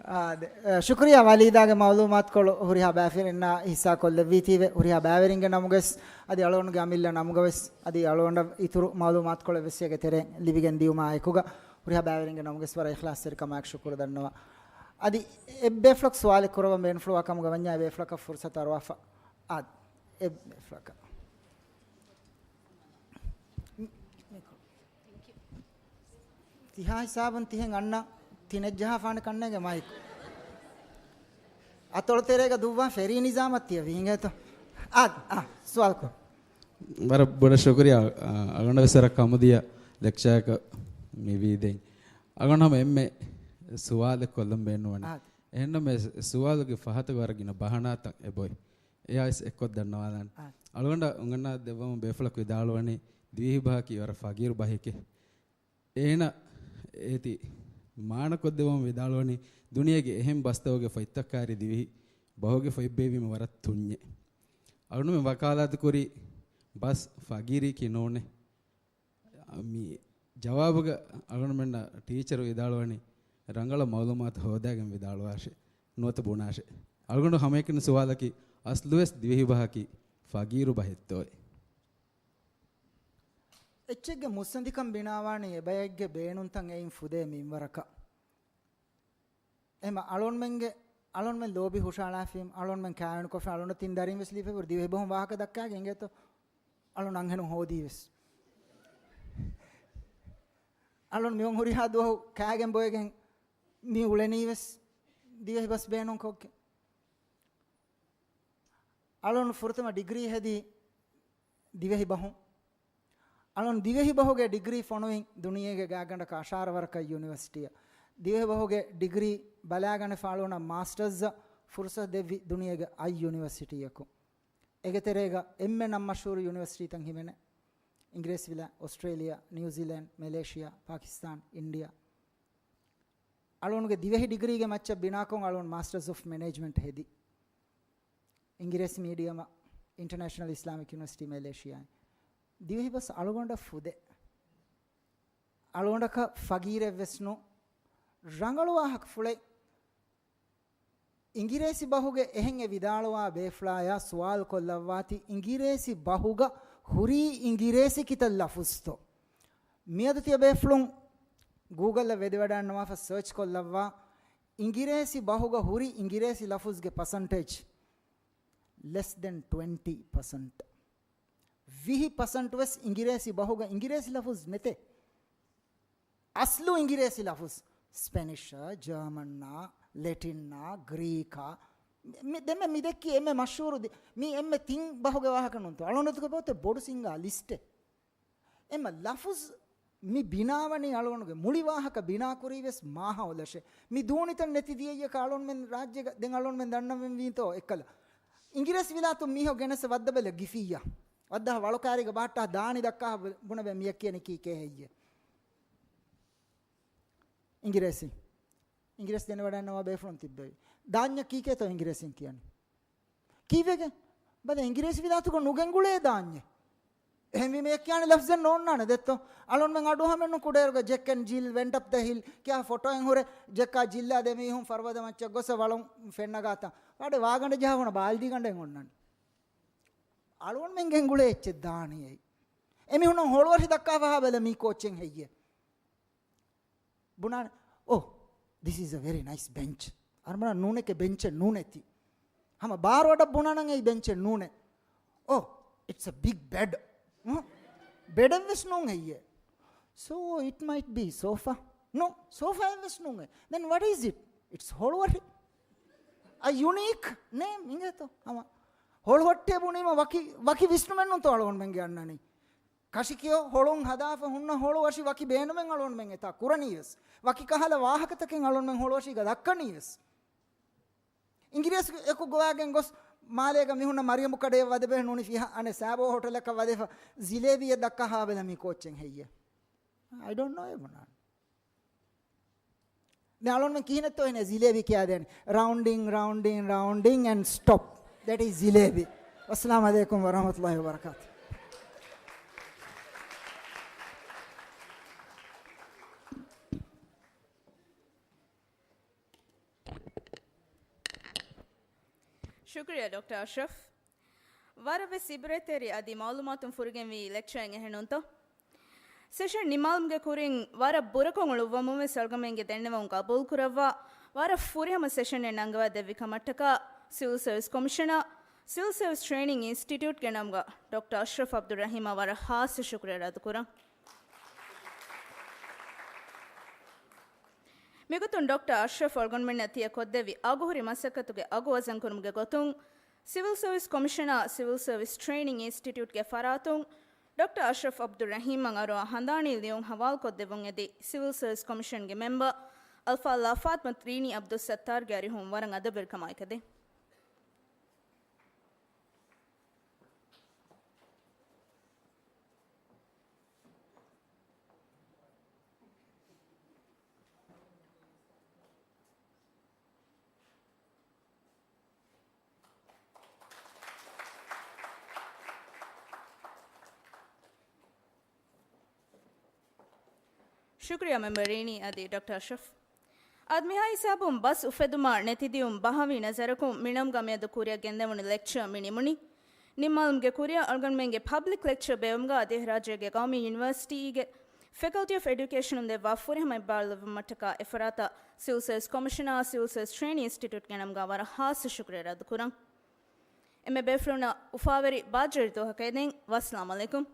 އާ، ދެ-، އަ، ޝުކުރިއްޔާ ވަލީދާގެ މައުލޫމާތުކޮޅު ހުރިހާ ބައިވެރިންނާ ހިއްސާ ކޮށްލެއްވީތީވެ. ހުރިހާ ބައިވެރިންގެ ނަމުގަވެސް އަދި އަޅުގަނޑުގެ އަމިއްލަ ނަމުގަވެސް އަދި އަޅުގަނޑަށް އިތުރު މައުލޫމާތުކޮޅެއް ވެސް އޭގެ ތެރެއިން ލިބިގެން ދިޔުމާ އެކުގަ ހުރިހާ ބައިވެރިންގެ ނަމުގަވެސް ވަރަށް އިޚްލާޞްތެރިކަމާއެކު ޝުކުރު ދަންނަވާ. އަދި އެއްބޭފުޅަކު ސުވާލެއް ކުރައްވަން ބޭނުންފުޅުވާ ކަމުގަ ވަންޏާ އެބޭފުޅަކަށް ފުރުސަތު އަރުވާފަ. އާ، އެއްބޭފުޅަކަށް. ތިހާ ހިސާބުން ތިހެން އަންނަ ތިނެއް ޖަހާފާނެ ކަންނޭގެ މައިކު. އަތޮޅު ތެރޭގަ ދުއްވާ ފެރީ ނިޒާމަށް ތިޔަ ވީނގޭތޯ. އާ، އާ، ސުވާލު ކުރު. ވަރަށް ބޮޑަށް ޝުކުރިއްޔާ. އަ، އަޅުގަނޑަށް ވެސް ވަރަށް ކަމުދިޔަ ލެކްޗާއަކަށް މިވީ ދެން. އަޅުގަނޑު ހަމަ އެންމެ ސުވާލެއް ކޮށްލަން ބޭނުންވަނީ. އާ. އެހެންނަމަވެސް ސުވާލުގެ ފަހަތަށް ވަރަށް ގިނަ ބަހަނާތައް އެބޮތް. އެއާވެސް އެއްކޮށް ދަންނަވާލާން. އާ. އަޅުގަނޑަށް އުނގަންނާ ދެއްވަމުން ބޭފުޅަކު ވިދާޅުވަނީ ދިވެހި ބަހަކީ ވަރަށް ފަގީރު ބަހެކޭ. އޭނަ އޭތި މާނަކޮށްދެއްވަމުން ވިދާޅުވަނީ ދުނިޔޭގެ އެހެން ބަސްތަކުގެ ފޮތްތައްކާރި ދިވެހި ބަހުގެ ފޮތް ބޭއްވީމަ ވަރަށް ތުންޏޭ. އަޅުގަނޑުމެން ވަކާލާތުކުރީ ބަސް ފަގީރީކީ ނޫނޭ. މި ޖަވާބުގަ އަޅުގަނޑުމެންނަށް ޓީޗަރު ވިދާޅުވަނީ، ރަނގަޅަށް މައުލޫމާތު ހޯދާގެން ވިދާޅުވާށޭ، ނުވަތަ ބުނާށޭ. އަޅުގަނޑު ހަމައެކަނި ސުވާލަކީ، އަސްލުވެސް ދިވެހިބަހަކީ ފަގީރު ބަހެއްތޯއޭ؟ އެއްޗެއްގެ މުއްސަނދިކަން ބިނާވާނީ އެބައެއްގެ ބޭނުންތައް އެއިން ފުދޭ މިންވަރަކަށް. އެހެން އަޅުންމެންގެ، އަޅުންމެން ލޯބި ހުށައަޅާފީމް، އަޅުންމެން ކާވެނިކޮށްފި، އަޅުންނަށް ތިން ދަރިން ވެސް ލީފައި ދިވެހިބަހުން ވާހަކަ ދައްކާގެން އިނގޭތޯ. އަޅުން އަންހެނުން ހޯދީވެސް. އަޅުން މިއޮން ހުރިހާ ދުވަހު ކާގެން ބޮއެގެން މި އުޅެނީވެސް ދިވެހިބަސް ބޭނުންކޮށްގެން. އަޅުން ފުރަތަމަ ޑިގްރީ ހެދީ ދިވެހި ބަހުން. އަޅުން ދިވެހި ބަހުގެ ޑިގްރީ ފޮނުވިން ދުނިޔޭގެ ގާތްގަނޑަކަށް އަށާރަ ވަރަކަށް ޔުނިވަރސިޓީއަށް. ދިވެހި ބަހުގެ ޑިގްރީ ބަލާގަނެފަ އަޅުނަށް މާސްޓަރސްއަށް ފުރުސަތު ދެއްވި ދުނިޔޭގެ އައި ޔުނިވަރސިޓީއަކު. އޭގެ ތެރޭގަ އެންމެ ނަން މަޝްހޫރު ޔުނިވަރސިޓީތައް ހިމެނޭ. އިނގިރޭސިވިލާ، އޮސްޓްރޭލިޔާ، ނިއުޒީލޭންޑް، މެލޭޝިޔާ، ޕާކިސްތާން، އިންޑިޔާ. އަޅުގަނޑުގެ ދިވެހި ޑިގްރީގެ މައްޗަށް ބިނާކޮށް އަޅުގަނޑު މާސްޓަރސް އޮފް މެނޭޖްމަންޓް ހެދި. އިނގިރޭސި މީޑިއަމަށް އިންޓަރނޭޝަނަލް އިސްލާމިކް ޔުނިވަރސިޓީ މެލޭޝިޔާ. ދިވެހި ބަސް އަޅުގަނޑަށް ފުދޭ. އަޅުގަނޑަކަށް ފަގީރެއްވެސް ނޫ. ރަނގަޅު ވާހަކަފުޅެއް. އިނގިރޭސި ބަހުގެ އެހެން އެ ވިދާޅުވާ ބޭފުޅާޔާ ސުވާލު ކޮށްލައްވާތި، އިނގިރޭސި ބަހުގަ ހުރީ އިނގިރޭސި ކިތައް ލަފުޒްތޯ؟ މިއަދު ތިޔަބޭފުޅުން ގޫގަލްއަށް ވެދިވަޑައިންނަވާފަ ސަރޗް ކޮށްލައްވާ، އިނގިރޭސި ބަހުގަ ހުރި އިނގިރޭސި ލަފުޒްގެ ޕަސަންޓޭޖް. Less than twenty percent. ވިހި ޕަސަންޓް ވެސް އިނގިރޭސި ބަހުގަ އިނގިރޭސި ލަފުޒް ނެތޭ. އަސްލު އިނގިރޭސި ލަފުޒް، ސްޕެނިޝްއާ، ޖާމަންއާ، ލެޓިންއާ، ގްރީކާ، މި، ދެންމެ މި ދެއްކި އެންމެ މަޝްހޫރު ދި-، މީ އެންމެ ތިން ބަހުގެ ވާހަކަ ނޫންތޯ؟ އަޅުގަނޑު ބޮޑު ސިންގާ ލިސްޓެއް. އެންމެ ލަފުޒް މި ބިނާވަނީ އަޅުގަނޑުގެ މުޅި ވާހަކަ ބިނާކުރީ ވެސް މާހައުލަށޭ. މި ދޫނިތަން ނެތި ދިޔައީއަކަށް އަޅުގަނޑުމެން ރާއްޖޭގަ ދެން އަޅުގަނޑުމެން ދަންނަވަން ވީތޯ އެއްކަލަ. އިނގިރޭސި ވިލާތުން މީހަކު ގެނެސް ވައްދަބަލަ ގިފިއްޔާ. ވައްދާ ވަޅުކާރީގަ ބަހައްޓާ ދާނި ދައްކާ ބުނެބެ މިޔަ ކިޔަނީ ކީކޭ ހެއްޔޭ؟ އިނގިރޭސި. އިނގިރޭސި ދެނެވަޑައިންނަވާ ބޭފުޅުން ތިއްބެވި. ދާންޏަށް ކީކޭތޯ އިނގިރޭސިން ކިޔަނީ؟ ކީއްވެގެން؟ ބަލަ އިނގިރޭސި ވިލާތުގަ ނުގެންގުޅޭ ދާންޏެއް. އެހެންވީމަ އެ ކިޔާނެ ލަފްޒެއް ނޯންނާނެ ދެއްތޯ؟ އަޅުންމެން އަޑުއަހަމެއްނު ކުޑައިރުގަ ޖެކް އެންޑް ޖިލް ވެންޓް އަޕް ދަ ހިލް ކިޔާ ފޮޓޯއެއް ހުރެ ޖެކާ ޖިއްލާ ދެމީހުން ފަރުބަދަ މައްޗަށް ގޮސް ވަޅުން ފެންނަގާތަން. ވާޑެ ވާގަނޑެއް ޖަހާ ހުންނަ ބާލްދީގަނޑެއް އޮންނަނީ. އަޅުންމެން ގެންގުޅޭ އެއްޗެއް ދާނީ އެއީ. އެމީހުންނަށް ހޮޅުވަށި ދައްކާފަ ހާބެލަ މީ ކޯއްޗެއް ހެއްޔޭ؟ ބުނާނެ، "Oh, this is a very nice bench." އަރަބަނާ ނޫނެކޭ ބެންޗެއް ނޫނޭތީ. ހަމަ ބާރު އަޑަށް ބުނާނަން އެއީ ބެންޗެއް ނޫނޭ. "Oh, it's a big bed." ހު؟ ބެޑެއްވެސް ނޫން ހެއްޔޭ؟ "So it might be sofa." No, ސޯފާއެއްވެސް ނޫނޭ. Then what is it? It's ހޮޅުވަށި. A unique name އިނގޭތޯ. ހަމަ ހޮޅުވައްޓޭ ބުނީމަ ވަކި، ވަކި ވިސްނުމެއްނޫންތޯ އަޅުގަނޑުމެންގެ އަންނަނީ؟ ކަށިކިޔޯ ހޮޅުން ހަދާފަ ހުންނަ ހޮޅުވަށި ވަކި ބޭނުމެއް އަޅުގަނޑުމެން އެތާ ކުރަނީވެސް. ވަކި ކަހަލަ ވާހަކަތަކެއް އަޅުގަނޑުމެން ހޮޅުވަށީގަ ދައްކަނީވެސް. އިނގިރޭސި އެކު ގޮވާގެން ގޮސް މާލޭގަ މިހުންނަ މަރިޔަމު ކަޑައަށް ވަދެބޭ ނޫނީ ފިހާ އަނެއް ސާބޯ ހޮޓެލަކަށް ވަދެފަ ޖިލޭބީއެއް ދައްކާ ހާވެލަ މީ ކޯއްޗެއް ހެއްޔޭ؟ I don't know އެ ބުނާނެ. ދެން އަޅުންމެން ކިހިނެއްތޯ އެހެނެއް ޖިލޭބީ ކިޔާދޭނެ؟ Rounding, rounding, rounding and stop. That is ޖިލޭބީ. އައްސަލާމު ޢަލައިކުމް ވަރަޙްމަތުﷲި ވަބަރަކާތު. ޝުކުރިއްޔާ ޑޮކްޓަރ އަޝްރަފް. ވަރަށް ވެސް އިބްރަތްތެރި އަދި މަޢުލޫމާތުން ފުރިގެންވީ ލެކްޗަރެއް އެހެންނޫންތޯ؟ ސެޝަން ނިމާލުމުގެ ކުރިން ވަރަށް ބުރަކޮށް އުޅުއްވަމުން ވެސް އަޅުގަމެންގެ ދެންނެވުން ގަބޫލު ކުރައްވާ، ވަރަށް ފުރިހަމަ ސެޝަނެއް ނަންގަވާ ދެއްވި ކަމަށްޓަކާ ސިވިލް ސަރވިސް ކޮމިޝަނަރ، ސިވިލް ސަރވިސް ޓްރެއިނިން އިންސްޓިޓިއުޓްގެ ނަމުގަ ޑޮކްޓަރ އަޝްރަފް ޢަބްދުއްރަޙީމަށް ވަރަށް ޚާއްޞަ ޝުކުރިއްޔާ އަދާކުރަން. މިގޮތުން ޑޮކްޓަރ އަޝްރަފް އަޅުގަނޑުމެންނަށް ތިޔަ ކޮށްދެއްވި އަގުހުރި މަސައްކަތުގެ އަގު ވަޒަންކުރުމުގެ ގޮތުން، ސިވިލް ސަރވިސް ކޮމިޝަނަރ، ސިވިލް ސަރވިސް ޓްރެއިނިން އިންސްޓިޓިއުޓްގެ ފަރާތުން ޑޮކްޓަރ އަޝްރަފް ޢަބްދުއްރަޙީމަށް އަރުވާ ހަނދާނީ ލިޔުން ހަވާލުކޮށްދެއްވުން އެދި، ސިވިލް ސަރވިސް ކޮމިޝަންގެ މެމްބަރ އަލްފާޟިލާ ފާތިމަތު ރީނީ ޢަބްދުއްސައްތާރުގެ އަރިހުން ވަރަށް އަދަބުވެރިކަމާ އެކަދޭ. ޝުކުރިއްޔާ މެމްބަރީން އަދި ޑޮކްޓަރ އަޝްރަފް. އަދި މިހާ ހިސާބުން ބަސް އުފެދުމާ ނެތިދިޔުން ބަހަވި ނަޒަރަކުން މިނަމުގަ މިއަދު ކުރިއަށް ގެންދެވުނު ލެކްޗަރ މި ނިމުނީ. ނިންމާލުމުގެ ކުރިއަށް އަޅުގަނޑުމެންގެ ޕަބްލިކް ލެކްޗަރ ބޭއްވުމުގަ އަދި އެހްރާޖޭގެ ގައުމީ ޔުނިވަރސިޓީގެ ފެކަލްޓީ އޮފް އެޑިއުކޭޝަނުން ދެއްވާ ފުރިހަމަ އިއްބާރުލެއްވުމަށްޓަކާ އެފަރާތަށް ސިވިލް ސާވިސް ކޮމިޝަނާ، ސިވިލް ސާވިސް ޓްރޭނިން އިންސްޓިޓިއުޓްގެ ނަމުގަ ވަރަށް ހާއްސަ ޝުކުރިއްޔާ ރައްދުކުރަން. އެންމެ ބޭފުޅުންނަށް އުފާވެރި ބާއްޖަވެރި ދުވަހަކަށް އެދެން. ވައްސަލާމް ޢަލައިކުމް.